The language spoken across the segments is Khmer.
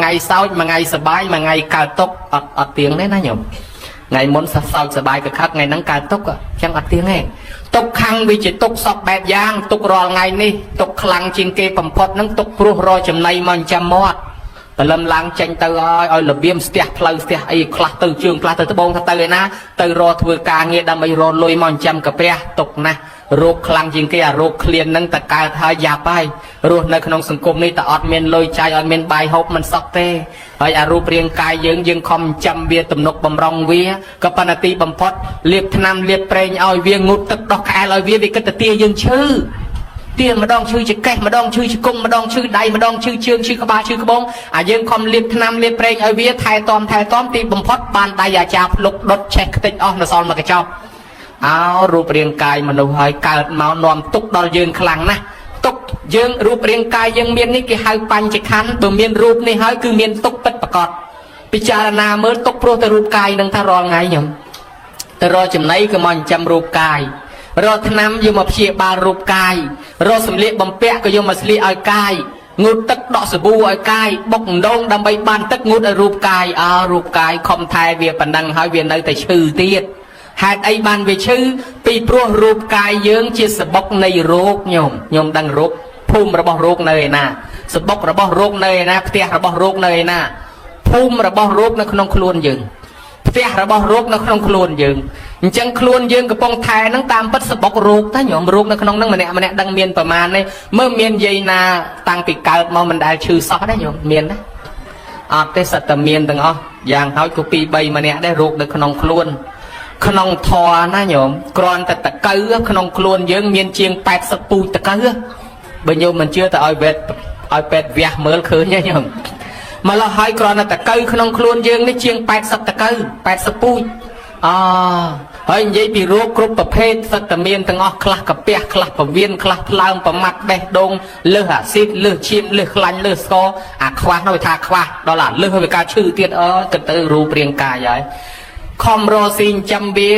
ថ្ងៃសោចមួយថ្ងៃសបាយមួយថ្ងៃកើតទុកអត់អត់ទៀងទេណាញោមថ្ងៃមុនសោចសបាយកខឹកថ្ងៃហ្នឹងកើតទុកអញ្ចឹងអត់ទៀងទេទុកខាងវាជាទុកសពបែបយ៉ាងទុករាល់ថ្ងៃនេះទុកខ្លាំងជាងគេបំផុតហ្នឹងទុកព្រោះរកចំណៃមកចាំមាត់ព្រលឹមឡើងចេញទៅឲ្យឲ្យរបៀមស្ទះផ្លូវស្ទះអីខ្លះទៅជើងខ្លះទៅត្បូងថាទៅឯណាទៅរកធ្វើការងារដើម្បីរកលុយមកចាំកាពះទុកណាស់រោគខ្លាំងជាងគេអារោគឃ្លានហ្នឹងតកើតហើយយ៉ាប់ហើយរស់នៅក្នុងសង្គមនេះតអត់មានលុយចាយអត់មានបាយហូបមិនសោះទេហើយអារូបរាងកាយយើងយើងខំចាំវាទំនុកបំរុងវាក៏ប៉ុន្តែទីបំផុតលាបថ្នាំលាបប្រេងឲ្យវាងូតទឹកដោះក្អែលឲ្យវាវាគិតទៅទាយើងឈឺទាម្ដងឈឺចកេះម្ដងឈឺជង្គង់ម្ដងឈឺដៃម្ដងឈឺជើងឈឺក្បាលឈឺក្បងអាយើងខំលាបថ្នាំលាបប្រេងឲ្យវាថែទាំថែទាំទីបំផុតបានដៃអាចារ្យភ្លុកដុតឆេះខ្ទេចអស់នៅសល់មួយកញ្ចប់ អោរូបរាងកាយមនុស្សហើយកើតមកនាំទុកដល់យើងខ្លាំងណាស់ទុកយើងរូបរាងកាយយើងមាននេះគេហៅបញ្ចខណ្ឌបើមានរូបនេះហើយគឺមានទុកពិតប្រកបពិចារណាមើលទុកព្រោះតែរូបកាយនឹងថារាល់ថ្ងៃខ្ញុំទៅរកចំណីក៏មកចិញ្ចឹមរូបកាយរកថ្នាំយកមកព្យាបាលរូបកាយរកសម្លៀកបំពាក់ក៏យកមកស្លៀកឲ្យកាយងូតទឹកដក់សាប៊ូឲ្យកាយបុកដងដើម្បីបានទឹកងូតឲ្យរូបកាយអើរូបកាយខំថែវាប៉ុណ្ណឹងហើយវានៅតែឈឺទៀត ហេតុអីបានវាឈឺពីព្រោះរូបកាយយើងជាសបុកនៃរោគញោមញោមដឹងរោគភូមិរបស់រោគនៅឯណាសបុករបស់រោគនៅឯណាផ្ទះរបស់រោគនៅឯណាភូមិរបស់រោគនៅក្នុងខ្លួនយើងផ្ទះរបស់រោគនៅក្នុងខ្លួនយើងអញ្ចឹងខ្លួនយើងកំពុងថែហ្នឹងតាមពិតសបុករោគតែញោមរោគនៅក្នុងហ្នឹងម្នាក់ម្នាក់ដឹងមានប្រមាណទេមើលមានយាយណាតាំងពីកើតមកមិនដែលឈឺសោះទេញោមមានទេអត់ទេសត្វតែមានទាំងអស់យ៉ាងហើយក៏2 3ម្នាក់ដែររោគនៅក្នុងខ្លួន ក្នុងធរណាញោមគ្រាន់តែតកៅក្នុងខ្លួនយើងមានជាង80ពូជតកៅបើញោមមិនជឿទៅឲ្យវេតឲ្យពេទ្យវះមើលឃើញទេញោមម្ល៉េះហើយគ្រាន់តែតកៅក្នុងខ្លួនយើងនេះជាង80តកៅ80ពូជអហើយនិយាយពីរោគគ្រប់ប្រភេទសិតតែមានទាំងអស់ខ្លះកាពះខ្លះពវៀនខ្លះថ្លើមប្រមាត់បេះដូងលើសអាស៊ីតលើសឈាមលើសខ្លាញ់លើសស្ករអាខ្វះនោះវាថាខ្វះដល់អាលើសវាកើតឈឺទៀតអើគិតទៅរូបរាងកាយហើយ ខំរកស៊ីចិញ្ចឹមវា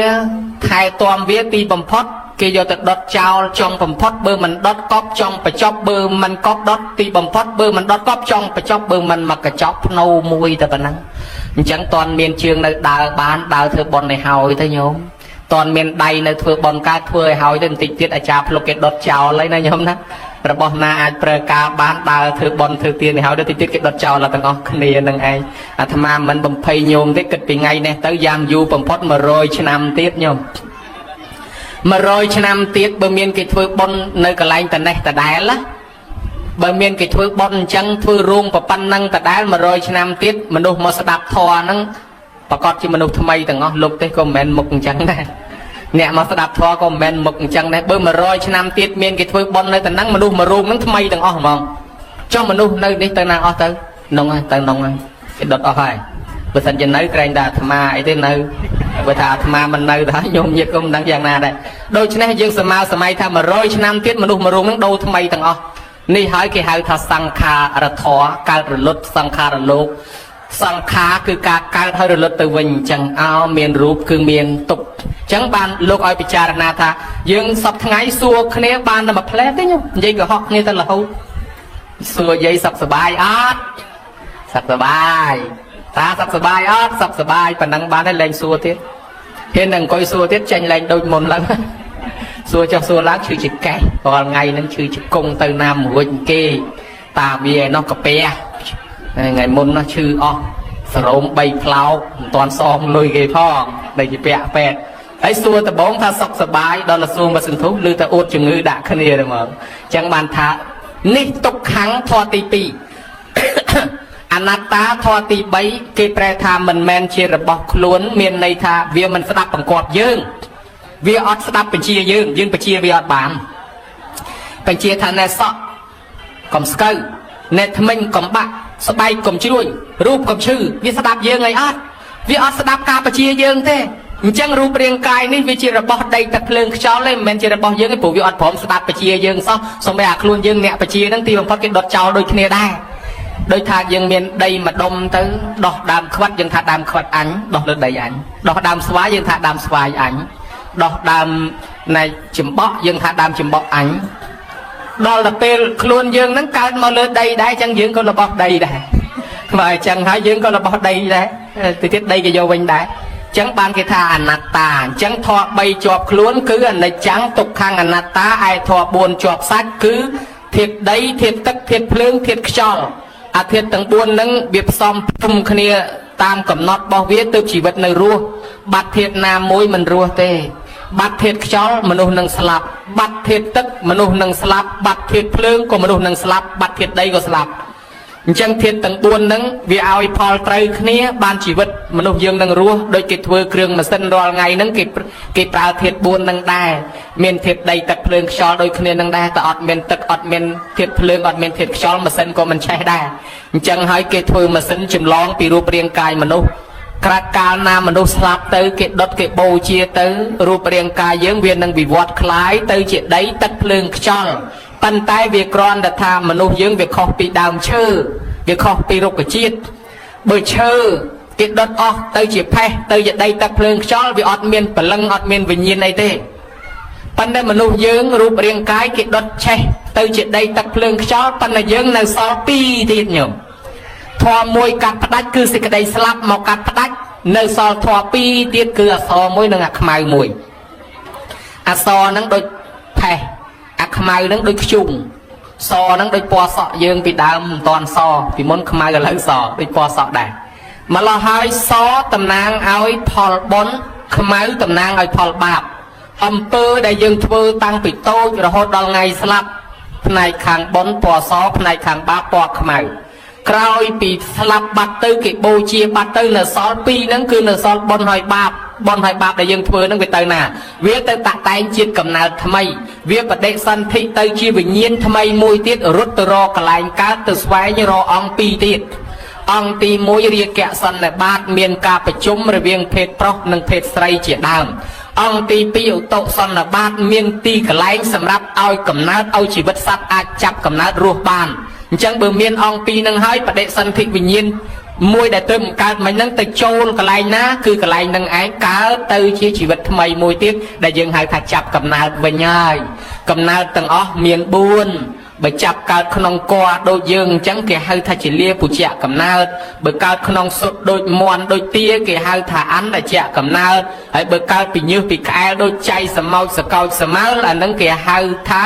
ថែទាំវាទីបំផុតគេយកទៅដុតចោលចុងបំផុតបើមិនដុតកប់ចុងបញ្ចប់បើមិនកប់ដុតទីបំផុតបើមិនដុតកប់ចុងបញ្ចប់បើមិនមកកញ្ចប់ភ្នោមួយតែប៉ុណ្ណឹងអញ្ចឹងតន់មានជើងនៅដើរបានដើរធ្វើបុណ្យឲ្យហើយទៅញោមតន់មានដៃនៅធ្វើបុណ្យកើតធ្វើឲ្យហើយទៅបន្តិចទៀតអាចារ្យភ្លុកគេដុតចោលហើយណាញោមណារបស់ណាអាចប្រើការបានដើរធ្វើបុណ្យធ្វើទានឲ្យហើយទៅតិចទៀតគេដុតចោលដល់ទាំងអស់គ្នានឹងឯងអាត្មាមិនបំភ័យញោមទេគិតពីថ្ងៃនេះទៅយ៉ាងយូរបំផុត100ឆ្នាំទៀតញោម100ឆ្នាំទៀតបើមានគេធ្វើបុណ្យនៅកន្លែងតនេះតដែលណាបើមានគេធ្វើបុណ្យអញ្ចឹងធ្វើរោងប៉ុណ្ណឹងតដែល100ឆ្នាំទៀតមនុស្សមកស្ដាប់ធម៌ហ្នឹងប្រកាសជាមនុស្សថ្មីទាំងអស់លោកទេក៏មិនមែនមុខអញ្ចឹងដែរអ្នកមកស្ដាប់ធម៌ក៏មិនមែនមុខអញ្ចឹងដែរបើ100ឆ្នាំទៀតមានគេធ្វើបុណ្យនៅតំណឹងមនុស្សមួយរូបហ្នឹងថ្មីទាំងអស់ហ្មងចុះមនុស្សនៅនេះទៅណាអស់ទៅនងហើយទៅនងហើយគេដុតអស់ហើយបើសិនជានៅក្រែងតែអាត្មាអីទេនៅបើថាអាត្មាមិននៅទៅហើយញោមញាតក៏មិនដឹងយ៉ាងណាដែរដូច្នេះយើងសម័យសម័យថា100ឆ្នាំទៀតមនុស្សមួយរូបហ្នឹងដូរថ្មីទាំងអស់នេះហើយគេហៅថាសង្ខារធម៌កើតរលត់សង្ខារលោកសង្ខារគឺការកើតហើយរលត់ទៅវិញអញ្ចឹងអោមានរូបគឺមានទុក្ខអញ្ចឹងបានលោកឲ្យពិចារណាថាយើងសពថ្ងៃសួរគ្នាបានតែមួយផ្លែទេញោមនិយាយកុហកគ្នាទៅរហូតសួរយាយសុខសប្បាយអត់សុខសប្បាយតាសុខសប្បាយអត់សុខសប្បាយប៉ុណ្ណឹងបានហើយលែងសួរទៀតហ៊ានតែអង្គុយសួរទៀតចេញលែងដូចមុនឡើងសួរចុះសួរឡើងឈឺចកេះរាល់ថ្ងៃហ្នឹងឈឺជង្គង់ទៅណាមិនរួចគេតាវាឯនោះកាពះថ្ងៃមុននោះឈឺអស់សរោម3ផ្លោកមិនតាន់សងលុយគេផងដែលជាពាក់ពេទ្យហើយសួរដបងថាសុខសប្បាយដល់សួរមកសន្ធុឬតែអួតជំងឺដាក់គ្នាទៅមកអញ្ចឹងបានថានេះទុក្ខំធម៌ទី2អនត្តាធម៌ទី3គេប្រែថាមិនមែនជារបស់ខ្លួនមានន័យថាវាមិនស្ដាប់បង្គាប់យើងវាអត់ស្ដាប់បញ្ជាយើងយើងបញ្ជាវាអត់បានបញ្ជាថាណែសក់កុំស្កូវណែថ្មិញកុំបាក់ស្បែកកុំជ្រួញរូបកុំឈឺវាស្ដាប់យើងអីអត់វាអត់ស្ដាប់ការបញ្ជាយើងទេអញ្ចឹងរូបរាងកាយនេះវាជារបស់ដីទឹកភ្លើងខ្យល់ទេមិនមែនជារបស់យើងទេព្រោះវាអត់ព្រមស្ដាប់បញ្ជាយើងសោះសូម្បីអាខ្លួនយើងអ្នកបញ្ជាហ្នឹងទីបំផុតគេដុតចោលដូចគ្នាដែរដោយថាយើងមានដីមួយដុំទៅដោះដើមខ្វិតយើងថាដើមខ្វិតអញដោះលើដីអញដោះដើមស្វាយយើងថាដើមស្វាយអញដោះដើមណែចំបក់យើងថាដើមចំបក់អញដល់ទៅពេលខ្លួនយើងហ្នឹងកើតមកលើដីដែរអញ្ចឹងយើងក៏របស់ដីដែរ បើអញ្ចឹងហើយយើងក៏របស់ដីដែរទៅទៀតដីគេយកវិញដែរចឹងបានគេថាអនត្តាអញ្ចឹងធម៌3ជាប់ខ្លួនគឺអនិច្ចំទុក្ខំអនត្តាឯធម៌4ជាប់សាច់គឺធាតុដីធាតុទឹកធាតុភ្លើងធាតុខ្យល់អាធាតុទាំង4ហ្នឹងវាផ្សំផ្គុំគ្នាតាមកំណត់របស់វាទើបជីវិតនៅរស់បាត់ធាតុណាមួយមិនរស់ទេបាត់ធាតុខ្យល់មនុស្សនឹងស្លាប់បាត់ធាតុទឹកមនុស្សនឹងស្លាប់បាត់ធាតុភ្លើងក៏មនុស្សនឹងស្លាប់បាត់ធាតុដីក៏ស្លាប់អញ្ចឹងធាតុទាំង4ហ្នឹងវាឲ្យផលត្រូវគ្នាបានជីវិតមនុស្សយើងនឹងរស់ដូចគេធ្វើគ្រឿងម៉ាស៊ីនរាល់ថ្ងៃហ្នឹងគេគេប្រើធាតុ4ហ្នឹងដែរមានធាតុដីទឹកភ្លើងខ្យល់ដូចគ្នានឹងដែរតែអត់មានទឹកអត់មានធាតុភ្លើងអត់មានធាតុខ្យល់ម៉ាស៊ីនក៏មិនឆេះដែរអញ្ចឹងហើយគេធ្វើម៉ាស៊ីនចម្លងពីរូបរាងកាយមនុស្សក្រាត់កាលណាមនុស្សស្លាប់ទៅគេដុតគេបូជាទៅរូបរាងកាយយើងវានឹងវិវត្តคล้ายទៅជាដីទឹកភ្លើងខ្យល់ប៉ុន្តែវាគ្រាន់តែថាមនុស្សយើងវាខុសពីដើមឈើវាខុសពីរុក្ខជាតិបើឈើគេដុតអស់ទៅជាផេះទៅជាដីទឹកភ្លើងខ្យល់វាអត់មានព្រលឹងអត់មានវិញ្ញាណអីទេប៉ុន្តែមនុស្សយើងរូបរាងកាយគេដុតឆេះទៅជាដីទឹកភ្លើងខ្យល់ប៉ុន្តែយើងនៅសល់ពីរទៀតញោមធម៌មួយកាត់ផ្ដាច់គឺសេចក្តីស្លាប់មកកាត់ផ្ដាច់នៅសល់ធម៌ពីរទៀតគឺអសរមួយនិងអាខ្មៅមួយអសរហ្នឹងដូចផេះអាខ្មៅហ្នឹងដូចខ្ជុងសហ្នឹងដូចពណ៌សក់យើងពីដើមមិនតាន់សពីមុនខ្មៅឥឡូវសដូចពណ៌សក់ដែរម្ល៉េះហើយសតំណាងឲ្យផលបុណ្យខ្មៅតំណាងឲ្យផលបាបអំពើដែលយើងធ្វើតាំងពីតូចរហូតដល់ថ្ងៃស្លាប់ផ្នែកខាងបុណ្យពណ៌សផ្នែកខាងបាបពណ៌ខ្មៅក្រោយពីស្លាប់បាត់ទៅគេបូជាបាត់ទៅនៅសល់ពីរហ្នឹងគឺនៅសល់បុណ្យហើយបាបបុណ្យហើយបាបដែលយើងធ្វើហ្នឹងវាទៅណាវាទៅតាក់តែងជាតិកំណើតថ្មីវាបដិសន្ធិទៅជាវិញ្ញាណថ្មីមួយទៀតរត់ទៅរកកន្លែងកើតទៅស្វែងរកអង្គពីរទៀតអង្គទី1រាគៈសន្និបាតមានការប្រជុំរវាងភេទប្រុសនិងភេទស្រីជាដើមអង្គទី2ឧតុសន្និបាតមានទីកន្លែងសម្រាប់ឲ្យកំណើតឲ្យជីវិតសត្វអាចចាប់កំណើតរស់បានអញ្ចឹងបើមានអង្គពីរនឹងហើយបដិសន្ធិវិញ្ញាណមួយដែលទៅបង្កើតមិញហ្នឹងទៅចូលកន្លែងណាគឺកន្លែងហ្នឹងឯងកើតទៅជាជីវិតថ្មីមួយទៀតដែលយើងហៅថាចាប់កំណើតវិញហើយកំណើតទាំងអស់មាន4បើចាប់កើតក្នុងកដូចយើងអញ្ចឹងគេហៅថាជាលាពុជៈកំណើតបើកើតក្នុងសុទ្ធដូចមន់ដូចទាគេហៅថាអន្តជៈកំណើតហើយបើកើតពីញើសពីក្អែលដូចចៃសមោចសកោចសមើលអានឹងគេហៅថា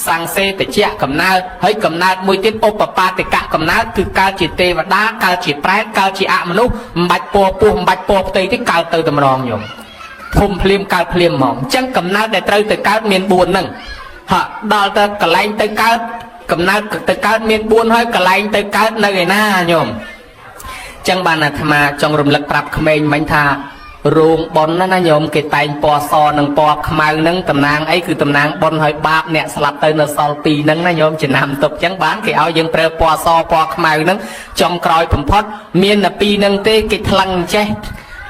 សង្សេតជៈកំណើតហើយកំណើតមួយទៀតឧបបាទិកកំណើតគឺកើតជាទេវតាកើតជាប្រែតកើតជាអមនុស្សមិនបាច់ពណ៌ពោះមិនបាច់ពណ៌ផ្ទៃទេកើតទៅតម្រងញោមធំភ្លាមកើតភ្លាមហ្មងអញ្ចឹងកំណើតដែលត្រូវទៅកើតមាន4ហ្នឹងហាក់ដល់ទៅកន្លែងទៅកើតកំណើតទៅកើតមាន4ហើយកន្លែងទៅកើតនៅឯណាញោមចឹងបានអាត្មាចង់រំលឹកប្រាប់ក្មេងមិញថារោងប៉ុនណាណាញោមគេតែងពណ៌សនិងពណ៌ខ្មៅហ្នឹងតំណាងអីគឺតំណាងប៉ុនហើយបាបអ្នកស្លាប់ទៅនៅសល់ពីរហ្នឹងណាញោមចំណាំទុកចឹងបានគេឲ្យយើងប្រើពណ៌សពណ៌ខ្មៅហ្នឹងចុងក្រោយបំផុតមានតែពីរហ្នឹងទេគេថ្លឹងចេះ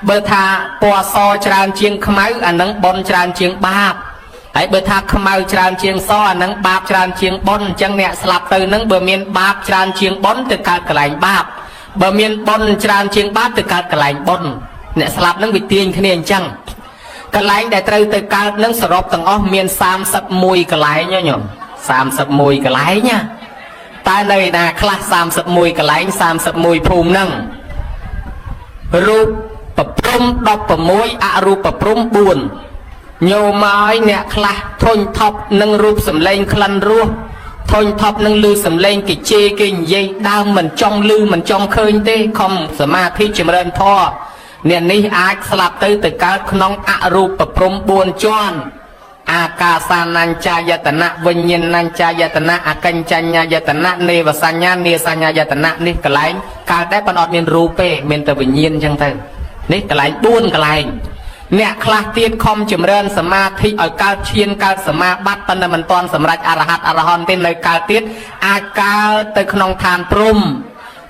បើថាពណ៌សច្រើនជាងខ្មៅអាហ្នឹងប៉ុនច្រើនជាងបាបហើយបើថាខ្មៅច្រើនជាងសអានឹងបាបច្រើនជាងបុណ្យអញ្ចឹងអ្នកស្លាប់ទៅនឹងបើមានបាបច្រើនជាងបុណ្យទៅកើតកន្លែងបាបបើមានបុណ្យច្រើនជាងបាបទៅកើតកន្លែងបុណ្យអ្នកស្លាប់នឹងវាទាញគ្នាអញ្ចឹងកន្លែងដែលត្រូវទៅកើតនឹងសរុបទាំងអស់មាន31កន្លែងញោម31កន្លែងណាតើនៅឯណាខ្លះ31កន្លែង31ភូមិហ្នឹងរូបប្រព្រំ16អរូបប្រព្រំ4ញោមឲ្យអ្នកខ្លះធុញថប់នឹងរូបសម្លេងក្លិនរសធុញថប់នឹងលឺសម្លេងគេជេរគេនិយាយដើមមិនចង់លឺមិនចង់ឃើញទេខំសមាធិចម្រើនធម៌អ្នកនេះអាចស្លាប់ទៅទៅកើតក្នុងអរូបព្រំ4ជាន់អាកាសានញ្ចាយតនៈវិញ្ញាណញ្ចាយតនៈអកិញ្ចញ្ញាយតនៈនេវសញ្ញានេសញ្ញាយតនៈនេះកន្លែងកើតដែរប៉ុន្តែអត់មានរូបទេមានតែវិញ្ញាណអញ្ចឹងទៅនេះកន្លែង4កន្លែងអ្នកខ្លះទៀតខំចម្រើនសមាធិឲ្យកើតឈានកើតសមាបត្តិប៉ុន្តែមិនទាន់សម្រេចអរហន្តអរហន្តទេនៅកើតទៀតអាចកើតទៅក្នុងឋានព្រំ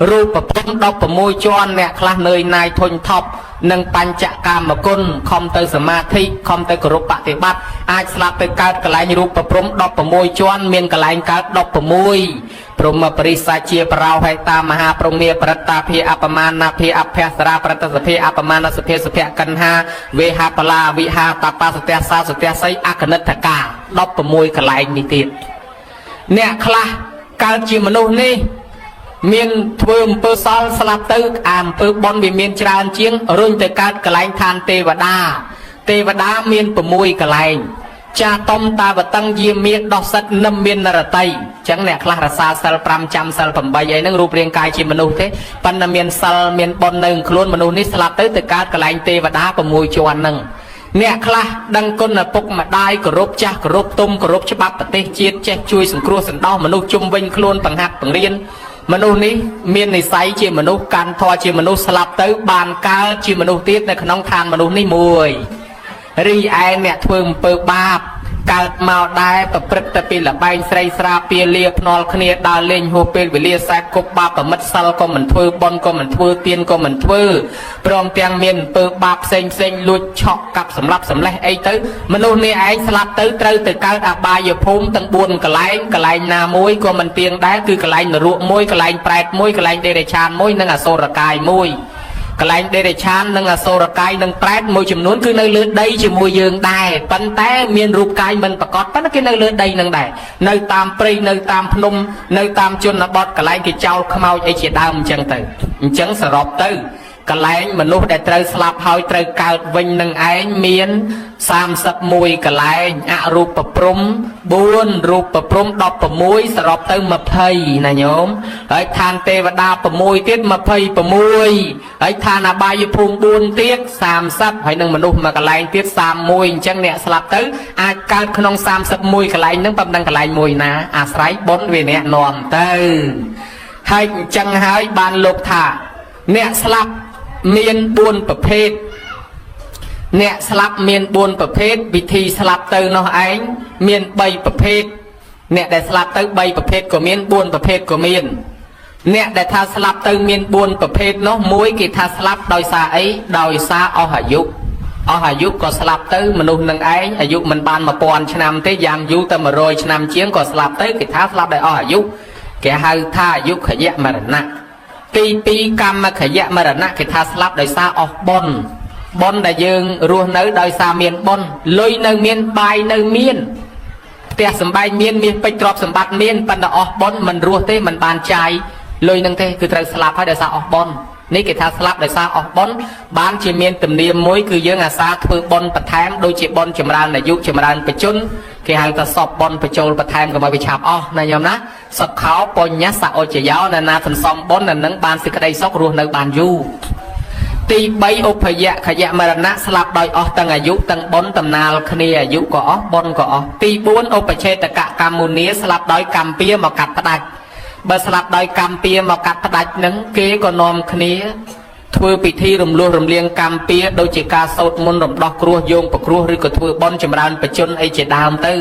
រូបព្រំ16ជាន់អ្នកខ្លះនឿយណាយធុញថប់និងបញ្ចកាមគុណខំទៅសមាធិខំទៅគោរពបតិបត្តិអាចស្លាប់ទៅកើតកន្លែងរូបព្រំ16ជាន់មានកន្លែងកើត16ព្រមបរិសាជាបរោហេតាមហាព្រមាបរិត្តាភិអបមាណភិអភសរាបរិត្តសភិអបមាណសភិសភកណ្ហាវេហបលាវិហាតបាសទៈសាសទៈសីអកនិដ្ឋកា16កន្លែងនេះទៀតអ្នកខ្លះកើតជាមនុស្សនេះ មានធ្វើអំពើសល់ស្លាប់ទៅអាអំពើបុណ្យវាមានច្រើនជាងរុញទៅកើតកន្លែងឋានទេវតាទេវតាមាន6កន្លែងចាតំតាវតឹងយាមានដោះសិតនឹមមាននរតីអញ្ចឹងអ្នកខ្លះរសាសិល5ចាំសិល8អីហ្នឹងរូបរាងកាយជាមនុស្សទេប៉ុន្តែមានសិលមានបុណ្យនៅខ្លួនមនុស្សនេះស្លាប់ទៅទៅកើតកន្លែងទេវតា6ជាន់ហ្នឹងអ្នកខ្លះដឹងគុណឪពុកម្ដាយគោរពចាស់គោរពទុំគោរពច្បាប់ប្រទេសជាតិចេះជួយសង្គ្រោះសន្តោសមនុស្សជុំវិញខ្លួនបង្ហាត់បង្រៀនមនុស្សនេះមាននិស័យជាមនុស្សកាន់ធម៌ជាមនុស្សស្លាប់ទៅបានកើតជាមនុស្សទៀតនៅក្នុងឋានមនុស្សនេះមួយរីឯអ្នកធ្វើអំពើបាបកើតមកដែរប្រព្រឹត្តតែពីលបែងស្រីស្រាពាលាភ្នាល់គ្នាដើរលេងហួសពេលវេលាសែបគប់បាបប្រមិតសិលក៏មិនធ្វើបុណ្យក៏មិនធ្វើទានក៏មិនធ្វើព្រមទាំងមានអំពើបាបផ្សេងផ្សេងលួចឆក់កាប់សម្លាប់សម្លេះអីទៅមនុស្សនេះឯងស្លាប់ទៅត្រូវទៅកើតអបាយភូមិទាំង4កន្លែងកន្លែងណាមួយក៏មិនទៀងដែរគឺកន្លែងនរកមួយកន្លែងប្រែតមួយកន្លែងដេរឆានមួយនិងអសុរកាយមួយកន្លែងដេរឆាននិងអសុរកាយនិងប្រែតមួយចំនួនគឺនៅលើដីជាមួយយើងដែរប៉ុន្តែមានរូបកាយមិនប្រកបប៉ុន្តែគេនៅលើដីនឹងដែរនៅតាមព្រៃនៅតាមភ្នំនៅតាមជនបទកន្លែងគេចោលខ្មោចអីជាដើមអញ្ចឹងទៅអញ្ចឹងសរុបទៅកន្លែងមនុស្សដែលត្រូវស្លាប់ហើយត្រូវកើតវិញនឹងឯងមាន31កន្លែងអរូបព្រំ4រូបព្រំ16សរុបទៅ20ណាញោមហើយឋានទេវតា6ទៀត26ហើយឋានអបាយភូមិ4ទៀត30ហើយនឹងមនុស្សមួយកន្លែងទៀត31អញ្ចឹងអ្នកស្លាប់ទៅអាចកើតក្នុង31កន្លែងហ្នឹងប៉ុណ្ណឹងកន្លែងមួយណាអាស្រ័យបុណ្យវាអ្នកនាំទៅហើយអញ្ចឹងហើយបានលោកថាអ្នកស្លាប់មាន4ប្រភេទអ្នកស្លាប់មាន4ប្រភេទវិធីស្លាប់ទៅនោះឯងមាន3ប្រភេទអ្នកដែលស្លាប់ទៅ3ប្រភេទក៏មាន4ប្រភេទក៏មានអ្នកដែលថាស្លាប់ទៅមាន4ប្រភេទនោះមួយគេថាស្លាប់ដោយសារអីដោយសារអស់អាយុអស់អាយុក៏ស្លាប់ទៅមនុស្សនឹងឯងអាយុមិនបាន1000ឆ្នាំទេយ៉ាងយូរតែ100ឆ្នាំជាងក៏ស្លាប់ទៅគេថាស្លាប់ដោយអស់អាយុគេហៅថាអាយុខយមរណៈទី2កម្មខយមរណៈគេថាស្លាប់ដោយសារអស់បុណ្យបុណ្យដែលយើងរស់នៅដោយសារមានបុណ្យលុយនៅមានបាយនៅមានផ្ទះសម្បែងមានមាសពេជ្រទ្រព្យសម្បត្តិមានប៉ុន្តែអស់បុណ្យមិនរស់ទេមិនបានចាយលុយនឹងទេគឺត្រូវស្លាប់ហើយដោយសារអស់បុណ្យនេះគេថាស្លាប់ដោយសារអស់បុណ្យបានជាមានទំនៀមមួយគឺយើងអាសាធ្វើបុណ្យបន្ថែមដូចជាបុណ្យចម្រើនអាយុចម្រើនបច្ចុប្បន្នគេហៅថាសពបុណ្យបញ្ចូលបន្ថែមកុំឲ្យវាឆាប់អស់ណាញោមណាសុខោបញ្ញសអុចយោណានាសន្សំបុណ្យនឹងបានសេចក្តីសុខរស់នៅបានយូរទី3ឧបយៈខយមរណៈស្លាប់ដោយអស់ទាំងអាយុទាំងបុណ្យតំណាលគ្នាអាយុក៏អស់បុណ្យក៏អស់ទី4ឧបឆេតកកម្មមុនីស្លាប់ដោយកម្មពៀមកកាត់ផ្ដាច់បើស្លាប់ដោយកម្មពៀមកកាត់ផ្ដាច់នឹងគេក៏នាំគ្នាធ្វើពិធីរំលោះរំលៀងកម្មពៀដូចជាការសូត្រមន្តរំដោះគ្រោះយោងប្រគ្រោះឬក៏ធ្វើបុណ្យចម្រើនបច្ចុប្បន្នអីជាដើមទៅ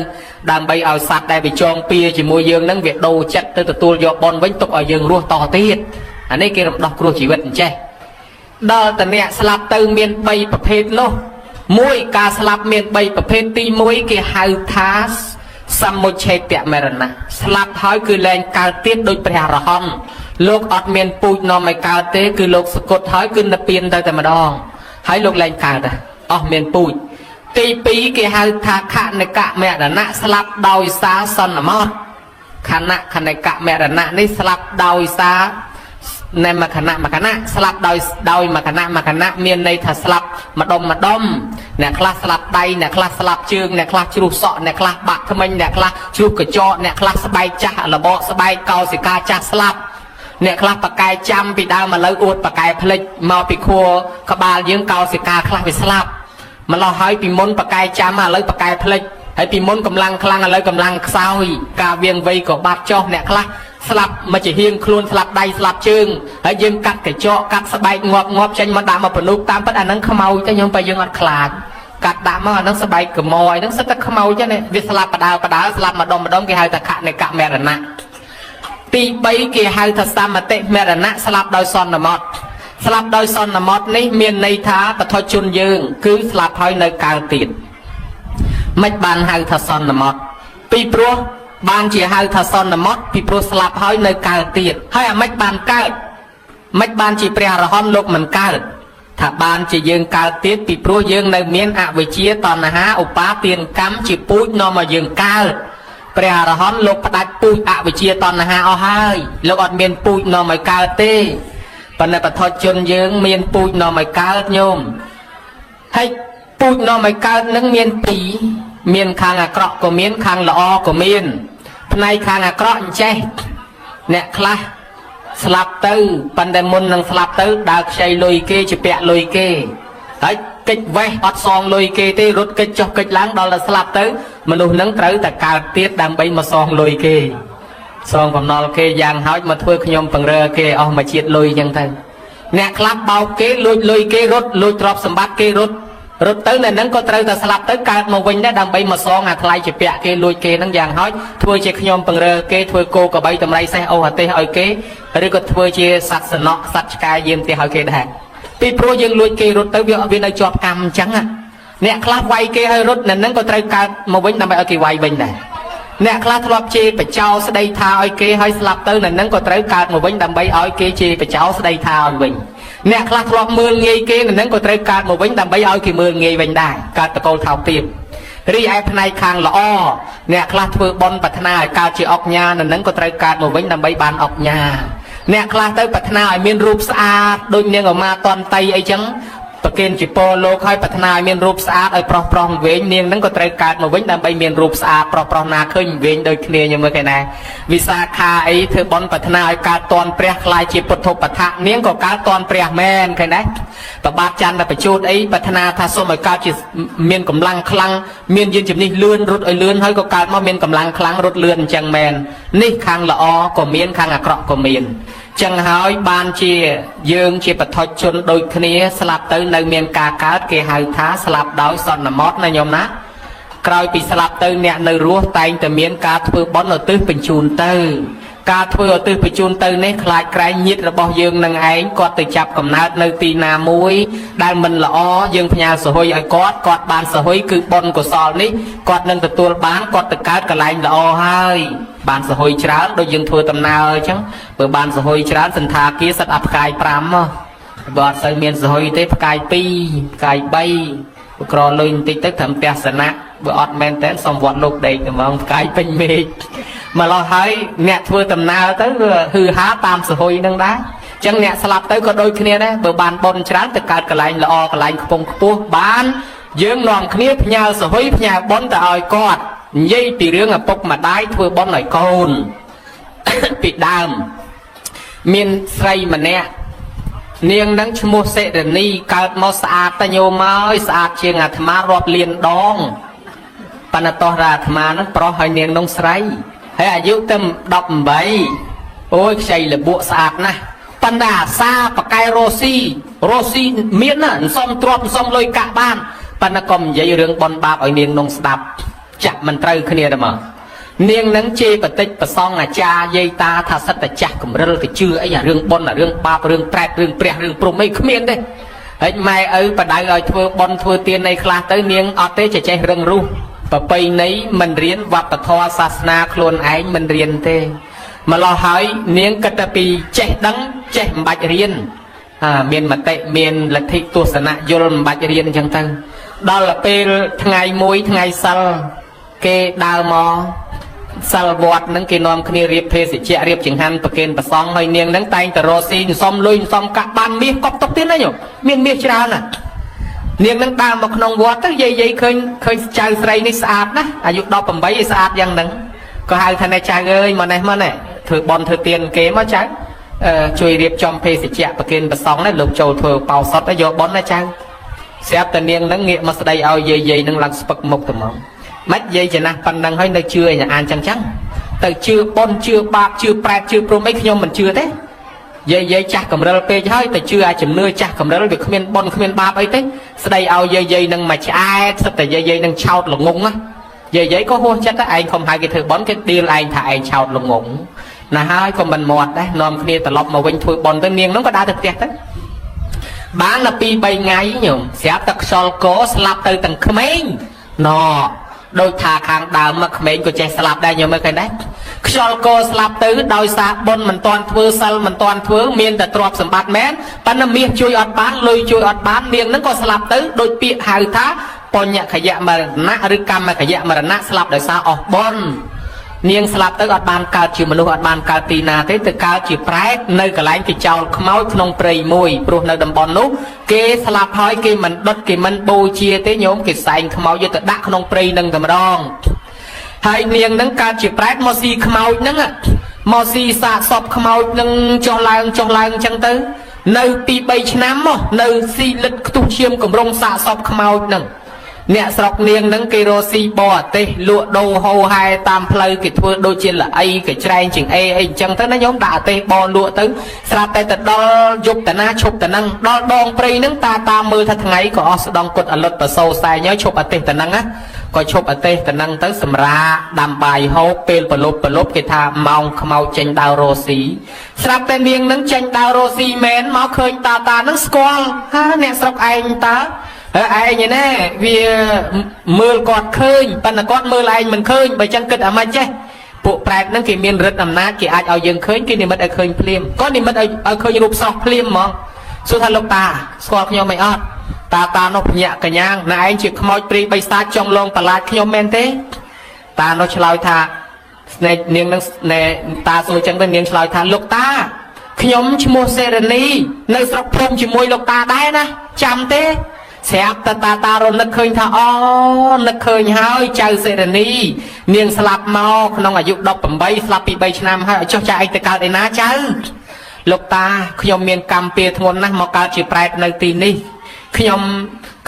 ដើម្បីឲ្យសត្វដែលវាចងពៀជាមួយយើងនឹងវាដូរចិត្តទៅទទួលយកបុណ្យវិញទុកឲ្យយើងរស់តទៀតអានេះគេរំដោះគ្រោះជីវិតអញ្ចេះដល់តអ្នកស្លាប់ទៅមាន3ប្រភេទនោះមួយការស្លាប់មាន3ប្រភេទទី1គេហៅថាសមុច្ឆេតមរណៈស្លាប់ហើយគឺលែងកើតទៀតដោយព្រះអរហន្តលោកអត់មានពូជនាំឲ្យកើតទេគឺលោកសគត់ហើយគឺនិព្វានទៅតែម្ដងហើយលោកលែងកើតអស់មានពូជទី2គេហៅថាខនិកមរណៈស្លាប់ដោយសារសន្មតខណៈខនិកមរណៈនេះស្លាប់ដោយសារណែមខណៈមខណៈស្លាប់ដោយមខណៈមខណៈមានន័យថាស្លាប់ម្ដុំម្ដុំអ្នកខ្លះស្លាប់ដៃអ្នកខ្លះស្លាប់ជើងអ្នកខ្លះជ្រុះសក់អ្នកខ្លះបាក់ថ្មិញអ្នកខ្លះជ្រុះកញ្ចក់អ្នកខ្លះស្បែកចាស់របកស្បែកកោសិកាចាស់ស្លាប់អ្នកខ្លះបកែចាំពីដើមឥឡូវអួតបកែភ្លេចមកពីខួរក្បាលយើងកោសិកាខ្លះវាស្លាប់ម្លោះហើយពីមុនបកែចាំឥឡូវបកែភ្លេចហើយពីមុនកម្លាំងខ្លាំងឥឡូវកម្លាំងខ្សោយការវៀងវៃក៏បាត់ចុះអ្នកខ្លះស្លាប់មកជាហៀងខ្លួនស្លាប់ដៃស្លាប់ជើងហើយយើងកាត់កញ្ចក់កាត់ស្បែកងាប់ងាប់ចេញមកដាក់មកពនុកតាមពិតអាហ្នឹងខ្មោចតែខ្ញុំបើយើងអត់ខ្លាចកាត់ដាក់មកអាហ្នឹងស្បែកកមយហ្នឹងសិតតែខ្មោចហ្នឹងវាស្លាប់បដើបដើស្លាប់ម្ដុំម្ដុំគេហៅថាខនិកមរណៈទី3គេហៅថាសមតិមរណៈស្លាប់ដោយសន្មតស្លាប់ដោយសន្មតនេះមានន័យថាបទជនយើងគឺស្លាប់ហើយនៅកើតទៀតមិនបានហៅថាសន្មតពីព្រោះបានជាហៅថាសន្មតពីព្រោះស្លាប់ហើយនៅកើតទៀតហើយអាម៉េចបានកើតមិនបានជាព្រះអរហន្តលោកមិនកើតថាបានជាយើងកើតទៀតពីព្រោះយើងនៅមានអវិជ្ជាតណ្ហាឧបាទានកម្មជាពូជនាំឲ្យយើងកើត ព្រះអរហន្តលោកផ្ដាច់ពូជអវិជ្ជាតណ្ហាអស់ហើយលោកអត់មានពូជនាំឲ្យកើតទេប៉ុន្តែបឋជនយើងមានពូជនាំឲ្យកើតញោមហើយពូជនាំឲ្យកើតនឹងមានពីរមានខាងអាក្រក់ក៏មានខាងល្អក៏មានផ្នែកខាងអាក្រក់អញ្ចេះអ្នកខ្លះស្លាប់ទៅប៉ុន្តែមុននឹងស្លាប់ទៅដើរខ្ចីលុយគេជាពាក់លុយគេហើយកិច្ចវេះអត់សងលុយគេទេរត់កិច្ចចុះកិច្ចឡើងដល់តែស្លាប់ទៅមនុស្សនឹងត្រូវតែកើតទៀតដើម្បីមកសងលុយគេសងបំណុលគេយ៉ាងហោចមកធ្វើខ្ញុំពង្រើគេអស់មួយជាតិលុយអញ្ចឹងទៅអ្នកខ្លះបោកគេលួចលុយគេរត់លួចទ្រព្យសម្បត្តិគេរត់រត់ទៅនៅនឹងក៏ត្រូវតែស្លាប់ទៅកើតមកវិញដែរដើម្បីមកសងអាថ្លៃជាពាក់គេលួចគេហ្នឹងយ៉ាងហោចធ្វើជាខ្ញុំពង្រើគេធ្វើគោក្របីតម្រៃសេះអូសអាទេសឲ្យគេឬក៏ធ្វើជាសត្វសំណក់សត្វឆ្កែយាមផ្ទះឲ្យគេដែរពីព្រោះយើងលួចគេរត់ទៅវានៅជាប់កម្មអញ្ចឹងណាអ្នកខ្លះវាយគេឲ្យរត់នៅនឹងក៏ត្រូវកើតមកវិញដើម្បីឲ្យគេវាយវិញដែរអ្នកខ្លះធ្លាប់ជេរបចោស្ដីថាឲ្យគេឲ្យស្លាប់ទៅនៅនឹងក៏ត្រូវកើតមកវិញដើម្បីឲ្យគេជេរបចោស្ដីថាឲ្យវិញអ្នកខ្លះធ្លាប់មើលងាយគេនៅនឹងក៏ត្រូវកើតមកវិញដើម្បីឲ្យគេមើលងាយវិញដែរកើតតកូលថោកទាបរីឯផ្នែកខាងល្អអ្នកខ្លះធ្វើបុណ្យប្រាថ្នាឲ្យកើតជាអុកញ៉ានៅនឹងក៏ត្រូវកើតមកវិញដើម្បីបានអុកញ៉ាអ្នកខ្លះទៅប្រាថ្នាឲ្យមានរូបស្អាតដូចនាងអមាតន្តីអីចឹងប្រគេនជាពរលោកឲ្យប្រាថ្នាឲ្យមានរូបស្អាតឲ្យប្រុសប្រុសវែងនាងហ្នឹងក៏ត្រូវកើតមកវិញដើម្បីមានរូបស្អាតប្រុសប្រុសណាឃើញវែងដូចគ្នាញមើលគេណាវិសាខាអីធ្វើបុណ្យប្រាថ្នាឲ្យកើតតនព្រះក្លាយជាពុទ្ធបឋៈនាងក៏កើតតនព្រះមែនឃើញទេប្របាទចន្ទប្រជូតអីប្រាថ្នាថាសូមឲ្យកើតជាមានកម្លាំងខ្លាំងមានយានជំនិះលឿនរត់ឲ្យលឿនហើយក៏កើតមកមានកម្លាំងខ្លាំងរត់លឿនអញ្ចឹងមែននេះខាងល្អក៏មានខាងអាក្រក់ក៏មានចឹងហើយបានជាយើងជាបឋជនដូចគ្នាស្លាប់ទៅនៅមានការកើតគេហៅថាស្លាប់ដោយសន្មត់ណាញោមណាក្រោយពីស្លាប់ទៅអ្នកនៅរស់តែងតែមានការធ្វើបុណ្យឧទ្ទិសបញ្ជូនទៅការធ្វើឧទ្ទិសបញ្ជូនទៅនេះខ្លាចក្រែងញាតិរបស់យើងនឹងឯងគាត់ទៅចាប់កំណើតនៅទីណាមួយដែលមិនល្អយើងផ្ញើសហុយឲ្យគាត់គាត់បានសហុយគឺបុណ្យកុសលនេះគាត់នឹងទទួលបានគាត់ទៅកើតកន្លែងល្អហើយបានសហុយច្រើនដូចយើងធ្វើដំណើរអញ្ចឹងបើបានសហុយច្រើនសន្តាគារសិតអផ្កាយ5មកបើអត់សូវមានសហុយទេផ្កាយ2ផ្កាយ3បើក្រលុយបន្តិចទៅត្រឹមផ្ទះសនៈបើអត់មែនតើសំវត្តលោកដេកតែហ្មងផ្កាយពេញមេឃម្លោះហើយអ្នកធ្វើដំណើរទៅវាហឺហាតាមសហុយនឹងដែរអញ្ចឹងអ្នកស្លាប់ទៅក៏ដូចគ្នាដែរបើបានបុណ្យច្រើនទៅកើតកន្លែងល្អកន្លែងខ្ពង់ខ្ពស់បានយើងនាំគ្នាផ្ញើសហុយផ្ញើបុណ្យទៅឲ្យគាត់និយាយពីរឿងឪពុកម្ដាយធ្វើបុណ្យឲ្យកូន ពីដើមមានស្រីម្នាក់នាងនឹងឈ្មោះសិរនីកើតមកស្អាតតញោមហើយស្អាតជាងអាត្មារាប់លានដងប៉ុន្តែតោះរាអាត្មានឹងប្រុសហើយនាងនឹងស្រីហើយអាយុតែ18អូយខ្ចីលបក់ស្អាតណាស់ប៉ុន្តែអាសាបកែរ៉ូស៊ីរ៉ូស៊ីមានណាសំទ្របសំលុយកាក់បានប៉ុន្តែកុំនិយាយរឿងបនបាបឲ្យនាងនឹងស្ដាប់ចាក់មិនត្រូវគ្នាទេមកនាងនឹងជេរបតិចប្រសងអាចារ្យយាយតាថាសិតតែចាស់កម្រិលទៅជឿអីអារឿងប៉ុនអារឿងបាបរឿងប្រែតរឿងព្រះរឿងព្រំអីគ្មានទេហើយម៉ែឪបដៅឲ្យធ្វើប៉ុនធ្វើទានអីខ្លះទៅនាងអត់ទេចេះរឹងរូសប្រពៃណីមិនរៀនវប្បធម៌សាសនាខ្លួនឯងមិនរៀនទេម្លោះហើយនាងគិតតែពីចេះដឹងចេះមិនបាច់រៀនមានមតិមានលទ្ធិទស្សនៈយល់មិនបាច់រៀនអញ្ចឹងទៅដល់ពេលថ្ងៃមួយថ្ងៃសិលគេដើរមកសិលវត្តហ្នឹងគេនាំគ្នារៀបភេសជ្ជៈរៀបចង្ហាន់ប្រគេនប្រសង់ហើយនាងហ្នឹងតែងតែរកស៊ីសំលុយសំកាក់បានមាសកប់ទុកទៀតណាញោមមានមាសច្រើនណានាងហ្នឹងដើរមកក្នុងវត្តទៅយាយយាយឃើញឃើញចៅស្រីនេះស្អាតណាស់អាយុ18ឯស្អាតយ៉ាងហ្នឹងក៏ហៅថាណែចៅអើយមកនេះមកនេះធ្វើបន់ធ្វើទានគេមកចៅជួយរៀបចំភេសជ្ជៈប្រគេនប្រសង់ណាលោកចូលធ្វើបោសុតយកបន់ណាចៅស្រាប់តែនាងហ្នឹងងាកមកស្ដីឲ្យយាយយាយហ្នឹងឡើងស្ពឹកមុខទៅមកមិនយាយចំណាស់ប៉ុណ្ណឹងហើយនៅជឿអីអានចឹងចឹងទៅជឿប៉ុនជឿបាបជឿប្រែតជឿព្រំអីខ្ញុំមិនជឿទេយាយយាយចាស់កម្រិលពេកហើយទៅជឿអាជំនឿចាស់កម្រិលវាគ្មានប៉ុនគ្មានបាបអីទេស្ដីឲ្យយាយយាយនឹងមកឆ្អែតសិតតែយាយយាយនឹងឆោតល្ងងណាយាយយាយក៏ហួសចិត្តដែរឯងខំហៅគេធ្វើប៉ុនគេដៀលឯងថាឯងឆោតល្ងងណាហើយក៏មិនមាត់ដែរនាំគ្នាត្រឡប់មកវិញធ្វើប៉ុនទៅនាងនោះក៏ដើរទៅផ្ទះទៅបានដល់2 3ថ្ងៃញោមស្រាប់តែខ្យល់កស្លាប់ទៅទាំងក្មេងណដូចថាខាងដើមមកក្មេងក៏ចេះស្លាប់ដែរញោមមើលឃើញដែរខ្យល់កស្លាប់ទៅដោយសារបុណ្យមិនទាន់ធ្វើសិលមិនទាន់ធ្វើមានតែទ្រព្យសម្បត្តិមែនប៉ុន្តែមាសជួយអត់បានលុយជួយអត់បាននាងនឹងក៏ស្លាប់ទៅដោយពាក្យហៅថាបញ្ញខយមរណៈឬកម្មខយមរណៈស្លាប់ដោយសារអស់បុណ្យ នាងស្លាប់ទៅអត់បានកើតជាមនុស្សអត់បានកើតទីណាទេទៅកើតជាប្រែតនៅកន្លែងគេចោលខ្មោចក្នុងព្រៃមួយព្រោះនៅតំបន់នោះគេស្លាប់ហើយគេមិនដុតគេមិនបូជាទេញោមគេសែងខ្មោចយកទៅដាក់ក្នុងព្រៃនឹងតែម្ដងហើយនាងនឹងកើតជាប្រែតមកស៊ីខ្មោចហ្នឹងមកស៊ីសាកសពខ្មោចនឹងចុះឡើងចុះឡើងអញ្ចឹងទៅនៅពី3ឆ្នាំមកនៅស៊ីលិតខ្ទុះឈាមកម្រងសាកសពខ្មោចហ្នឹងអ្នកស្រុកនាងនឹងគេរកស៊ីបរទេសលក់ដូរហោហែតាមផ្លូវគេធ្វើដូចជាល្អីគេច្រែងជាងអេអីអញ្ចឹងទៅណាញោមដាក់អទេសបលក់ទៅស្រាប់តែទៅដល់យប់តាណាឈប់តានឹងដល់ដងព្រៃហ្នឹងតាតាមមើលថាថ្ងៃក៏អស់ស្ដងគុតអលុតបសោសែងហើយឈប់អទេសតានឹងណាក៏ឈប់អទេសតានឹងទៅសម្រាដាំបាយហូបពេលប្រលប់ប្រលប់គេថាម៉ោងខ្មោចចេញដើររកស៊ីស្រាប់តែនាងនឹងចេញដើររកស៊ីមែនមកឃើញតាតានឹងស្គាល់ហាអ្នកស្រុកឯងតើហើយឯងណែវាមើលគាត់ឃើញប៉ុន្តែគាត់មើលឯងមិនឃើញបើចឹងគិតអាម៉េចចេះពួកប្រែតហ្នឹងគេមានឫទ្ធិអំណាចគេអាចឲ្យយើងឃើញគេនិមិត្តឲ្យឃើញភ្លាមក៏និមិត្តឲ្យឲ្យឃើញរូបស្រស់ភ្លាមហ្មងសួរថាលោកតាស្គាល់ខ្ញុំមិនអត់តាតានោះភ្ញាក់កញ្ញាងណែឯងជាខ្មោចព្រាយបិសាចចង់លងប្រឡាចខ្ញុំមែនទេតានោះឆ្លើយថាស្នេហ៍នាងនឹងណែតាសួរចឹងទៅនាងឆ្លើយថាលោកតាខ្ញុំឈ្មោះសេរនីនៅស្រុកភូមិជាមួយលោកតាដែរណាចាំទេស្រាប់តែតាតារនឹកឃើញថាអូនឹកឃើញហើយចៅសេរនីនាងស្លាប់មកក្នុងអាយុ18ស្លាប់ពី3ឆ្នាំហើយឲ្យចុះចាឯងទៅកើតឯណាចៅលោកតាខ្ញុំមានកម្មពៀធ្ងន់ណាស់មកកើតជាប្រែតនៅទីនេះខ្ញុំ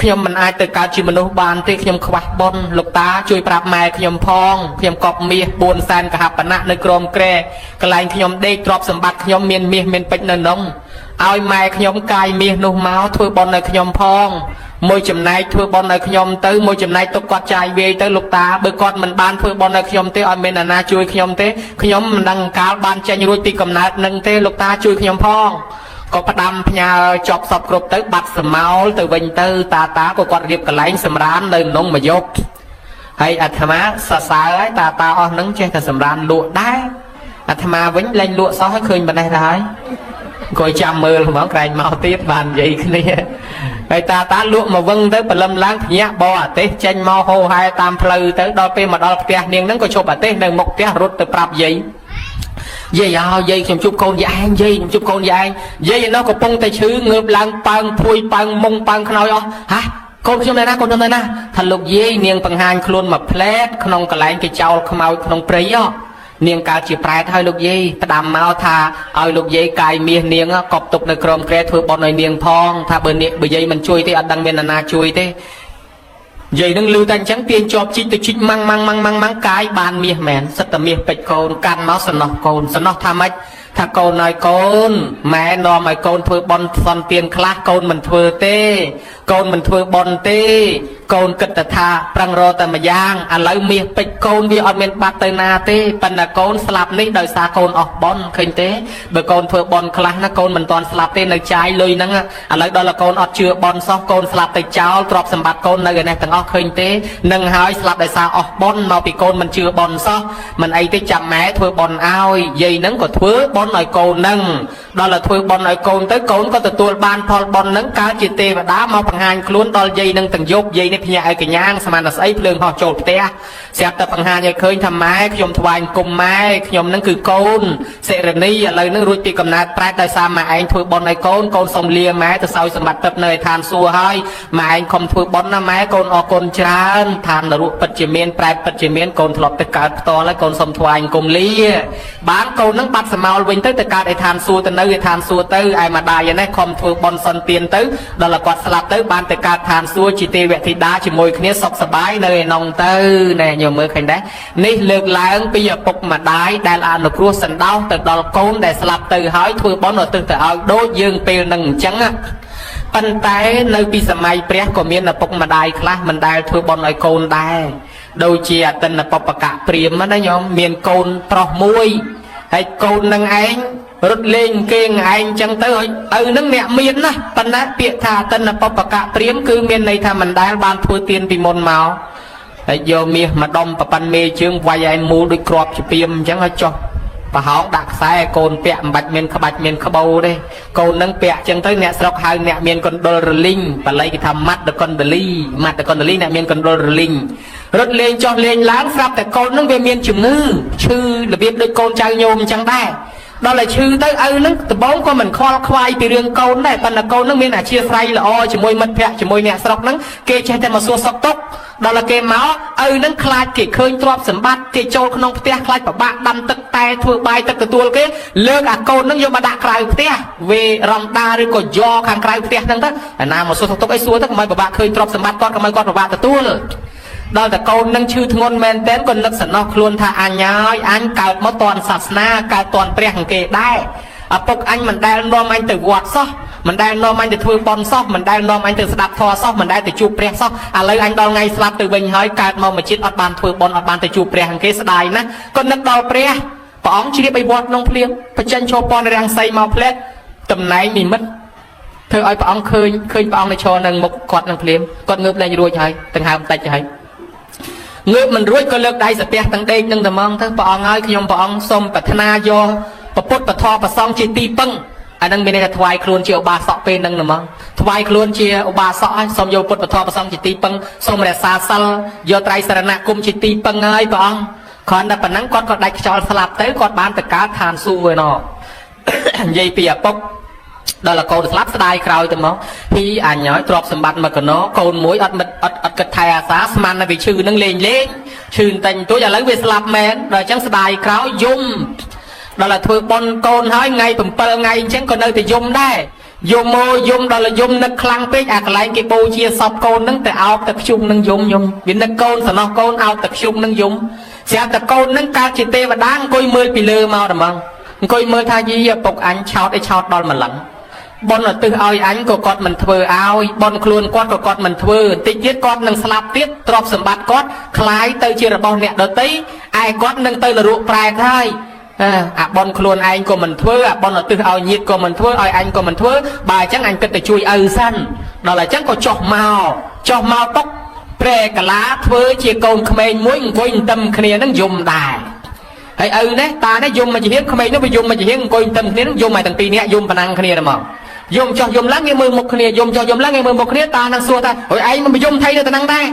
ខ្ញុំមិនអាចទៅកើតជាមនុស្សបានទេខ្ញុំខ្វះបុណ្យលោកតាជួយប្រាប់ម៉ែខ្ញុំផងខ្ញុំកប់មាស4សែនកហបណៈនៅក្រោមគ្រែកន្លែងខ្ញុំដេកទ្រព្យសម្បត្តិខ្ញុំមានមាសមានពេជ្រនៅនោះឲ្យម៉ែខ្ញុំកាយមាសនោះមកធ្វើបុណ្យឲ្យខ្ញុំផងមួយចំណែកធ្វើបុណ្យឲ្យខ្ញុំទៅមួយចំណែកទុកគាត់ចាយវាយទៅលោកតាបើគាត់មិនបានធ្វើបុណ្យឲ្យខ្ញុំទេឲ្យមានអាណាជួយខ្ញុំទេខ្ញុំមិនដឹងកាលបានចេញរួចពីកំណើតនឹងទេលោកតាជួយខ្ញុំផងក៏ផ្ដាំផ្ញើជាប់សពគ្រប់ទៅបាត់សមោលទៅវិញទៅតាតាក៏គាត់រៀបកន្លែងសម្រាននៅក្នុងមួយយប់ហើយអាត្មាសរសើរហើយតាតាអស់នឹងចេះតែសម្រានលក់ដែរអាត្មាវិញលែងលក់សោះហើយឃើញប៉ុណ្ណេះទៅហើយអង្គុយចាំមើលហ្មងក្រែងមកទៀតបាននិយាយគ្នាហើយតាតាលក់មកវឹងទៅព្រលឹមឡើងភ្ញាក់បរអទេសចេញមកហោហែតាមផ្លូវទៅដល់ពេលមកដល់ផ្ទះនាងហ្នឹងក៏ឈប់អទេសនៅមុខផ្ទះរត់ទៅប្រាប់យាយយាយអើយាយខ្ញុំជួបកូនយាយឯងយាយខ្ញុំជួបកូនយាយឯងយាយឯនោះកំពុងតែឈឺងើបឡើងប៉ើងភួយប៉ើងមុងប៉ើងខ្នើយអស់ហាកូនខ្ញុំនៅណាកូនខ្ញុំនៅណាថាលោកយាយនាងបង្ហាញខ្លួនមកផ្លែតក្នុងកន្លែងគេចោលខ្មោចក្នុងព្រៃហ៎នាងកើតជាប្រែតហើយលោកយាយផ្ដាំមកថាឲ្យលោកយាយកាយមាសនាងកប់ទុកនៅក្រោមគ្រែធ្វើបុណ្យឲ្យនាងផងថាបើនាងបើយាយមិនជួយទេអត់ដឹងមាននរណាជួយទេយាយនឹងលឺតែអញ្ចឹងទាញជាប់ជីកទៅជីកម៉ាំងម៉ាំងម៉ាំងម៉ាំងម៉ាំងកាយបានមាសមែនសិតតែមាសពេជ្រកូនកាន់មកសំណោះកូនសំណោះថាម៉េចថាកូនឲ្យកូនម៉ែនាំឲ្យកូនធ្វើបុណ្យសន្ទានខ្លះកូនមិនធ្វើទេកូនមិនធ្វើបុណ្យទេកូនគិតតែថាប្រឹងរកតែម្យ៉ាងឥឡូវមាសពេជ្រកូនវាអត់មានបាត់ទៅណាទេប៉ុន្តែកូនស្លាប់នេះដោយសារកូនអស់បុណ្យឃើញទេបើកូនធ្វើបុណ្យខ្លះណាកូនមិនទាន់ស្លាប់ទេនៅចាយលុយហ្នឹងឥឡូវដល់កូនអត់ជឿបុណ្យសោះកូនស្លាប់ទៅចោលទ្រព្យសម្បត្តិកូននៅឯនេះទាំងអស់ឃើញទេនឹងហើយស្លាប់ដោយសារអស់បុណ្យមកពីកូនមិនជឿបុណ្យសោះមិនអីទេចាំម៉ែធ្វើបុណ្យឲ្យយាយហ្នឹងក៏ធ្វើបុណ្យឲ្យកូនហ្នឹងដល់តែធ្វើបុណ្យឲ្យកូនទៅកូនក៏ទទួលបានផលបុណ្យហ្នឹងកើតជាទេវតាមកបង្ហាញខ្លួនដល់យាយនឹងទាំងយប់យាយនេះភ្ញាក់ឲ្យកញ្ញាងស្មានតែស្អីភ្លើងហោះចូលផ្ទះស្រាប់តែបង្ហាញឲ្យឃើញថាម៉ែខ្ញុំថ្វាយគុំម៉ែខ្ញុំនឹងគឺកូនសិរនីឥឡូវនឹងរួចពីកំណើតប្រែតដោយសារម៉ែឯងធ្វើបុណ្យឲ្យកូនកូនសុំលាម៉ែទៅសោយសម្បត្តិទឹកនៅឯឋានសួគ៌ហើយម៉ែឯងខំធ្វើបុណ្យណាម៉ែកូនអរគុណច្រើនឋាននរកពិតជាមានប្រែតពិតជាមានកូនធ្លាប់ទៅកើតផ្ទាល់ហើយកូនសុំថ្វាយគុំលាបានកូននឹងបាត់សមោលវិញទៅទៅកើតឯឋានសួគ៌ទៅនៅឯឋានសួគ៌ទៅឯម្ដាយឯនេះខំធ្វើបុណ្យសន្ទានទៅដល់គាត់ស្លាប់ទៅបានទៅកើតឋានសួគ៌ជាទេវធីតាជាមួយគ្នាសុខសប្បាយនៅឯនងទៅណែញោមមើលឃើញដែរនេះលើកឡើងពីឪពុកម្ដាយដែលអនុគ្រោះសន្តោសទៅដល់កូនដែលស្លាប់ទៅហើយធ្វើបុណ្យឧទ្ទិសទៅឲ្យដូចយើងពេលនឹងអញ្ចឹងណាប៉ុន្តែនៅពីសម័យព្រះក៏មានឪពុកម្ដាយខ្លះមិនដែលធ្វើបុណ្យឲ្យកូនដែរដូចជាអតិនបពកៈព្រាហ្មណ៍ណាញោមមានកូនប្រុសមួយហើយកូននឹងឯងរត់លេងគេងឯងចឹងទៅឲ្យឪនឹងអ្នកមានណាប៉ុន្តែពាក្យថាអតិនបពកៈព្រាហ្មណ៍គឺមានន័យថាមិនដែលបានធ្វើទានពីមុនមកហើយយកមាសម្ដុំប្រប៉ិនមេជើងវាយឲ្យមូលដូចគ្រាប់ជាពីមអញ្ចឹងឲ្យចុះប្រហោងដាក់ខ្សែឲ្យកូនពាក់មិនបាច់មានក្បាច់មានក្បូរទេកូននឹងពាក់ចឹងទៅអ្នកស្រុកហៅអ្នកមានកណ្ដុលរលីងបាលីគេថាម៉ាត់ដកុណ្ដលីម៉ាត់ដកុណ្ដលីអ្នកមានកណ្ដុលរលីង រត់លេងចុះលេងឡើងស្រាប់តែកូននឹងវាមានជំងឺឈឺរបៀបដូចកូនចៅញោមអញ្ចឹងដែរដល់តែឈឺទៅឪនឹងដំបងក៏មិនខ្វល់ខ្វាយពីរឿងកូនដែរប៉ុន្តែកូននឹងមានអធិស្ឋានល្អជាមួយមិត្តភ័ក្តិជាមួយអ្នកស្រុកហ្នឹងគេចេះតែមកសួរសុខទុក្ខដល់តែគេមកឪនឹងខ្លាចគេឃើញទ្រព្យសម្បត្តិគេចូលក្នុងផ្ទះខ្លាចប្របាក់ដាំទឹកតែធ្វើបាយទឹកទទួលគេលើកអាកូននឹងយកមកដាក់ក្រៅផ្ទះវេរំដាឬក៏យកខាងក្រៅផ្ទះហ្នឹងទៅអាណាមកសួរសុខទុក្ខអីសួរទៅកុំឲ្យប្របាក់ឃើញទ្រព្យសម្បត្តិគាត់កុំឲ្យគាត់ប្របាក់ទទួលដល់តែកូននឹងឈឺធ្ងន់មែនតែនក៏នឹកសំណោះខ្លួនថាអញហើយអញកើតមកតន់សាសនាកើតតន់ព្រះគេដែរឪពុកអញមិនដែលនាំអញទៅវត្តសោះមិនដែលនាំអញទៅធ្វើបន់សោះមិនដែលនាំអញទៅស្ដាប់ធម៌សោះមិនដែលទៅជួបព្រះសោះឥឡូវអញដល់ថ្ងៃស្លាប់ទៅវិញហើយកើតមកមួយជាតិអត់បានធ្វើបន់អត់បានទៅជួបព្រះគេស្ដាយណាស់ក៏នឹកដល់ព្រះព្រះអង្គជ្រាបឲ្យវត្តក្នុងភ្លៀងបញ្ចេញឈោពនរាំងសីមកផ្លែតតំណែងនិមិត្តធ្វើឲ្យព្រះអង្គឃើញឃើញព្រះអង្គនៅឈរនឹងមុខគាត់នឹងភ្លាមគាត់ងើបលែងរួចហើយដង្ហើមតិចហើយងើបមិនរួចក៏លើកដៃសាពះទាំងដេកនឹងត្មងទៅព្រះអង្គហើយខ្ញុំព្រះអង្គសូមប្រាថ្នាយកពពុទ្ធពធប្រសងជាទីពឹងអានឹងមានន័យថាថ្វាយខ្លួនជាឧបាសកពេលនឹងហ្មងថ្វាយខ្លួនជាឧបាសកហើយសូមយកពុទ្ធពធប្រសងជាទីពឹងសូមរក្សាសិលយកត្រៃសរណគមជាទីពឹងហើយព្រះអង្គគ្រាន់តែប៉ុណ្ណឹងគាត់ក៏ដាច់ខ្យល់ស្លាប់ទៅគាត់បានទៅកើតឋានសួគ៌ឯណោះ និយាយពីឪពុកដល់កូនស្លាប់ស្ដាយក្រោយទៅមកពីអញហើយទ្រព្យសម្បត្តិមកកណោកូនមួយអត់មិត្តអត់អត់គិតថែអាសាស្មានតែវាឈឺនឹងលេងលេងឈឺតែងទួចឥឡូវវាស្លាប់មែនដល់អញ្ចឹងស្ដាយក្រោយយំដល់តែធ្វើប៉ុនកូនហើយថ្ងៃ7ថ្ងៃអញ្ចឹងក៏នៅតែយំដែរយំមកយំដល់យំនឹកខ្លាំងពេកអាកន្លែងគេបូជាសពកូននឹងទៅអោបទៅខ្ជុំនឹងយំយំវានឹកកូនសំណោះកូនអោបទៅខ្ជុំនឹងយំស្រាប់តែកូននឹងកើតជាទេវតាអង្គុយមើលពីលើមកតែហ្មងអង្គុយមើលថាយីឪពុកអញឆោតអីឆោតដល់ម្លឹងប៉ុនឧទ្ទិសឲ្យអញក៏គាត់មិនធ្វើឲ្យប៉ុនខ្លួនគាត់ក៏គាត់មិនធ្វើតិចទៀតគាត់នឹងស្លាប់ទៀតទ្រព្យសម្បត្តិគាត់คล้ายទៅជារបស់អ្នកដទៃឯគាត់នឹងទៅនរកប្រែតហើយអាប៉ុនខ្លួនឯងក៏មិនធ្វើអាប៉ុនឧទ្ទិសឲ្យញាតិក៏មិនធ្វើឲ្យអញក៏មិនធ្វើបើអញ្ចឹងអញគិតទៅជួយឪសិនដល់អញ្ចឹងក៏ចុះមកចុះមកពុកប្រែកាឡាធ្វើជាកូនក្មេងមួយអង្គុយទន្ទឹមគ្នានឹងយំដែរហើយឪនេះតានេះយំមកជាហៀងក្មេងនោះវាយំមកជាហៀងអង្គុយទន្ទឹមគ្នានឹងយំឲ្យទាំងពីរនាក់យំប៉ុណ្ណឹងគ្នាតែមកយំចុះយំឡើងគេមើលមុខគ្នាយំចុះយំឡើងគេមើលមុខគ្នាតានឹងសួរថាហុយឯងមិនយំថៃទៅតំណឹងដែរ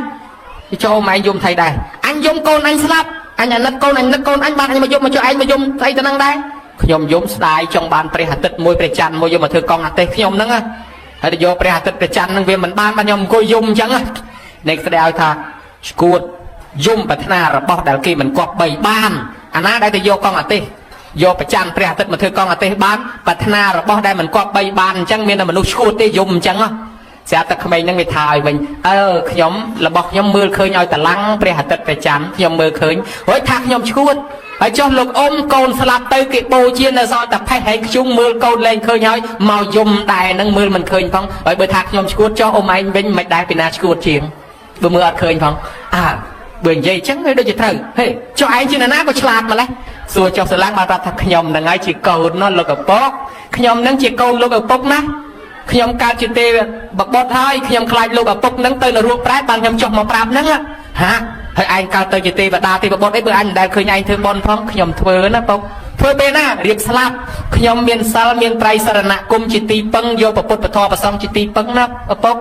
ចូលម៉ែយំថៃដែរអញយំកូនអញស្លាប់អញអាណិតកូនអញនឹកកូនអញបានអញមកយំមកចុះឯងមកយំស្អីទៅនឹងដែរខ្ញុំយំស្ដាយចង់បានព្រះអាទិត្យមួយព្រះច័ន្ទមួយយកមកធ្វើកង់អាទេសខ្ញុំហ្នឹងហើយទៅយកព្រះអាទិត្យព្រះច័ន្ទហ្នឹងវាមិនបានបានខ្ញុំអង្គុយយំអញ្ចឹងនេះស្ដីឲ្យថាឈួតយំប្រាថ្នារបស់ដែលគេមិនគប្បីបានអាណាដែលទៅយកកង់អាទេសយកប្រច័នព្រះអាទិត្យមកធ្វើកង់អាទេសបានប្រាថ្នារបស់ដែលមិនគប្បីបានអញ្ចឹងមានតែមនុស្សឈួតទេយំអញ្ចឹងស្រាប់តែក្មេងហ្នឹងវាថាឲ្យវិញអើខ្ញុំរបស់ខ្ញុំមើលឃើញឲ្យតឡាំងព្រះអាទិត្យព្រះច័ន្ទខ្ញុំមើលឃើញហើយថាខ្ញុំឈួតហើយចុះលោកអ៊ំកូនស្លាប់ទៅគេបូជានៅសល់តែផេះហើយខ្ញុំមើលកូនលែងឃើញហើយមកយំដែរហ្នឹងមើលមិនឃើញផងហើយបើថាខ្ញុំឈួតចុះអ៊ំឯងវិញមិនដែរពីណាឈួតជាងបើមើលអត់ឃើញផងអើបើនិយាយអញ្ចឹងដូចជាត្រូវហេចុះឯងជានរណាក៏ឆ្លាតម្លេះសួរចុះស្រឡាំងបានប្រាប់ថាខ្ញុំហ្នឹងហើយជាកូនណោះលោកឪពុកខ្ញុំហ្នឹងជាកូនលោកឪពុកណាខ្ញុំកើតជាទេវបុត្រហើយខ្ញុំខ្លាចលោកឪពុកហ្នឹងទៅនរកប្រែតបានខ្ញុំចុះមកប្រាប់ហ្នឹងហាហើយឯងកើតទៅជាទេវតាទេវបុត្រអីបើអញមិនដែលឃើញឯងធ្វើបុណ្យផងខ្ញុំធ្វើណាពុកធ្វើពេលណារៀបស្លាប់ខ្ញុំមានសិលមានត្រៃសរណគមជាទីពឹងយកពុទ្ធពធប្រសងជាទីពឹងណាឪពុក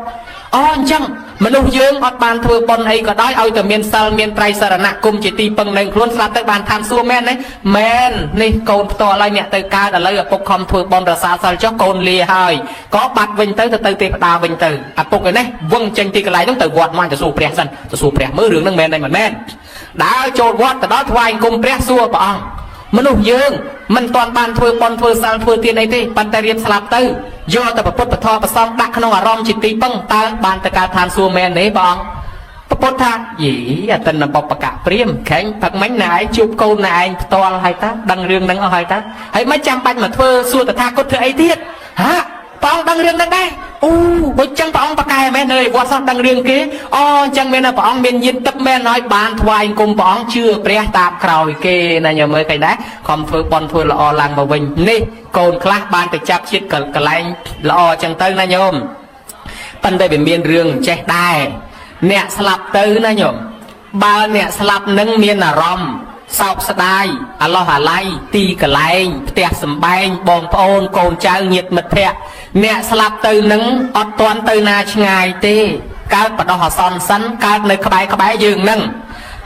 អូអញ្ចឹងមនុស្សយើងអត់បានធ្វើបុណ្យអីក៏ដោយឲ្យតែមានសិលមានត្រៃសរណគមជាទីពឹងនៅខ្លួនស្លាប់ទៅបានឋានសួគ៌មែនទេមែននេះកូនផ្ទាល់ហើយអ្នកទៅកើតឥឡូវឪពុកខំធ្វើបុណ្យរសាសិលចុះកូនលាហើយក៏បាត់វិញទៅទៅទេវតាវិញទៅឪពុកឯនេះវឹងចេញទីកន្លែងហ្នឹងទៅវត្តមកទៅសួរព្រះសិនទៅសួរព្រះមើលរឿងហ្នឹងមែនទេមិនមែនដើរចូលវត្តទៅដល់ថ្វាយអង្គមព្រះសួរព្រះអង្គមនុស្សយើងមិនទាន់បានធ្វើបុណ្យធ្វើសិលធ្វើទានអីទេប៉ុន្តែរៀបស្លាប់ទៅយកតែពុទ្ធពធប្រសងដាក់ក្នុងអារម្មណ៍ជាទីពឹងតើបានទៅកើតឋានសួគ៌មែនទេព្រះអង្គពុទ្ធថាយីអតិនបបកៈព្រាមខែងផឹកមិញណែឯងជួបកូនណែឯងផ្ទាល់ហើយតាដឹងរឿងហ្នឹងអស់ហើយតាហើយមិនចាំបាច់មកធ្វើសួរតថាគតធ្វើអីទៀតហាព្រះអង្គដឹងរឿងហ្នឹងដែរអូបើចឹងព្រះអង្គប្រកែមែននៅវត្តសោះដឹងរឿងគេអូអញ្ចឹងមានតែព្រះអង្គមានញាណទឹកមែនហើយបានថ្វាយអង្គមព្រះអង្គជឿព្រះតាមក្រោយគេណាញមើលឃើញដែរខំធ្វើបន់ធ្វើល្អឡើងមកវិញនេះកូនខ្លះបានទៅចាប់ជាតិកន្លែងល្អអញ្ចឹងទៅណាញោមប៉ុន្តែវាមានរឿងចេះដែរអ្នកស្លាប់ទៅណាញោមបើអ្នកស្លាប់នឹងមានអារម្មណ៍សោកស្ដាយអាឡោះអាល័យទីកន្លែងផ្ទះសំបែងបងប្អូនកូនចៅញាតិមិត្តភ័ក្តិអ្នកស្លាប់ទៅនឹងអត់ទាន់ទៅណាឆ្ងាយទេកើតបដោះអាសន្នសិនកើតនៅក្បែរក្បែរយើងនឹង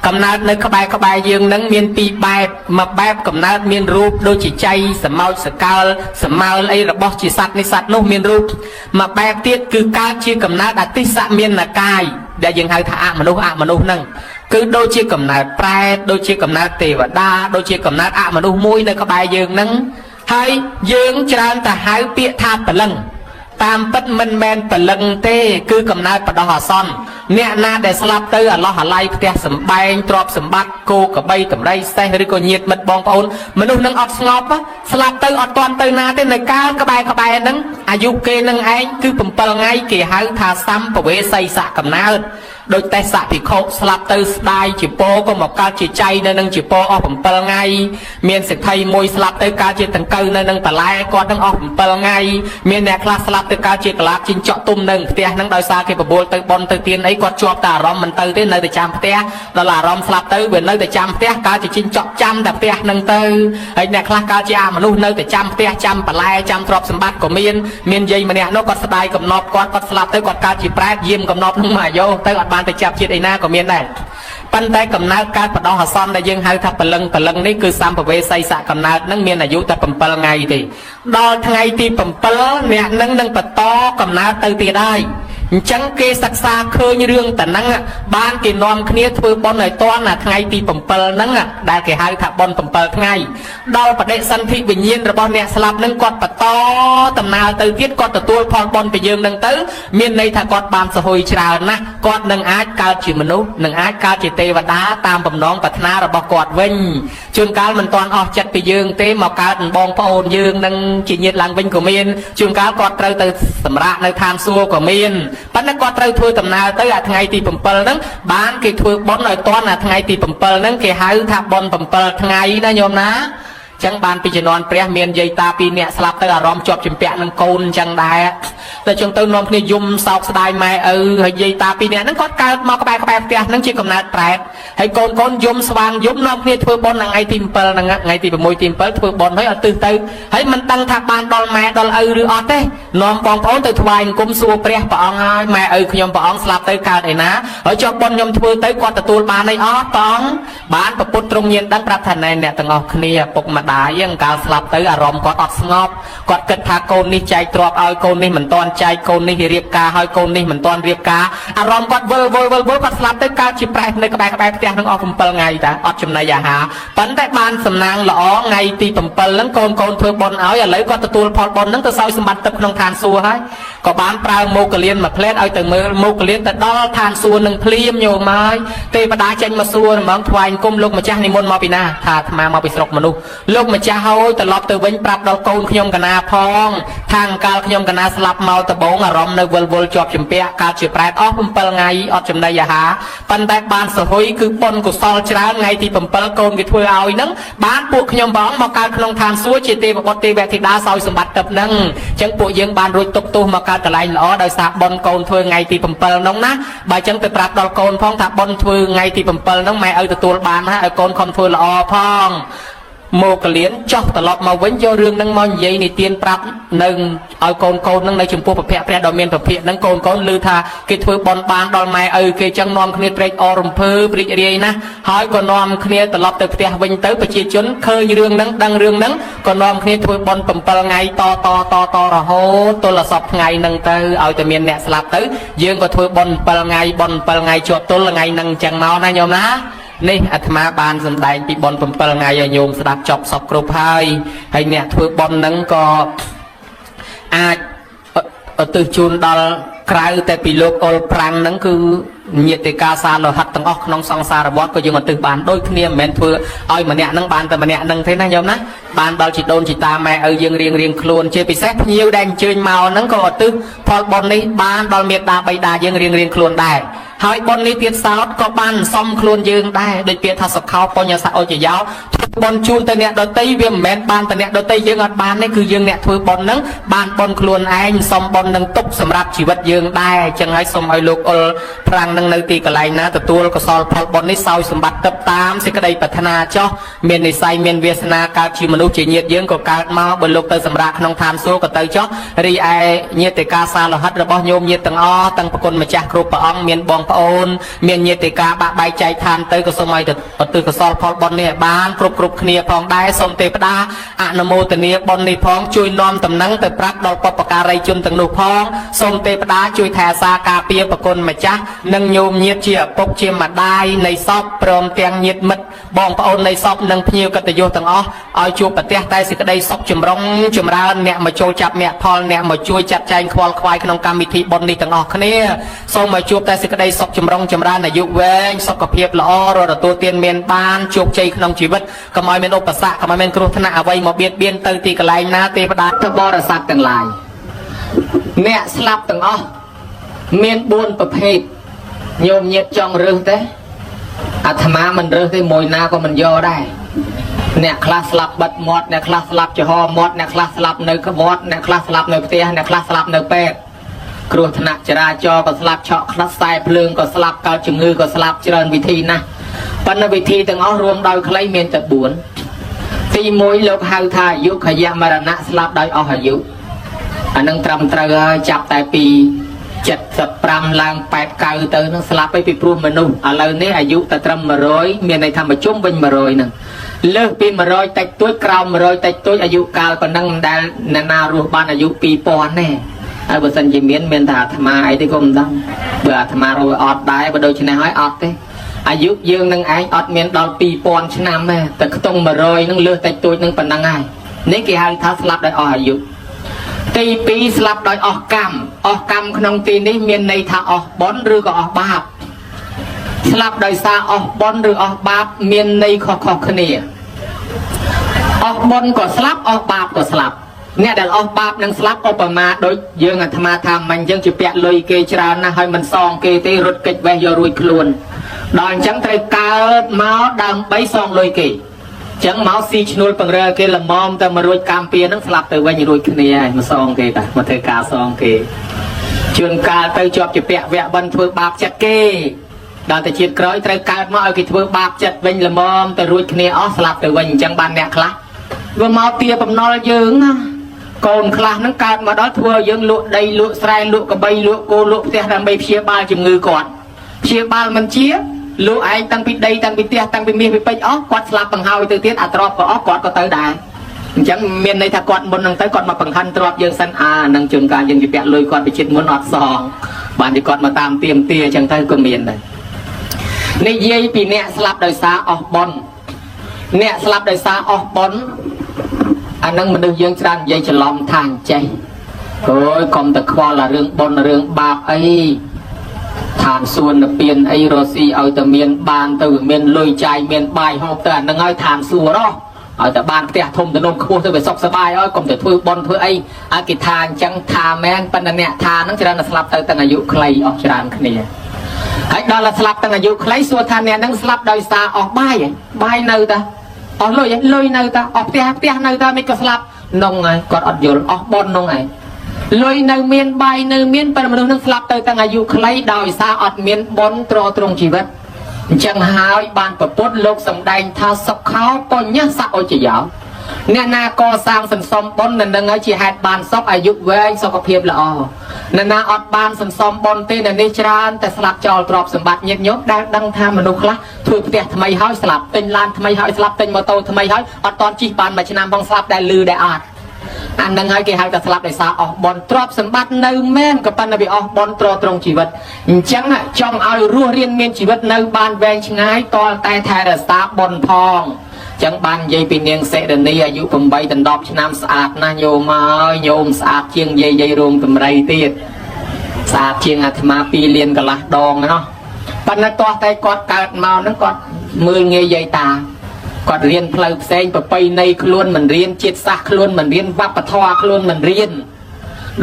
កំណើតនៅក្បែរក្បែរយើងនឹងមានពីរបែបមួយបែបកំណើតមានរូបដូចជាចៃសមោចសកលសមោលអីរបស់ជាសត្វនេះសត្វនោះមានរូបមួយបែបទៀតគឺកើតជាកំណើតអតិសមានកាយដែលយើងហៅថាអមនុស្សអមនុស្សហ្នឹងគឺដូចជាកំណើតប្រែតដូចជាកំណើតទេវតាដូចជាកំណើតអមនុស្សមួយនៅក្បែរយើងហ្នឹងហើយយើងច្រើនតែហៅពាក្យថាព្រលឹងតាមពិតមិនមែនព្រលឹងទេគឺកំណើតបដោះអាសន្នអ្នកណាដែលស្លាប់ទៅអាឡោះអាល័យផ្ទះសំបែងទ្រព្យសម្បត្តិគោក្របីតម្រៃសេះឬក៏ញាតិមិត្តបងប្អូនមនុស្សនឹងអត់ស្ងប់ស្លាប់ទៅអត់ទាន់ទៅណាទេនៅកាលក្បែរក្បែរហ្នឹងអាយុគេនឹងឯងគឺ7ថ្ងៃគេហៅថាសម្ពវេសីសៈកំណើតដោយទេសៈភិក្ខុស្លាប់ទៅស្ដាយជាពោក៏មកកើតជាចៃនៅនឹងជាពោអស់7ថ្ងៃមានសិទ្ធិមួយស្លាប់ទៅកើតជាតង្កូវនៅនឹងបន្លែគាត់នឹងអស់7ថ្ងៃមានអ្នកខ្លះស្លាប់ទៅកើតជាកលាបជីងចក់ទុំនៅផ្ទះហ្នឹងដោយសារគេបបួលទៅបន់ទៅទៀនអីគាត់ជាប់តែអារម្មណ៍មិនទៅទេនៅតែចាំផ្ទះដល់អារម្មណ៍ស្លាប់ទៅវានៅតែចាំផ្ទះកើតជាជីងចក់ចាំតែផ្ទះហ្នឹងទៅហើយអ្នកខ្លះកើតជាអាមនុស្សនៅតែចាំផ្ទះចាំបន្លែចាំទ្រព្យសម្បត្តិក៏មានមានយាយម្នាក់នោះគាត់ស្ដាយកំណប់គាត់គាត់ស្លាប់ទៅគាត់កើតជាប្រែតយាមកំណប់ហ្នឹងមកអាយុទៅអត់បានទៅចាប់ជាតិអីណាក៏មានដែរប៉ុន្តែកំណើតកើតបដោះអាសន្នដែលយើងហៅថាព្រលឹងព្រលឹងនេះគឺសម្ភវេសីសៈកំណើតនឹងមានអាយុតែ7ថ្ងៃទេដល់ថ្ងៃទី7អ្នកនឹងនឹងបន្តកំណើតទៅទៀតហើយអញ្ចឹងគេសិក្សាឃើញរឿងតហ្នឹងបានគេនាំគ្នាធ្វើបុណ្យឲ្យតាន់អាថ្ងៃទី7ហ្នឹងដែលគេហៅថាបុណ្យ7ថ្ងៃដល់បដិសន្ធិវិញ្ញាណរបស់អ្នកស្លាប់ហ្នឹងគាត់បន្តដំណើរទៅទៀតគាត់ទទួលផលបុណ្យពីយើងហ្នឹងទៅមានន័យថាគាត់បានសហុយច្រើនណាស់គាត់នឹងអាចកើតជាមនុស្សនឹងអាចកើតជាទេវតាតាមបំណងប្រាថ្នារបស់គាត់វិញជួនកាលមិនទាន់អស់ចិត្តពីយើងទេមកកើតបងប្អូនយើងនឹងជាញាតិឡើងវិញក៏មានជួនកាលគាត់ត្រូវទៅសម្រាកនៅឋានសួគ៌ក៏មានប៉ុន្តែគាត់ត្រូវធ្វើដំណើរទៅអាថ្ងៃទី7ហ្នឹងបានគេធ្វើបុណ្យឲ្យទាន់អាថ្ងៃទី7ហ្នឹងគេហៅថាបុណ្យ7ថ្ងៃណាញោមណាចឹងបានពីជំនាន់ព្រះមានយាយតាពីរនាក់ស្លាប់ទៅអារម្មណ៍ជាប់ជំពាក់នឹងកូនចឹងដែរតែចឹងទៅនាំគ្នាយំសោកស្ដាយម៉ែឪហើយយាយតាពីរនាក់ហ្នឹងគាត់កើតមកក្បែរក្បែរផ្ទះហ្នឹងជាកំណើតប្រែតហើយកូនកូនយំស្វាងយំនាំគ្នាធ្វើបុណ្យថ្ងៃទី7ហ្នឹងថ្ងៃទី6ទី7ធ្វើបុណ្យហើយអត់ទិសទៅហើយមិនដឹងថាបានដល់ម៉ែដល់ឪឬអត់ទេនាំបងប្អូនទៅថ្វាយអង្គមសួរព្រះព្រះអង្គហើយម៉ែឪខ្ញុំព្រះអង្គស្លាប់ទៅកើតឯណាហើយចុះបុណ្យខ្ញុំធ្វើទៅគាត់ទទួលបានអីអត់ព្រះអង្គបានប្រពុតទ្រង់ញាណដឹងប្រាប់ថាណែអ្នកទាំងអស់គ្នាពុកម្ដាយហ្នឹងកាលស្លាប់ទៅអារម្មណ៍គាត់អត់ស្ងប់គាត់គិតថាកូននេះចែកទ្រព្យឲ្យកូននេះមិនទាន់ចែកកូននេះរៀបការហើយកូននេះមិនទាន់រៀបការអារម្មណ៍គាត់វិលវល់វិលវល់គាត់ស្លាប់ទៅកើតជាប្រែតនៅក្បែរក្បែរផ្ទះនឹងអស់7ថ្ងៃតាអត់ចំណីអាហារប៉ុន្តែបានសំណាងល្អថ្ងៃទី7ហ្នឹងកូនកូនធ្វើបុណ្យឲ្យឥឡូវគាត់ទទួលផលបុណ្យហ្នឹងទៅសោយសម្បត្តិទឹកក្នុងឋានសួគ៌ហើយក៏បានប្រើមោគលានមួយផ្លែតឲ្យទៅមើលមោគលានទៅដល់ឋានសួគ៌នឹងភ្លាមញោមហើយទេវតាចេញមកសួរហ្មងថ្វាយអង្គមលោកម្ចាស់និមន្តមកពីណាថាអាត្មាមកពីស្រុកមនុស្សលោកម្ចាស់ហើយត្រឡប់ទៅវិញប្រាប់ដល់កូនខ្ញុំកណាផងថាអង្កាលខ្ញុំកណាស្លាប់មកដបងអារម្មណ៍នៅវិលវល់ជាប់ជំពាក់កើតជាប្រែតអស់7ថ្ងៃអត់ចំណីអាហារប៉ុន្តែបានសហុយគឺបុណ្យកុសលច្រើនថ្ងៃទី7កូនគេធ្វើឲ្យហ្នឹងបានពួកខ្ញុំបងមកកើតក្នុងឋានសួគ៌ជាទេវបុត្រទេវធីតាសោយសម្បត្តិទឹកហ្នឹងអញ្ចឹងពួកយើងបានរួចទុកទោសមកកើតកន្លែងល្អដោយសារបុណ្យកូនធ្វើថ្ងៃទី7ហ្នឹងណាបើអញ្ចឹងទៅប្រាប់ដល់កូនផងថាបុណ្យធ្វើថ្ងៃទី7ហ្នឹងម៉ែឲ្យទទួលបានណាឲ្យកូនខំធ្វើល្អផងមកលៀនចោះត្រឡប់មកវិញយករឿងហ្នឹងមកនិយាយនិទានប្រាប់នឹងឲ្យកូនកូនហ្នឹងនៅចំពោះពភៈព្រះដ៏មានពភៈហ្នឹងកូនកូនឮថាគេធ្វើបន់បានដល់ម៉ែឪគេចឹងនាំគ្នាត្រេកអររំភើបរីករាយណាស់ហើយក៏នាំគ្នាត្រឡប់ទៅផ្ទះវិញទៅប្រជាជនឃើញរឿងហ្នឹងដឹងរឿងហ្នឹងក៏នាំគ្នាធ្វើបន់7ថ្ងៃតតតតរហូតទល់សពថ្ងៃហ្នឹងទៅឲ្យតែមានអ្នកស្លាប់ទៅយើងក៏ធ្វើបន់7ថ្ងៃបន់7ថ្ងៃជាប់ទល់ថ្ងៃហ្នឹងចឹងមកណាញោមណានេះអាត្មាបានសម្ដែងពីបុណ្យ7ថ្ងៃឲ្យញោមស្ដាប់ចប់សពគ្រប់ហើយហើយអ្នកធ្វើបុណ្យហ្នឹងក៏អាចឧទ្ទិសជូនដល់ក្រៅតែពីលោកអុលប្រាំងហ្នឹងគឺញាតិកាសាលោហិតទាំងអស់ក្នុងសង្សារវដ្តក៏យើងឧទ្ទិសបានដូចគ្នាមិនមែនធ្វើឲ្យម្នាក់ហ្នឹងបានតែម្នាក់ហ្នឹងទេណាញោមណាបានដល់ជីដូនជីតាម៉ែឪយើងរៀងរៀងខ្លួនជាពិសេសភ្ញៀវដែលអញ្ជើញមកហ្នឹងក៏ឧទ្ទិសផលបុណ្យនេះបានដល់មេដាបៃតាយើងរៀងរៀងខ្លួនដែរហើយបុណ្យនេះទៀតសោតក៏បានសំខ្លួនយើងដែរដូចពាក្យថាសុខោបញ្ញសៈអុជយោ បុណ្យជូនទៅអ្នកដតីវាមិនមែនបានតែអ្នកដតីយើងអត់បានទេគឺយើងអ្នកធ្វើបុណ្យហ្នឹងបានបុណ្យខ្លួនឯងសុំបុណ្យនឹងទុកសម្រាប់ជីវិតយើងដែរអញ្ចឹងហើយសូមឲ្យលោកអុលប្រាំងនឹងនៅទីកន្លែងណាទទួលកុសលផលបុណ្យនេះសោយសម្បត្តិទឹកតាមសេចក្តីប្រាថ្នាចោះមាននិស័យមានវាសនាកើតជាមនុស្សជាញាតិយើងក៏កើតមកបើលោកទៅសម្រាប់ក្នុងឋានសួគ៌ក៏ទៅចោះរីឯញាតិកាសាលោហិតរបស់ញោមញាតិទាំងអស់ទាំងប្រគុណម្ចាស់គ្រប់ព្រះអង្គមានបងប្អូនមានញាតិកាបាក់បែកចែកឋានទៅក៏សូមឲ្យទៅឧទ្ទិសកុសលផលបុណ្យនេះឲ្យបានគ្រប់គ្រប់គ្នាផងដែរសូមទេវតាអនុមោទនាបុណ្យនេះផងជួយនាំតំណែងទៅប្រាប់ដល់បុព្វការីជនទាំងនោះផងសូមទេវតាជួយថែអាសាការពារប្រគុណម្ចាស់និងញោមញាតិជាឪពុកជាម្ដាយនៃសពព្រមទាំងញាតិមិត្តបងប្អូននៃសពនិងភ្ញៀវកិត្តិយសទាំងអស់ឲ្យជួបប្រទះតែសេចក្តីសុខចម្រុងចម្រើនអ្នកមកចូលចាប់មគ្គផលអ្នកមកជួយចាត់ចែងខ្វល់ខ្វាយក្នុងកម្មវិធីបុណ្យនេះទាំងអស់គ្នាសូមឲ្យជួបតែសេចក្តីសុខចម្រុងចម្រើនអាយុវែងសុខភាពល្អរត់ទទួលទានមានបានជោគជ័យក្នុងជីវិតកុំឲ្យមានឧបសគ្គកុំឲ្យមានគ្រោះថ្នាក់អ្វីមកបៀតបៀនទៅទីកន្លែងណាទេវតាបរិស័ទទាំងឡាយអ្នកស្លាប់ទាំងអស់មាន4ប្រភេទញោមញាតចង់រើសទេអាត្មាមិនរើសទេមួយណាក៏មិនយកដែរអ្នកខ្លះស្លាប់បិទមាត់អ្នកខ្លះស្លាប់ចំហមាត់អ្នកខ្លះស្លាប់នៅក្បត់អ្នកខ្លះស្លាប់នៅផ្ទះអ្នកខ្លះស្លាប់នៅពេទ្យគ្រោះថ្នាក់ចរាចរណ៍ក៏ស្លាប់ឆក់ខ្លះខ្សែភ្លើងក៏ស្លាប់កើតជំងឺក៏ស្លាប់ច្រើនវិធីណាស់ប៉ុន្តែវិធីទាំងអស់រួមដោយខ្លីមានតែ4ទី1លោកហៅថាអាយុខយមរណៈស្លាប់ដោយអស់អាយុអានឹងត្រឹមត្រូវហើយចាប់តែពី75ឡើង8 9ទៅនឹងស្លាប់ไปពីព្រោះមនុស្សឥឡូវនេះអាយុតែត្រឹម100មានន័យថាមកជុំវិញ100ហ្នឹងលើសពី100តិចតួចក្រោម100តិចតួចអាយុកាលប៉ុណ្ណឹងមិនដែលអ្នកណារស់បានអាយុ2000ទេហើយបើសិនជាមានមានថាអាត្មាអីទេក៏មិនដឹងបើអាត្មារស់អត់ដែរបើដូច្នេះហើយអត់ទេអាយុយើងនឹងឯងអត់មានដល់2000ឆ្នាំទេតែខ្ទង់100ហ្នឹងលើសតិចតួចហ្នឹងប៉ុណ្ណឹងហើយនេះគេហៅថាស្លាប់ដោយអស់អាយុទី2ស្លាប់ដោយអស់កម្មអស់កម្មក្នុងទីនេះមានន័យថាអស់បុណ្យឬក៏អស់បាបស្លាប់ដោយសារអស់បុណ្យឬអស់បាបមានន័យខុសៗគ្នាអស់បុណ្យក៏ស្លាប់អស់បាបក៏ស្លាប់អ្នកដែលអស់បាបនឹងស្លាប់ឧបមាដូចយើងអាត្មាថាមិញយើងជាពាក់លុយគេច្រើនណាស់ហើយមិនសងគេទេរត់គេចវេះយករួចខ្លួនដល់អញ្ចឹងត្រូវកើតមកដើម្បីសងលុយគេចឹងមកស៊ីឈ្នួលពង្រើគេល្មមតែមករួចកម្មពៀនឹងស្លាប់ទៅវិញរួចគ្នាហើយមកសងគេតាមកធ្វើការសងគេជួនកាលទៅជាប់ជាពាក់វគ្គបិណ្ឌធ្វើបាបចិត្តគេដល់តែជាតិក្រោយត្រូវកើតមកឲ្យគេធ្វើបាបចិត្តវិញល្មមទៅរួចគ្នាអស់ស្លាប់ទៅវិញអញ្ចឹងបានអ្នកខ្លះវាមកទាបំណុលយើងណាកូនខ្លះហ្នឹងកើតមកដល់ធ្វើឲ្យយើងលក់ដីលក់ស្រែលក់កបីលក់គោលក់ផ្ទះដើម្បីព្យាបាលជំងឺគាត់ព្យាបាលមិនជាលក់ឯងតាំងពីដីតាំងពីផ្ទះតាំងពីមាសពីពេជ្រអស់គាត់ស្លាប់បង្ហើយទៅទៀតអាទ្របក៏អស់គាត់ក៏ទៅដែរអញ្ចឹងមានន័យថាគាត់មុនហ្នឹងទៅគាត់មកបង្ហាន់ទ្របយើងសិនអានឹងជួនកាលយើងជាពាក់លុយគាត់ទៅជាតិមុនអត់សងបានទីគាត់មកតាមទៀមទាអញ្ចឹងទៅក៏មានដែរនិយាយពីអ្នកស្លាប់ដោយសារអស់បុណ្យអ្នកស្លាប់ដោយសារអស់បុណ្យអានឹងមនុស្សយើងច្រើននិយាយច្រឡំថាអញ្ចេះអូយកុំតែខ្វល់អារឿងបុណ្យរឿងបាបអីឋានសួគ៌និព្វានអីរស់ស៊ីឲ្យតែមានបានទៅវាមានលុយចាយមានបាយហូបទៅអានឹងហើយឋានសួគ៌រោះឲ្យតែបានផ្ទះធំទំនំខ្ពស់ទៅវាសុខសប្បាយឲ្យកុំតែធ្វើបុណ្យធ្វើអីឲ្យគេថាអញ្ចឹងថាមែនប៉ុន្តែអ្នកថាហ្នឹងច្រើនតែស្លាប់ទៅទាំងអាយុខ្លីអស់ច្រើនគ្នាហើយដល់តែស្លាប់ទាំងអាយុខ្លីសួរថាអ្នកហ្នឹងស្លាប់ដោយសារអស់បាយហ៎បាយនៅតាអស់លុយហ៎លុយនៅតាអស់ផ្ទះផ្ទះនៅតាមិនក៏ស្លាប់នងហើយគាត់អត់យល់អស់បុណ្យនងហើយលុយនៅមានបាយនៅមានប៉ុន្តែមនុស្សនឹងស្លាប់ទៅទាំងអាយុខ្លីដោយសារអត់មានបុណ្យទ្រទ្រង់ជីវិតអញ្ចឹងហើយបានប្រពុតលោកសម្ដែងថាសុខោបញ្ញសអុជយោអ្នកណាកសាងសន្សំបុណ្យនៅនឹងហើយជាហេតុបានសុខអាយុវែងសុខភាពល្អអ្នកណាអត់បានសន្សំបុណ្យទេនៅនេះច្រើនតែស្លាប់ចោលទ្រព្យសម្បត្តិញាតិញោមដែលដឹងថាមនុស្សខ្លះធ្វើផ្ទះថ្មីហើយស្លាប់ទិញឡានថ្មីហើយស្លាប់ទិញម៉ូតូថ្មីហើយអត់តន់ជិះបានមួយឆ្នាំផងស្លាប់ដែលលឺដែលអត់អានឹងហើយគេហៅថាស្លាប់ដោយសារអស់បុណ្យទ្រព្យសម្បត្តិនៅមែនក៏ប៉ុន្តែវាអស់បុណ្យទ្រទ្រង់ជីវិតអញ្ចឹងចង់ឲ្យរស់រានមានជីវិតនៅបានវែងឆ្ងាយតលតែថែរក្សាបុណ្យផងចឹងបាននិយាយពីនាងសិរនីអាយុ8ដល់10ឆ្នាំស្អាតណាស់ញោមហើយញោមស្អាតជាងយាយយាយរោងតម្រៃទៀតស្អាតជាងអាត្មា2លានកន្លះដងណោះប៉ុន្តែតោះតែគាត់កើតមកហ្នឹងគាត់មើលងាយយាយតាគាត់រៀនផ្លូវផ្សេងប្រពៃណីខ្លួនមិនរៀនជាតិសាសន៍ខ្លួនមិនរៀនវប្បធម៌ខ្លួនមិនរៀន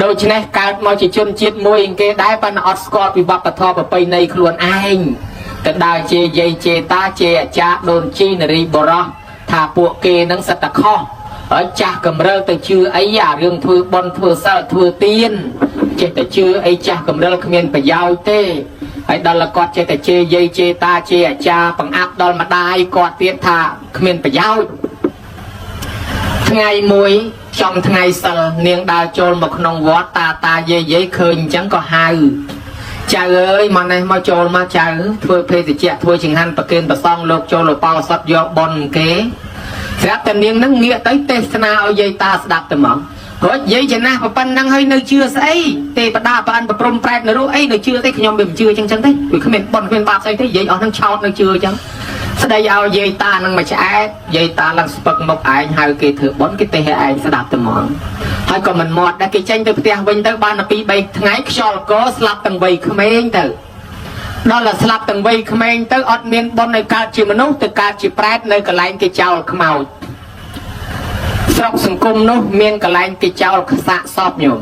ដូច្នេះកើតមកជាជនជាតិមួយគេដែរប៉ុន្តែអត់ស្គាល់ពីវប្បធម៌ប្រពៃណីខ្លួនឯងទៅដើរជេរយាយជេរតាជេរអាចារ្យដូនជីនារីបរោះថា ថាពួកគេនឹងសិតតែខុសហើយចាស់កម្រិលទៅជឿអីអារឿងធ្វើបុណ្យធ្វើសិលធ្វើទានចេះតែជឿអីចាស់កម្រិលគ្មានប្រយោជន៍ទេហើយដល់គាត់ចេះតែជេរយាយជេរតាជេរអាចារ្យបង្អាប់ដល់ម្ដាយគាត់ទៀតថាគ្មានប្រយោជន៍ថ្ងៃមួយចំថ្ងៃសិលនាងដើរចូលមកក្នុងវត្តតាតាយាយយាយឃើញអញ្ចឹងក៏ហៅចៅអើយមកនេះមកចូលមកចៅធ្វើភេសជ្ជៈធ្វើចង្ហាន់ប្រគេនប្រសងលោកចូលឧបោសថយកបុណ្យគេស្រាប់តែនាងនឹងងាកទៅទេសនាឲ្យយាយតាស្ដាប់ទៅមករួចយាយចំណាស់ប៉ុណ្ណឹងហើយនៅជឿស្អីទេបដាប្រអិនប្រព្រំប្រែតនរកអីនៅជឿទេខ្ញុំវាមិនជឿអញ្ចឹងទេវាគ្មានបុណ្យគ្មានបាបស្អីទេយាយអស់នឹងឆោតនៅជឿអញ្ចឹងស្ដីឲ្យយាយតានឹងមកឆ្អែតយាយតាឡើងស្ពឹកមុខឯងហៅគេធ្វើបុណ្យគេទេសឲ្យឯងស្ដាប់ទៅមកហើយក៏មិនមាត់ដែរគេចេញទៅផ្ទះវិញទៅបានតែ2 3ថ្ងៃខ្យល់កស្លាប់ទាំងវ័យក្មេងទៅដល់តែស្លាប់ទាំងវ័យក្មេងទៅអត់មានបុណ្យឲ្យកើតជាមនុស្សទៅកើតជាប្រែតនៅកន្លែងគេចោលខ្មោចស្រុកសង្គមនោះមានកន្លែងគេចោលខ្សាកសពញោម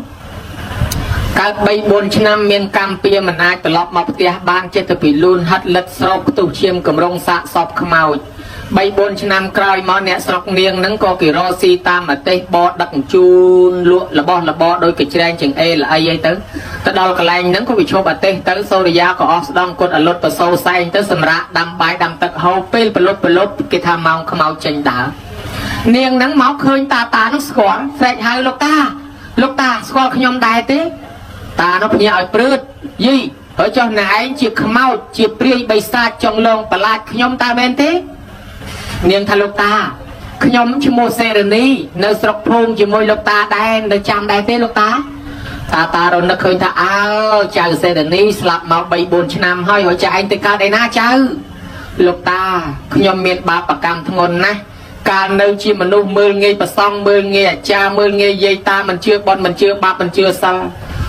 កើត3 4ឆ្នាំមានកម្មពៀមិនអាចត្រឡប់មកផ្ទះបានចិត្តទៅពីលូនហិតលិតស្រោបខ្ទុះឈាមកម្រងសាកសពខ្មោច3 4ឆ្នាំក្រោយមកអ្នកស្រុកនាងហ្នឹងក៏គេរកស៊ីតាមប្រទេសបដឹកជូនលក់របស់របរដោយកច្រែងចង្អេរល្អីអីទៅទៅដល់កន្លែងហ្នឹងក៏វាឈប់ប្រទេសទៅសូរិយាក៏អស់ស្ដង់គុតអលុតប្រសូសែងទៅសម្រាប់ដាំបាយដាំទឹកហូរពេលប្រលប់ប្រលប់គេថាម៉ោងខ្មោចចេញដើរនាងហ្នឹងមកឃើញតាតាហ្នឹងស្គាល់ស្រែកហៅលោកតាលោកតាស្គាល់ខ្ញុំដែរទេតានោះភ្ញាក់ឲ្យព្រឺតយីហើយចុះណែឯងជាខ្មោចជាព្រាយបិសាចចង់លងប្រឡាចខ្ញុំតើមែនទេនាងថាលោកតាខ្ញុំឈ្មោះសេរនីនៅស្រុកភូមិជាមួយលោកតាដែរនៅចាំដែរទេលោកតាតាតារនឹកឃើញថាអើចៅសេរនីស្លាប់មក3 4ឆ្នាំហើយហើយចៅឯងទៅកើតឯណាចៅលោកតាខ្ញុំមានបាបកម្មធ្ងន់ណាស់កាលនៅជាមនុស្សមើលងាយប្រសងមើលងាយអាចារ្យមើលងាយយាយតាមិនជឿបុណ្យមិនជឿបាបមិនជឿសិល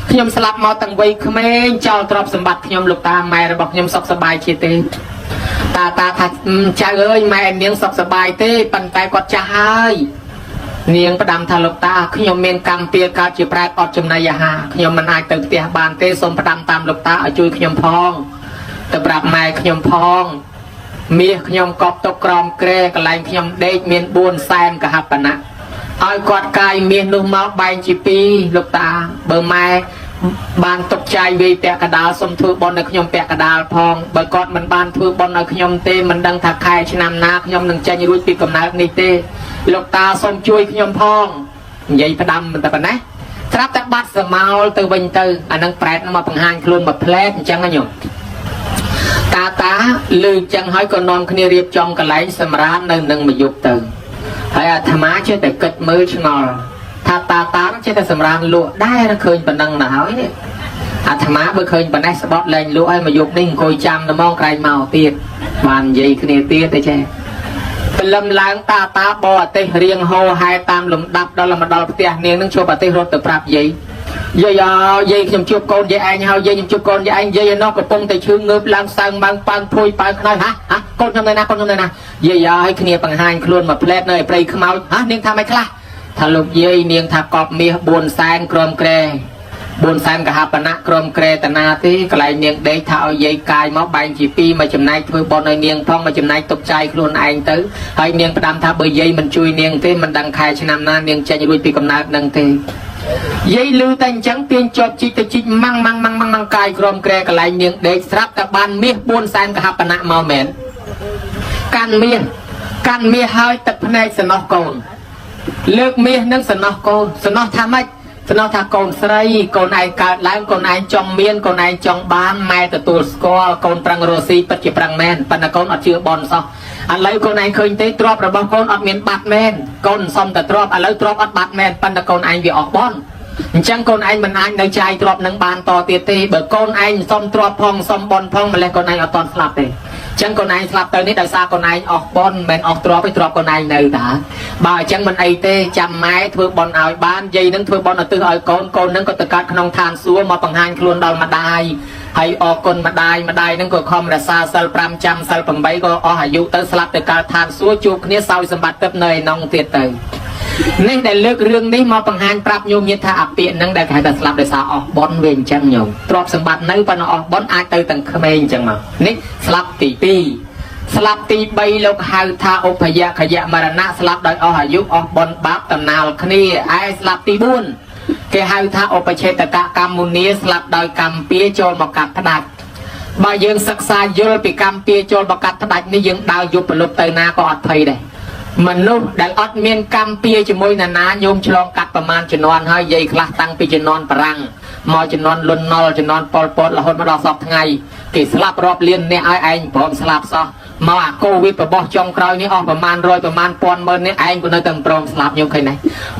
ខ្ញុំស្លាប់មកទាំងវ័យក្មេងចោលទ្រព្យសម្បត្តិខ្ញុំលោកតាម៉ែរបស់ខ្ញុំសុខសប្បាយជាទេតាតាថាចៅអើយម៉ែនាងសុខសប្បាយទេប៉ុន្តែគាត់ចាស់ហើយនាងផ្ដាំថាលោកតាខ្ញុំមានកម្មពៀកើតជាប្រែតអត់ចំណីអាហារខ្ញុំមិនអាចទៅផ្ទះបានទេសូមផ្ដាំតាមលោកតាឲ្យជួយខ្ញុំផងទៅប្រាប់ម៉ែខ្ញុំផងមាសខ្ញុំកប់ទុកក្រោមគ្រែកន្លែងខ្ញុំដេកមាន4សែនកហបណៈឲ្យគាត់កាយមាសនោះមកបែងជា2លោកតាបើម៉ែបានទុកចាយវាយពាក់កដាលសូមធ្វើបុណ្យឲ្យខ្ញុំពាក់កដាលផងបើគាត់មិនបានធ្វើបុណ្យឲ្យខ្ញុំទេមិនដឹងថាខែឆ្នាំណាខ្ញុំនឹងចេញរួចពីកំណើតនេះទេលោកតាសូមជួយខ្ញុំផងនិយាយផ្ដាំមិនតែប៉ុណ្ណេះស្រាប់តែបាត់សមោលទៅវិញទៅអានឹងប្រែតមកបង្ហាញខ្លួនមកផ្លែតអញ្ចឹងណាញោមតាតាលឺចឹងហើយក៏នាំគ្នារៀបចំកន្លែងសម្រាននៅនឹងមួយយប់ទៅហើយអាត្មាចេះតែគិតមើលឆ្ងល់ថាតាតាចេះតែសម្រានលក់ដែរឃើញប៉ុណ្ណឹងទៅហើយនេះអាត្មាបើឃើញប៉ុណ្ណេះស្បត់លែងលក់ហើយមួយយប់នេះអង្គុយចាំតែមកក្រែងមកទៀតបាននិយាយគ្នាទៀតទេចេះព្រលឹមឡើងតាតាបអទេសរៀងហោហែតាមលំដាប់ដល់មកដល់ផ្ទះនាងនឹងជួបអទេសរត់ទៅប្រាប់យាយយាយអើយាយខ្ញុំជួបកូនយាយឯងហើយយាយខ្ញុំជួបកូនយាយឯងយាយឯនោះកំពុងតែឈឺងើបឡើងសើងម៉ាំងប៉ើងភួយប៉ើងខ្នើយហាហាកូនខ្ញុំនៅណាកូនខ្ញុំនៅណាយាយអើយគ្នាបង្ហាញខ្លួនមកផ្លែតនៅឯព្រៃខ្មោចហានាងថាមិនខ្លះថាលោកយាយនាងថាកប់មាស4សែនក្រមក្រែ4សែនកហបណៈក្រមក្រែតនាទេកន្លែងនាងដេកថាឲ្យយាយកាយមកបែងជាពីរមកចំណែកធ្វើបុណ្យឲ្យនាងផងមកចំណែកទុកចាយខ្លួនឯងទៅហើយនាងផ្ដាំថាបើយាយមិនជួយនាងទេមិនដឹងខែឆ្នាំណានាងចេញរួចពីកំណើតនឹងទេយាយលឺតែអញ្ចឹងទាញជាប់ជីកទៅជីកម៉ាំងម៉ាំងម៉ាំងម៉ាំងម៉ាំងកាយក្រមក្រែកន្លែងនាងដេកស្រាប់តែបានមាស4សែនកហបណៈមកមែនកាន់មាសកាន់មាសហើយទឹកភ្នែកសំណោះកូនលើកមាសនឹងសំណោះកូនសំណោះថាម៉េចសំណោះថាកូនស្រីកូនឯងកើតឡើងកូនឯងចង់មានកូនឯងចង់បានម៉ែទទួលស្គាល់កូនប្រឹងរស់ស៊ីពិតជាប្រឹងមែនប៉ុន្តែកូនអត់ជឿបនសោះឥឡូវកូនឯងឃើញទេទ្រព្យរបស់កូនអត់មានបាត់មែនកូនសំតែទ្រព្យឥឡូវទ្រព្យអត់បាត់មែនប៉ុន្តែកូនឯងវាអស់បនអញ្ចឹងកូនឯងមិនអាចនៅចាយទ្រព្យនឹងបានតទៀតទេបើកូនឯងសុំទ្រព្យផងសុំបនផងម្លេះកូនឯងអត់តន់ស្លាប់ទេអញ្ចឹងកូនឯងស្លាប់ទៅនេះដោយសារកូនឯងអស់បនមិនមែនអស់ទ្រព្យទេទ្រព្យកូនឯងនៅតាបើអញ្ចឹងមិនអីទេចាំម៉ែធ្វើបនឲ្យបានយាយនឹងធ្វើបនឧទ្ទិសឲ្យកូនកូននឹងក៏ទៅកើតក្នុងឋានសួគ៌មកបង្ហាញខ្លួនដល់ម្ដាយហើយអរគុណម្ដាយម្ដាយនឹងក៏ខំរក្សាសិល5ចាំសិល8ក៏អស់អាយុទៅស្លាប់ទៅកើតឋានសួគ៌ជួបគ្នាសោយសម្បត្តិទឹកនៅឯនងទៀតទៅនេះដែលលើករឿងនេះមកបង្ហាញប្រាប់ញោមញាតិថាអាពាក្យហ្នឹងដែលគេហៅថាស្លាប់ដោយសារអស់បុណ្យវាអញ្ចឹងញោមទ្រព្យសម្បត្តិនៅប៉ុន្តែអស់បុណ្យអាចទៅទាំងក្មេងអញ្ចឹងមកនេះស្លាប់ទី2 ស្លាប់ទី3លោកហៅថាឧបយខយមរណៈស្លាប់ដោយអស់អាយុអស់បុណ្យបាបតំណាលគ្នាឯស្លាប់ទី4គេហៅថាឧបឆេតកកម្មមុនីស្លាប់ដោយកម្មពៀចូលមកកាត់ផ្ដាច់បើយើងសិក្សាយល់ពីកម្មពៀចូលមកកាត់ផ្ដាច់នេះយើងដើរយប់ប្រលប់ទៅណាក៏អត់ភ័យដែរមនុស្សដែលអត់មានកម្មពៀជាមួយណានាញោមឆ្លងកាត់ប្រមាណជំនាន់ហើយយាយខ្លះតាំងពីជំនាន់បារាំងមកជំនាន់លន់ណុលជំនាន់ប៉ុលពតរហូតមកដល់សពថ្ងៃគេស្លាប់រាប់លានអ្នកឲ្យឯងព្រមស្លាប់សោះមកអាកូវីដបបោះចុងក្រោយនេះអស់ប្រមាណ100ប្រមាណពាន់ម៉ឺននេះឯងក៏នៅតែមិនព្រមស្លាប់ញោមឃើញទេ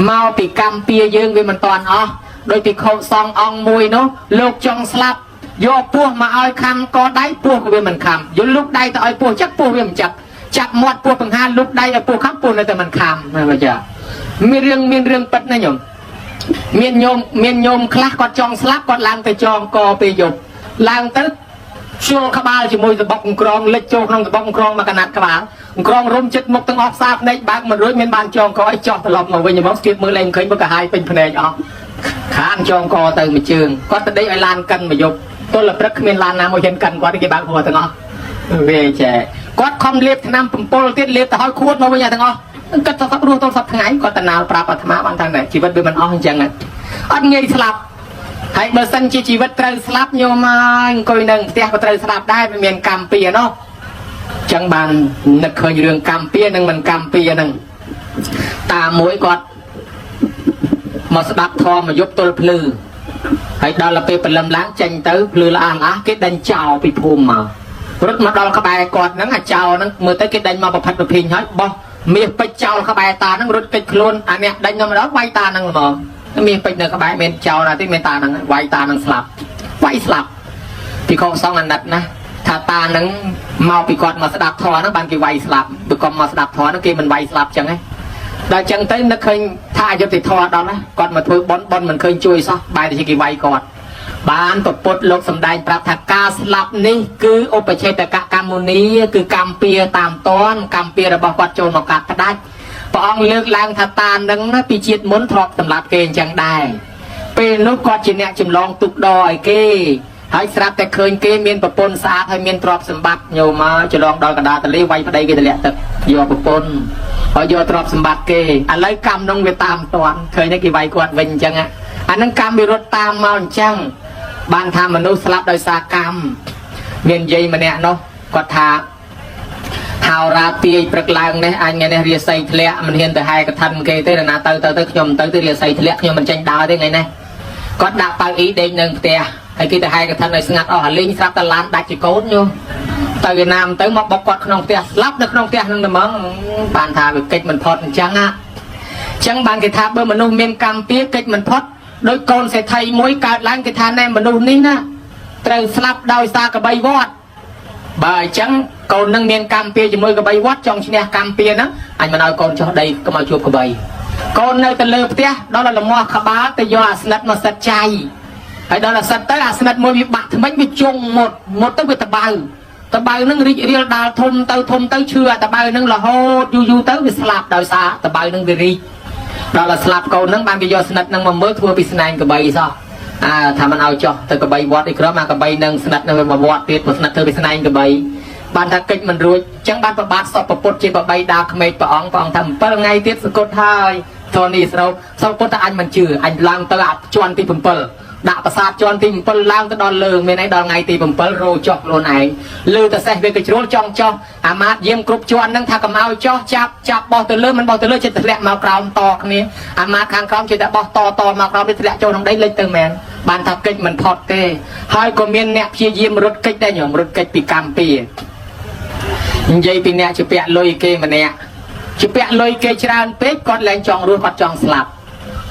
មកពីកម្មពៀយើងវាមិនតាន់អស់ដោយពីខុសងអង្គមួយនោះលោកចង់ស្លាប់យកពោះមកឲ្យខំកដៃពោះក៏វាមិនខំយកលុកដៃទៅឲ្យពោះចឹកពោះវាមិនចឹកចាប់មាត់ពោះបង្ហាលុកដៃឲ្យពោះខំពោះនៅតែមិនខំមើលចាមានរឿងមានរឿងពិតណាញោមមានញោមមានញោមខ្លះគាត់ចង់ស្លាប់គាត់ឡើងទៅចងកពេលយប់ឡើងទៅជុលក្បាលជាមួយសបុកក្រងលិចចូលក្នុងសបុកក្រងមកកណាត់ក្បាលក្រងរុំចិត្តមុខទាំងអស់ផ្សារភ្នែកបើកមិនរួចមានបានចងកឲ្យចោះត្រឡប់មកវិញមកស្គៀបមើលឯងឃើញមកកាហាយពេញភ្នែកអស់ខានចងកទៅមួយជើងគាត់ទៅដេកឲ្យឡានកិនមកយប់ទល់ព្រឹកគ្មានឡានណាមួយហ៊ានកិនគាត់គេបើកហួរទាំងអស់វាចេះគាត់ខំលេបថ្នាំបំពុលទៀតលេបទៅឲ្យខួតមកវិញទាំងអស់គិតថាសពរស់ទល់សពថ្ងៃគាត់តណាលប្រាប់អាត្មាបានថាជីវិតវាមិនអស់អញ្ចឹងអត់ងាយស្លាប់ហើយបើសិនជាជីវិតត្រូវស្លាប់ញោមហើយអង្គុយនៅផ្ទះក៏ត្រូវស្លាប់ដែរវាមានកម្មពៀនោះចឹងបាននឹកឃើញរឿងកម្មពៀនិងមិនកម្មពៀហ្នឹងតាមួយគាត់មកស្ដាប់ធម៌មកយប់ទល់ភ្លឺហើយដល់ពេលព្រលឹមឡើងចេញទៅភ្លឺល្អះល្អះគេដេញចោលពីភូមិមករត់មកដល់ក្បែរគាត់ហ្នឹងអាចោលហ្នឹងមើលទៅគេដេញមកប្រផិតប្រភីងហើយបោះមាសពេជ្រចោលក្បែរតាហ្នឹងរត់គេចខ្លួនអាអ្នកដេញមកដល់វាយតាហ្នឹងហ្មងមាសពេជ្រនៅក្បែរមានចោលណាទេមានតាហ្នឹងវាយតាហ្នឹងស្លាប់វាយស្លាប់ពីកងសងអាណិតណាថាតាហ្នឹងមកពីគាត់មកស្ដាប់ធម៌ហ្នឹងបានគេវាយស្លាប់បើគាត់មកស្ដាប់ធម៌ហ្នឹងគេមិនវាយស្លាប់ចឹងឯងដល់ចឹងទៅនឹកឃើញថាអយុត្តិធម៌ដល់ណាគាត់មកធ្វើប៉ុនប៉ុនមិនឃើញជួយសោះបែរទៅជាគេវាយគាត់បានពពុទ្ធលោកសំដែងប្រាប់ថាការស្លាប់នេះគឺឧបឆេតកកម្មមុនីគឺកម្មពៀតាមតនកម្មពៀរបស់គាត់ចូលមកកាត់ផ្ដាច់ព្រះអង្គលើកឡើងថាតានឹងណាពីជាតិមុនធ្លាប់សម្លាប់គេអញ្ចឹងដែរពេលនោះគាត់ជាអ្នកចម្លងទុកដឲ្យគេហើយស្រាប់តែឃើញគេមានប្រពន្ធស្អាតហើយមានទ្រព្យសម្បត្តិញោមមកច្រឡងដល់កណ្ដាលទលីវាយប្តីគេទម្លាក់ទឹកយកប្រពន្ធហើយយកទ្រព្យសម្បត្តិគេឥឡូវកម្មនោះវាតាមតនឃើញទេគេវាយគាត់វិញអញ្ចឹងអានឹងកម្មវារត់តាមមកអញ្ចឹងបានថាមនុស្សស្លាប់ដោយសារកម្មមានយាយម្នាក់នោះគាត់ថាហោរាទាយព្រឹកឡើងនេះអញថ្ងៃនេះរាសីធ្លាក់មិនហ៊ានទៅហែកឋិនគេទេណាទៅទៅទៅខ្ញុំទៅទៅរាសីធ្លាក់ខ្ញុំមិនចេញដើរទេថ្ងៃនេះគាត់ដាក់ប៉ៅអ៊ីដេកនៅផ្ទះហើយគេទៅហែកឋិនឲ្យស្ងាត់អស់អាលីងស្រាប់តែឡានដាច់ជាកូនញោមទៅវៀតណាមទៅមកបុកគាត់ក្នុងផ្ទះស្លាប់នៅក្នុងផ្ទះនឹងតែហ្មងបានថាវាកិច្ចមិនផុតអញ្ចឹងណាអញ្ចឹងបានគេថាបើមនុស្សមានកម្មពៀកិច្ចមិនផុតដោយកូនសេដ្ឋីមួយកើតឡើងគេថាណែមនុស្សនេះណាត្រូវស្លាប់ដោយសារកបីវត្តបើអញ្ចឹងកូននឹងមានកម្មពៀជាមួយកបីវត្តចង់ឈ្នះកម្មពៀហ្នឹងអញមិនឲ្យកូនចុះដីកុំឲ្យជួបកបីកូននៅទៅលើផ្ទះដល់លមាស់ក្បាលទៅយកអាស្និតមកសិតចៃហើយដល់អាសិតទៅអាស្និតមួយវាបាក់ថ្មិញវាជង់មុតមុតទៅវាតបៅតបៅនឹងរីករាលដាលធំទៅធំទៅឈឺអាតបៅនឹងរហូតយូរយូរទៅវាស្លាប់ដោយសារតបៅនឹងវារីកដល់តែស្លាប់កូននឹងបានគេយកស្និតនឹងមកមើលធ្វើពីស្នែងកបីសោះអើថាមិនឲ្យចោះទៅកបីវត្តអីក្រមអាកបីនឹងស្និតនឹងវាមកវត្តទៀតព្រោះស្និតធ្វើពីស្នែងកបីបានថាកិច្ចមិនរួចអញ្ចឹងបានប្របាទសពពុទ្ធជាបបីដាក្មេកព្រះអង្គព្រះអង្គថា7ថ្ងៃទៀតសគត់ហើយធនីស្រូវសពពុទ្ធថាអញមិនជឿអញឡើងទៅអាជាន់ទី7ដាក់ប្រាសាទជាន់ទី7ឡើងទៅដល់លើមានអីដល់ថ្ងៃទី7រោចុះខ្លួនឯងលើតែសេះវាកជ្រុលចង់ចុះអាមាតយាមគ្រប់ជាន់ហ្នឹងថាកុំឲ្យចុះចាប់ចាប់បោះទៅលើមិនបោះទៅលើចិត្តធ្លាក់មកក្រោមតគ្នាអាមាតខាងក្រោមចិត្តតែបោះតតមកក្រោមនេះធ្លាក់ចូលក្នុងដីលិចទៅមែនបានថាកិច្ចមិនផុតទេហើយក៏មានអ្នកព្យាយាមរត់កិច្ចដែរញោមរត់កិច្ចពីកម្មពៀនិយាយពីអ្នកជាពាក់លុយគេម្នាក់ជាពាក់លុយគេច្រើនពេកគាត់លែងចង់រស់គាត់ចង់ស្លាប់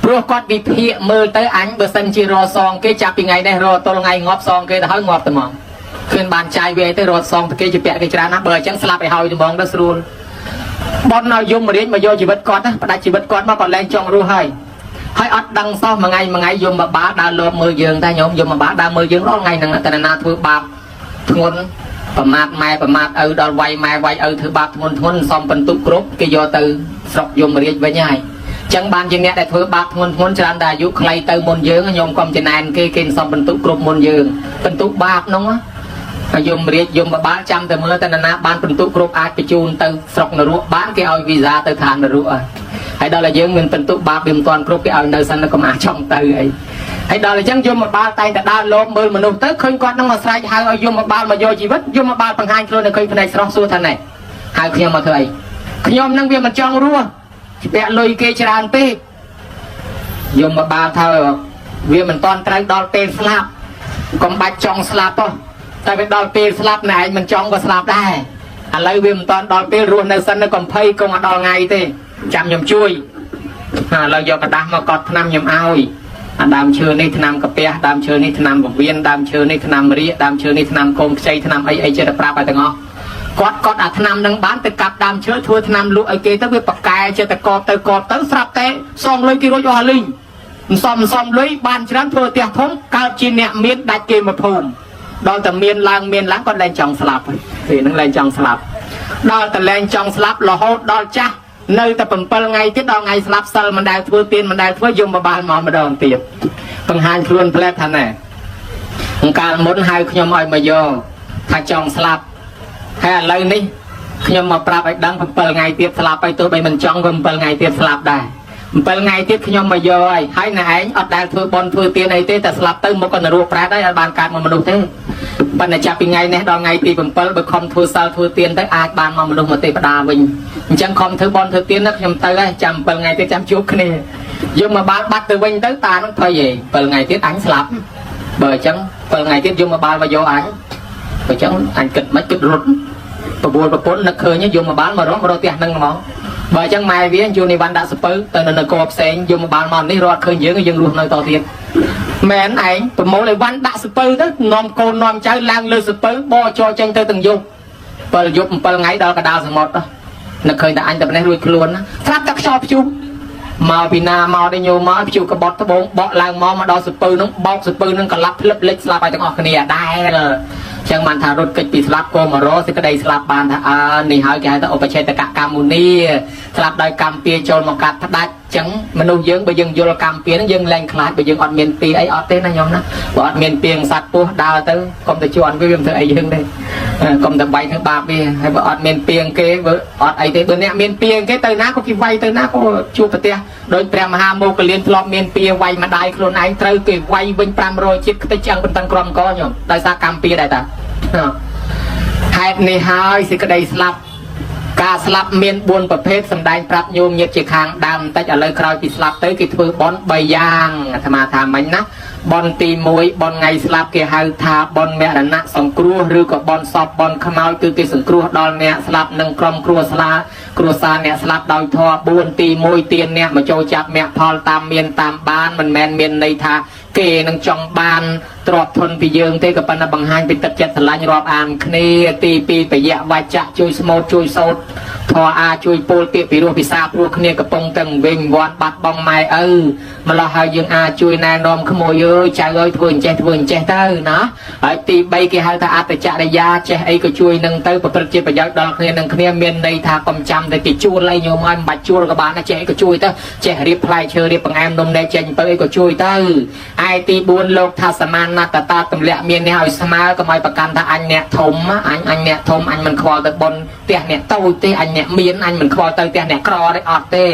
ព្រោះគាត់វិភាគមើលទៅអញបើសិនជារសងគេចាប់ពីថ្ងៃនេះរទល់ថ្ងៃងាប់សងគេទៅហើយងាប់ទៅហ្មងឃើញបានចាយវាទៅរត់សងទៅគេជាពាក់គេច្រើនណាស់បើអញ្ចឹងស្លាប់ឲ្យហើយទៅហ្មងទៅស្រួលបនឲ្យយមរាជមកយកជីវិតគាត់ណាផ្ដាច់ជីវិតគាត់មកគាត់លែងចង់រស់ហើយហើយអត់ដឹងសោះមួយថ្ងៃមួយថ្ងៃយមបាដើរលបមើលយើងតែញោមយមបាដើរមើលយើងរាល់ថ្ងៃហ្នឹងតែណាធ្វើបាបធ្ងន់ប្រមាថម៉ែប្រមាថឪដល់វាយម៉ែវាយឪធ្វើបាបធ្ងន់ធ្ងន់សំបន្ទុកគ្រប់គេយកទៅស្រុកយមរាជវិញហើយចឹងបានជាអ្នកដែលធ្វើបាបធ្ងន់ធ្ងរច្រើនតែអាយុខ្លីទៅមុនយើងញោមកុំចំណែនគេគេសំបន្ទុកគ្រប់មុនយើងបន្ទុកបាបនោះ ហើយយមរាជយមបាលចាំតែមើលតែនរណាបានពិន្ទុគ្រប់អាចបញ្ជូនទៅស្រុកនរកបានគេឲ្យវីសាទៅឋាននរកហើយហើយដល់តែយើងមានពិន្ទុបាបវាមិនទាន់គ្រប់គេឲ្យនៅសិនកុំអាចចង់ទៅអីហើយដល់អញ្ចឹងយមបាលតែងតែដើរលោបមើលមនុស្សទៅឃើញគាត់នឹងមកស្រែកហៅឲ្យយមបាលមកយកជីវិតយមបាលបង្ហាញខ្លួននៅឃើញភ្នែកស្រស់សួរថាណែហៅខ្ញុំមកធ្វើអីខ្ញុំនឹងវាមិនចង់រស់ពាក់លុយគេច្រើនពេកយមបាលថាវាមិនទាន់ត្រូវដល់ពេលស្លាប់កុំបាច់ចង់ស្លាប់ទេតែវាដល់ពេលស្លាប់ណែឯងមិនចង់ក៏ស្លាប់ដែរឥឡូវវាមិនទាន់ដល់ពេលរស់នៅសិននៅកំភៃកុំឲ្យដល់ថ្ងៃទេចាំខ្ញុំជួយឥឡូវយកกระดาษមកកត់ថ្នាំខ្ញុំឲ្យអាដើមឈើនេះថ្នាំកាពះដើមឈើនេះថ្នាំពវៀនដើមឈើនេះថ្នាំរាកដើមឈើនេះថ្នាំកូនខ្ចីថ្នាំអីអីចេះតែប្រាប់ឲ្យទាំងអស់គាត់កត់អាថ្នាំនឹងបានទៅកាប់ដើមឈើធ្វើថ្នាំលក់ឲ្យគេទៅវាប្រកែចេះតែកបទៅកបទៅស្រាប់តែសងលុយគេរួចអស់លីងមិនសមមិនសមលុយបានច្រើនធ្វើផ្ទះធំកើតជាអ្នកមានដាច់គេមកភូមិដល់តែមានឡើងមានឡើងគាត់លែងចង់ស្លាប់ពេលហ្នឹងលែងចង់ស្លាប់ដល់តែលែងចង់ស្លាប់រហូតដល់ចាស់នៅតែ7ថ្ងៃទៀតដល់ថ្ងៃស្លាប់សិលមិនដែលធ្វើទៀនមិនដែលធ្វើយមបាលមកម្ដងទៀតបង្ហាញខ្លួនផ្លែតថាណែអង្កាលមុនហៅខ្ញុំឲ្យមកយកថាចង់ស្លាប់ហើយឥឡូវនេះខ្ញុំមកប្រាប់ឲ្យដឹង7ថ្ងៃទៀតស្លាប់ហើយទោះបីមិនចង់ក៏7ថ្ងៃទៀតស្លាប់ដែរ7ថ្ងៃទៀតខ្ញុំមកយកហើយហើយណែឯងអត់ដែលធ្វើបុណ្យធ្វើទានអីទេតែស្លាប់ទៅមកក៏នរកប្រែតហើយអត់បានកើតមកមនុស្សទេប៉ុន្តែចាប់ពីថ្ងៃនេះដល់ថ្ងៃទី7បើខំធ្វើសិលធ្វើទានទៅអាចបានមកមនុស្សមកទេវតាវិញអញ្ចឹងខំធ្វើបុណ្យធ្វើទានណាខ្ញុំទៅហើយចាំ7ថ្ងៃទៀតចាំជួបគ្នាយកមកបាលបាត់ទៅវិញទៅតានឹងភ័យឯង7ថ្ងៃទៀតអញស្លាប់បើអញ្ចឹង7ថ្ងៃទៀតយកមកបាលមកយកអញបើអញ្ចឹងអញគិតមិនគិតរត់ប្រពន្ធប្រពន្ធនឹកឃើញយកមកបាលមករករកផ្ទះនឹងហ្មងបើអញ្ចឹងម៉ែវាយូនីវ៉ាន់ដាក់សពៅទៅនៅនគរផ្សេងយកមកបាលមកនេះរត់ឃើញយើងយើងរស់នៅតទៀតមែនឯងប្រមូលអីវ៉ាន់ដាក់សពៅទៅនាំកូននាំចៅឡើងលើសពៅបរចរចេញទៅទាំងយប់7យប់7ថ្ងៃដល់កដាលសមុទ្រនឹកឃើញតែអញតែម្នេះរួចខ្លួនណាស្រាប់តែខ្យល់ព្យុះមកពីណាមកទេញោមមកព្យុះកបត់ត្បូងបក់ឡើងមកមកដល់សពៅនឹងបោកសពៅនឹងកលាប់ភ្លឹបលិចស្លាប់ឲ្យទាំងអស់គ្នាដែរចឹងបានថារត់កិច្ចពីស្លាប់ក៏មករកសេចក្តីស្លាប់បានថាអើនេះហើយគេហៅថាឧបឆេតកកម្មមុនីស្លាប់ដោយកម្មពៀចូលមកកាត់ផ្ដាច់ចឹងមនុស្សយើងបើយើងយល់កម្មពៀហ្នឹងយើងលែងខ្លាចបើយើងអត់មានពៀអីអត់ទេណាញោមណាបើអត់មានពៀងសัตว์ពោះដើរទៅកុំទៅជន់វាវាមិនធ្វើអីយើងទេកុំទៅបាយធ្វើបាបវាហើយបើអត់មានពៀងគេបើអត់អីទេបើអ្នកមានពៀងគេទៅណាក៏គេវាយទៅណាក៏ជួបប្រទះដោយព្រះមហាមោគលានធ្លាប់មានពៀវាយម្ដាយខ្លួនឯងត្រូវគេវាយវិញ500ជាតិខ្ទេចឆ្អឹងបន្តឹងក្រមកញោមដោយសារកម្មពៀដែរតាហេតុនេះហើយសេចក្តីស្លាប់ការស្លាប់មាន4ប្រភេទសម្ដែងប្រាប់ញោមញាតិជាខាងដើមបន្តិចឥឡូវក្រោយពីស្លាប់ទៅគេធ្វើបុណ្យ3យ៉ាងអាត្មាថាមិញណាបុណ្យទី1បុណ្យថ្ងៃស្លាប់គេហៅថាបុណ្យមរណៈសង្គ្រោះឬក៏បុណ្យសពបុណ្យខ្មោចគឺគេសង្គ្រោះដល់អ្នកស្លាប់និងក្រុមគ្រួសារគ្រួសារអ្នកស្លាប់ដោយធម៌4ទី1ទានអ្នកមកចូលចាប់មគ្គផលតាមមានតាមបានមិនមែនមានន័យថាគេនឹងចង់បានទ្រព្យធនពីយើងទេក៏ប៉ុន្តែបង្ហាញពីទឹកចិត្តស្រឡាញ់រាប់អានគ្នាទី2បយៈវច្ចៈជួយស្មូតជួយសោតធរអាជួយពោលពាក្យពីរោះពិសាព្រោះគ្នាកំពុងតែវិញវត្តបាត់បង់ម៉ែឪម្ល៉េះហើយយើងអាចជួយណែនាំក្មួយអើយចៅអើយធ្វើអញ្ចេះធ្វើអញ្ចេះទៅណាហើយទី3គេហៅថាអត្តចរិយាចេះអីក៏ជួយនឹងទៅប្រព្រឹត្តជាប្រយោជន៍ដល់គ្នានឹងគ្នាមានន័យថាកុំចាំតែគេជួលអីញោមឲ្យមិនបាច់ជួលក៏បានដែរចេះអីក៏ជួយទៅចេះរៀបផ្លែឈើរៀបបង្អែមនំណែចេញទៅអីក៏ជួយទៅឯទី4លោកថាសមានតតាទម្លាក់មាននេះឲ្យស្មើកុំឲ្យប្រកាន់ថាអញអ្នកធំអញអញអ្នកធំអញមិនខ្វល់ទៅប៉ុនផ្ទះអ្នកតូចទេអញអ្នកមានអញមិនខ្វល់ទៅផ្ទះអ្នកក្រទេអត់ទេ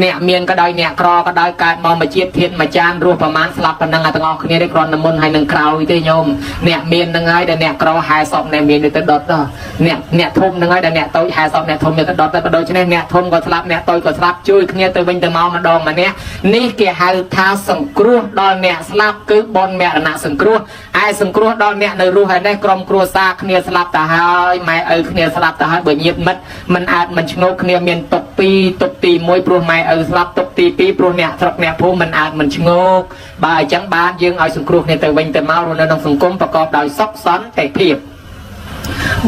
អ្នកមានក៏ដោយអ្នកក្រក៏ដោយកើតមកមួយជាតិធាតមួយចានរស់ប្រមាណស្លាប់ប៉ុណ្ណឹងអាទាំងអស់គ្នាទេគ្រាន់តែមុនហើយនឹងក្រោយទេញោមអ្នកមាននឹងហើយដែលអ្នកក្រហែសពអ្នកមានទៅដុតទៅអ្នកអ្នកធំនឹងហើយដែលអ្នកតូចហែសពអ្នកធំទៅដុតទៅក៏ដូច្នេះអ្នកធំក៏ស្លាប់អ្នកតូចក៏ស្លាប់ជួយគ្នាទៅវិញទៅមកម្ដងម្នាក់នេះគេហៅថាសង្គ្រោះដល់អ្នកស្លាប់គឺបុណ្យមរណៈសង្គ្រោះឯសង្គ្រោះដល់អ្នកនៅរស់ហើយនេះក្រុមគ្រួសារគ្នាស្លាប់ទៅហើយម៉ែឪគ្នាស្លាប់ទៅហើយបើញាតិមិត្តមិនអាចមិនឈ្ងោកគ្នាមានទុក2ទុកទី1ព្រោះម៉ែឪស្លាប់ទុកទី2ព្រោះអ្នកស្រុកអ្នកភូមិមិនអាចមិនឈ្ងោកបើអញ្ចឹងបានយើងឲ្យសង្គ្រោះគ្នាទៅវិញទៅមករស់នៅក្នុងសង្គមប្រកបដោយសុខសន្តិភាព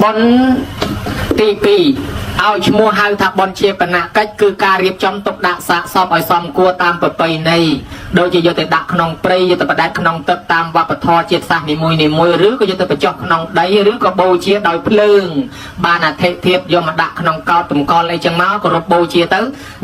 បុណ្យទី2ឲ្យឈ្មោះហៅថាបុណ្យជាបណកិច្ចគឺការរៀបចំទុកដាក់សាកសពឲ្យសមគួរតាមប្រពៃណីដូចជាយកទៅដាក់ក្នុងព្រៃយកទៅបដែតក្នុងទឹកតាមវប្បធម៌ជាតិសាសន៍នីមួយៗឬក៏យកទៅបញ្ចុះក្នុងដីឬក៏បូជាដោយភ្លើងបានអធិធៀបយកមកដាក់ក្នុងកោតតម្កល់អីចឹងមកគោរពបូជាទៅ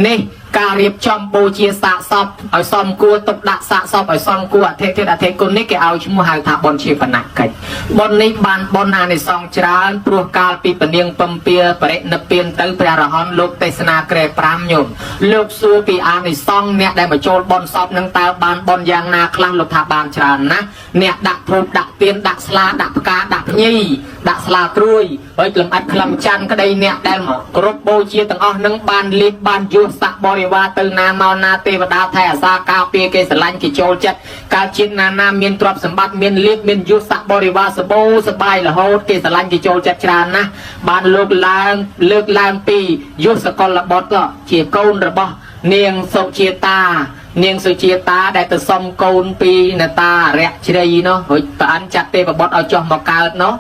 នេះ ការរៀបចំបូជាសាកសពឲ្យសមគួរទុកដាក់សាកសពឲ្យសមគួរអធិធិអធិគុណនេះគេឲ្យឈ្មោះហៅថាបុណ្យជាបនកិច្ចបុណ្យនេះបានបុណ្យអានិសង្សច្រើនព្រោះកាលពីពនាងពំពាបរិនិព្វានទៅព្រះរហន្តលោកទេសនាក្រែ5ញោមលោកសួរពីអានិសង្សអ្នកដែលមកចូលបុណ្យសពនឹងតើបានបុណ្យយ៉ាងណាខ្លះលោកថាបានច្រើនណាស់អ្នកដាក់ធូបដាក់ទៀនដាក់ស្លាដាក់ផ្កាដាក់ភ្ញីដាក់ស្លាត្រួយហើយលំអិតក្លឹមច័ន្ទក្តីអ្នកដែលមកគ្រប់បូជាទាំងអស់នឹងបានលៀបបានយោស័កបរិវារទៅណាមកណាទេវតាថែអាសាការពារគេស្រឡាញ់គេចូលចិត្តកើតជាតិណាណាមានទ្រព្យសម្បត្តិមានលៀបមានយោស័កបរិវារសបោសបាយរហូតគេស្រឡាញ់គេចូលចិត្តច្រើនណាស់បានលោកឡើងលើកឡើងពីយោសកលបុត្រជាកូនរបស់នាងសុជាតានាងសុជាតាដែលទៅសុំកូនពីនតារៈជ្រៃនោះរួចប្រអិនចាត់ទេវបុត្រឲ្យចុះមកកើតនោះ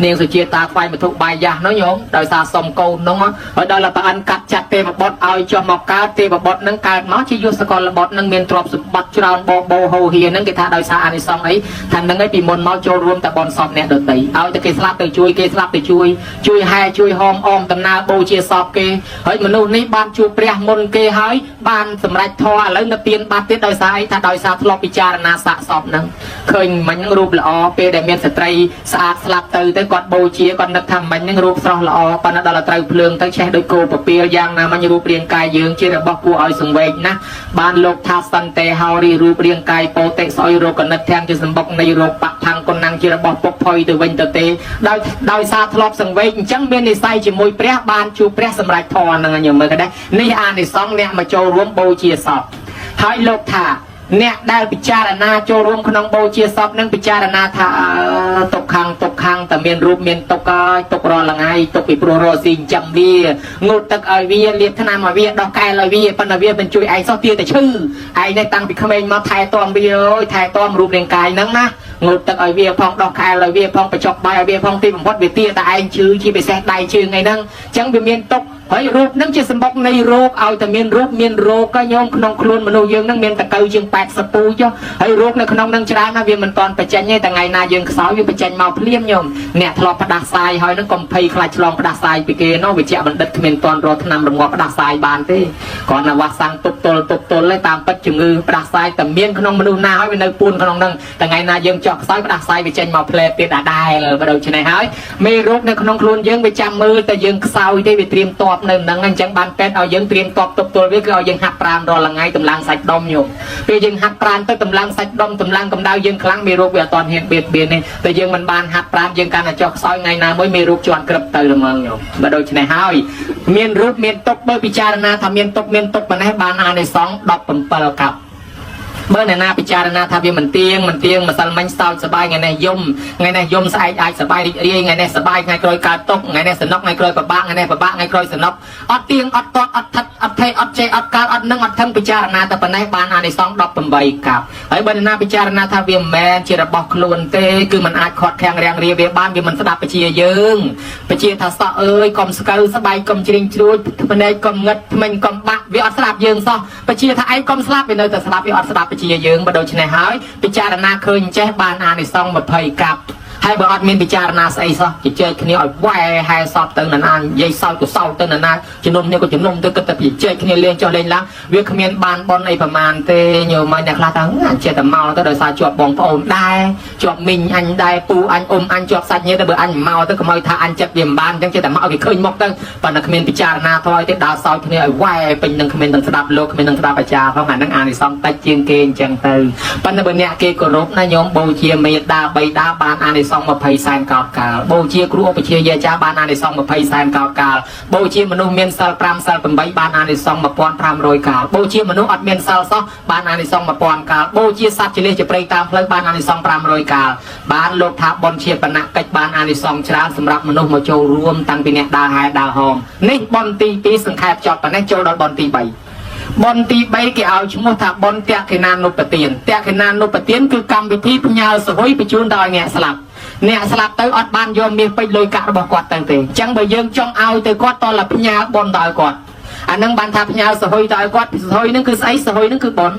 នាងសុជាតាខ្វាយមធុបាយយ៉ាស់នោះញោមដោយសារសុំកូននោះហើយដល់ប្រអិនកាត់ចាត់ទេវបុត្រឲ្យចុះមកកើតទេវបុត្រនឹងកើតមកជាយុសកលបុត្រនឹងមានទ្រព្យសម្បត្តិច្រើនបបោហោហៀនឹងគេថាដោយសារអានិសង្សអីថានឹងឯងពីមុនមកចូលរួមតែបនសពអ្នកដតីឲ្យតែគេស្លាប់ទៅជួយគេស្លាប់ទៅជួយជួយហែជួយហោមអមដំណើរបូជាសពគេហើយមនុស្សនេះបានជួបព្រះមុនគេហើយបានសម្រេចធម៌ឥឡូវនៅពៀនបាត់ទៀតដោយសារអីថាដោយសារធ្លាប់ពិចារណាសាកសពហ្នឹងឃើញមិញហ្នឹងរូបល្អពេលដែលមានស្ត្រីស្អាតស្លាប់ទៅទៅគាត់បូជាគាត់នឹកថាមិញហ្នឹងរូបស្រស់ល្អប៉ុន្តែដល់ត្រូវភ្លើងទៅឆេះដោយគោពពាលយ៉ាងណាមិញរូបរាងកាយយើងជារបស់គួរឲ្យសង្វេគណាស់បានលោកថាសន្តិហោរីរូបរាងកាយពោតិស្អុយរោគណិតទាំងជាសម្បុកនៃរោគបផាំងគុណណាំងជារបស់ពុកផុយទៅវិញទៅទេដោយសារធ្លាប់សង្វេគអញ្ចឹងមាននិស័យជាមួយព្រះបានជួបព្រះសម្រេចធម៌ហ្នឹងញោមមើលក៏ដែរនេះអានិសង្សអ្នកមកចូលរួមបូជាសពហើយលោកថាអ្នកដែលពិចារណាចូលរួមក្នុងបូជាសពនឹងពិចារណាថាទុកខាងទុកខាងតែមានរូបមានទុកហើយទុករាល់ថ្ងៃទុកពីព្រោះរកស៊ីចិញ្ចឹមវាងូតទឹកឲ្យវាលាបថ្នាំឲ្យវាដោះកែលឲ្យវាប៉ុន្តែវាមិនជួយឯងសោះទាតែឈឺឯងនេះតាំងពីក្មេងមកថែទាំវាអើយថែទាំរូបរាងកាយហ្នឹងណាងូតទឹកឲ្យវាផងដោះកែលឲ្យវាផងបញ្ចុកបាយឲ្យវាផងទីបំផុតវាទាតែឯងឈឺជាពិសេសដៃជើងអីហ្នឹងអញ្ចឹងវាមានទុកហើយរូបនឹងជាសម្បុកនៃរោគឲ្យតែមានរូបមានរោគក៏ញោមក្នុងខ្លួនមនុស្សយើងនឹងមានតកៅជាង80ពូចុះហើយរោគនៅក្នុងនឹងច្រើនណាស់វាមិនតាន់បញ្ចេញទេតែថ្ងៃណាយើងខ្សោយវាបញ្ចេញមកភ្លាមញោមអ្នកធ្លាប់ផ្ដាសាយហើយនឹងកុំភ័យខ្លាចឆ្លងផ្ដាសាយពីគេនោះវិជ្ជបណ្ឌិតគ្មានតាន់រកថ្នាំរងាប់ផ្ដាសាយបានទេគ្រាន់តែវាស់សាំងទប់ទល់ទប់ទល់ទេតាមពិតជំងឺផ្ដាសាយតែមានក្នុងមនុស្សណាហើយវានៅពួនក្នុងនឹងតែថ្ងៃណាយើងចោះខ្សោយផ្ដាសាយវាចេញមកផ្លែទៀតដដែលបើដូច្នេះហើយមេរោគនៅក្នុងខ្លួនយើងវាចាំមើលតែយើងខ្សោយទេវាត្រៀមតបនៅនឹងអញ្ចឹងបានពេទ្យឲ្យយើងត្រៀមតបទប់ទល់វាគឺឲ្យយើងហាត់ប្រាណរាល់ថ្ងៃតម្លើងសាច់ដុំញោមពេលយើងហាត់ប្រាណទៅតម្លើងសាច់ដុំតម្លើងកម្ដៅយើងខ្លាំងមេរោគវាអត់ទាន់ហ៊ានបៀតបៀនទេតែយើងមិនបានហាត់ប្រាណយើងកាន់តែចុះខ្សោយថ្ងៃណាមួយមេរោគជាន់ក្រឹបទៅល្មងញោមបើដូច្នេះហើយមានរូបមានទុកបើពិចារណាថាមានទុកមានទុកប៉ុណ្ណេះបានអានិសង្ស17កັບបើអ្នកណាពិចារណាថាវាមិនទៀងមិនទៀងម្សិលមិញសោចសបាយថ្ងៃនេះយំថ្ងៃនេះយំស្អែកអាចសបាយរីករាយថ្ងៃនេះសបាយថ្ងៃក្រោយកើតទុកថ្ងៃនេះសនុកថ្ងៃក្រោយពិបាកថ្ងៃនេះពិបាកថ្ងៃក្រោយសនុកអត់ទៀងអត់តត់អត់ថិតអត់ថេអត់ចេះអត់កើតអត់នឹងអត់ថឹងពិចារណាតែប៉ុណ្ណេះបានអានិសង្ស18កັບហើយបើអ្នកណាពិចារណាថាវាមិនមែនជារបស់ខ្លួនទេគឺมันអាចខាត់ខាំងរាំងរាវាបានវាមិនស្ដាប់បជាយើងបជាថាសក់អើយកុំស្កូវស្បែកកុំជ្រៀងជ្រួចភ្នែកកុំងឹតថ្មិញកុំបាក់វាអត់ស្ដាប់យើងសោះបជាថាឯងកុំស្លាប់វានៅតែស្លាប់វាអត់ស្ដាប់បជាយើងបើដូច្នេះហើយពិចារណាឃើញចេះបានអានិសង្ស20កັບហើយបើអត់មានពិចារណាស្អីសោះជជែកគ្នាឲ្យវ៉ែហែសពទៅណានានិយាយសោចក៏សោចទៅណានាជំនុំគ្នាក៏ជំនុំទៅគិតតែជជែកគ្នាលេងចុះលេងឡើងវាគ្មានបានបនអីប្រមាណទេញោមហើយអ្នកខ្លះថាអញចេះតែមកទៅដោយសារជាប់បងប្អូនដែរជាប់មីងអញដែរពូអញអ៊ំអញជាប់សាច់ញាតិទៅបើអញមកទៅកុំឲ្យថាអញចិត្តវាមិនបានអញ្ចឹងចេះតែមកឲ្យគេឃើញមុខទៅប៉ុន្តែគ្មានពិចារណាថយទេដើរសោចគ្នាឲ្យវ៉ែពេញនឹងគ្មាននឹងស្ដាប់លោកគ្មាននឹងស្ដាប់អាចារ្យផងអានឹងអានិសង្សតិចជាងគេអញ្ចឹងទៅប៉ុន្តែបើអ្នកគេគោរពណាញោមបូជាមេដាបៃតាបានអានិសង្ស20សែនកោតកាលបូជាគ្រូឧបជាយាចារ្យបានអានិសង្ស20សែនកោតកាលបូជាមនុស្សមានសិល5សិល8បានអានិសង្ស1500កាលបូជាមនុស្សអត់មានសិលសោះបានអានិសង្ស1000កាលបូជាសត្វជាលះជាព្រៃតាមផ្លូវបានអានិសង្ស500កាលបានលោកថាបុណ្យជាបណកិច្ចបានអានិសង្សច្រើនសម្រាប់មនុស្សមកចូលរួមតាំងពីអ្នកដើរហែដើរហោមនេះបុណ្យទី2សង្ខេបចប់ប៉ុណ្ណេះចូលដល់បុណ្យទី3បុណ្យទី3គេឲ្យឈ្មោះថាបុណ្យតក្ខិណានុបទានតក្ខិណានុបទានគឺកម្មវិធីផ្ញើសហុយបញ្ជូនដល់អ្នកស្លាប់អ្នកស្លាប់ទៅអត់បានយកមាសពេជ្រលុយកាក់របស់គាត់ទៅទេអញ្ចឹងបើយើងចង់ឲ្យទៅគាត់តតែផ្ញើបុណ្យដល់គាត់អានឹងបានថាផ្ញើសហុយទៅឲ្យគាត់សហុយនឹងគឺស្អីសហុយនឹងគឺបុណ្យ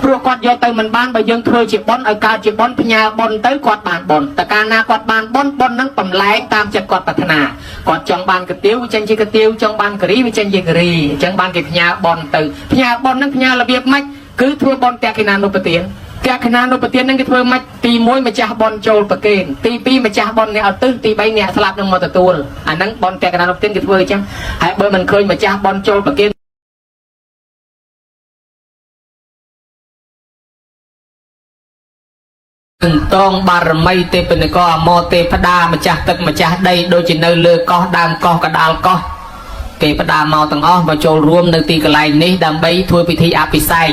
ព្រោះគាត់យកទៅមិនបានបើយើងធ្វើជាបុណ្យឲ្យកើតជាបុណ្យផ្ញើបុណ្យទៅគាត់បានបុណ្យតែកាលណាគាត់បានបុណ្យបុណ្យហ្នឹងបំលែងតាមចិត្តគាត់ប្រាថ្នាគាត់ចង់បានកាទៀវវាចេញជាកាទៀវចង់បានការីវាចេញជាការីអញ្ចឹងបានគេផ្ញើបុណ្យទៅផ្ញើបុណ្យហ្នឹងផ្ញើរបៀបម៉េចគឺធ្វើបុណ្យតក្កិណានុបទានតក្កិណានុបទានហ្នឹងគេធ្វើម៉េចទី1ម្ចាស់បុណ្យចូលប្រគេនទី2ម្ចាស់បុណ្យអ្នកឧទ្ទិសទី3អ្នកស្លាប់នឹងមកទទួលអាហ្នឹងបុណ្យតក្កិណានុបទានគេធ្វើអញ្ចឹងហើយបើមិនឃើញម្ចាស់បុណ្យចូលប្រគេន នឹងតងបារមីទេពនិកអមរទេផ្ដាម្ចាស់ទឹកម្ចាស់ដីដូចជានៅលើកោះដើមកោះកដាលកោះគេផ្ដាមកទាំងអស់មកចូលរួមនៅទីកន្លែងនេះដើម្បីធ្វើពិធីអភិសេក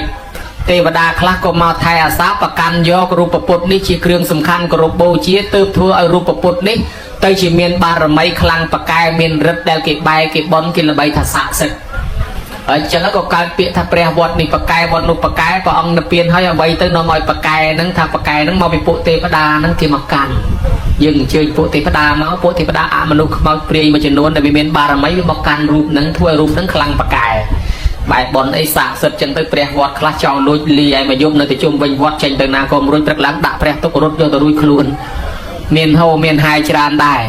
ទេវតាខ្លះក៏មកថែអាសាប្រកាន់យករូបពុទ្ធនេះជាគ្រឿងសំខាន់គោរពបូជាទើបធ្វើឲ្យរូបពុទ្ធនេះទៅជាមានបារមីខ្លាំងប្រកែមានឫទ្ធិដែលគេបែគេបន់គេល្បីថាស័ក្តិសិទ្ធិ ហើយចឹងក៏កើតពាក្យថាព្រះវត្តនេះប្រកែវត្តនោះប្រកែព្រះអង្គនិព្វានហើយអ្វីទៅនាំឲ្យប្រកែហ្នឹងថាប្រកែហ្នឹងមកពីពួកទេវតាហ្នឹងគេមកកាន់យើងអញ្ជើញពួកទេវតាមកពួកទេវតាអមនុស្សខ្មោចព្រាយមួយចំនួនដែលវាមានបារមីវាមកកាន់រូបហ្នឹងធ្វើឲ្យរូបហ្នឹងខ្លាំងប្រកែបែបបនអីស័ក្តិសិទ្ធិចឹងទៅព្រះវត្តខ្លះចោលលួចលីឲ្យមកយំនៅទៅជុំវិញវត្តចេញទៅណាក៏មិនរួចព្រឹកឡើងដាក់ព្រះទុករត់យកទៅរួចខ្លួនមានហូមានហាយច្រើនដែរ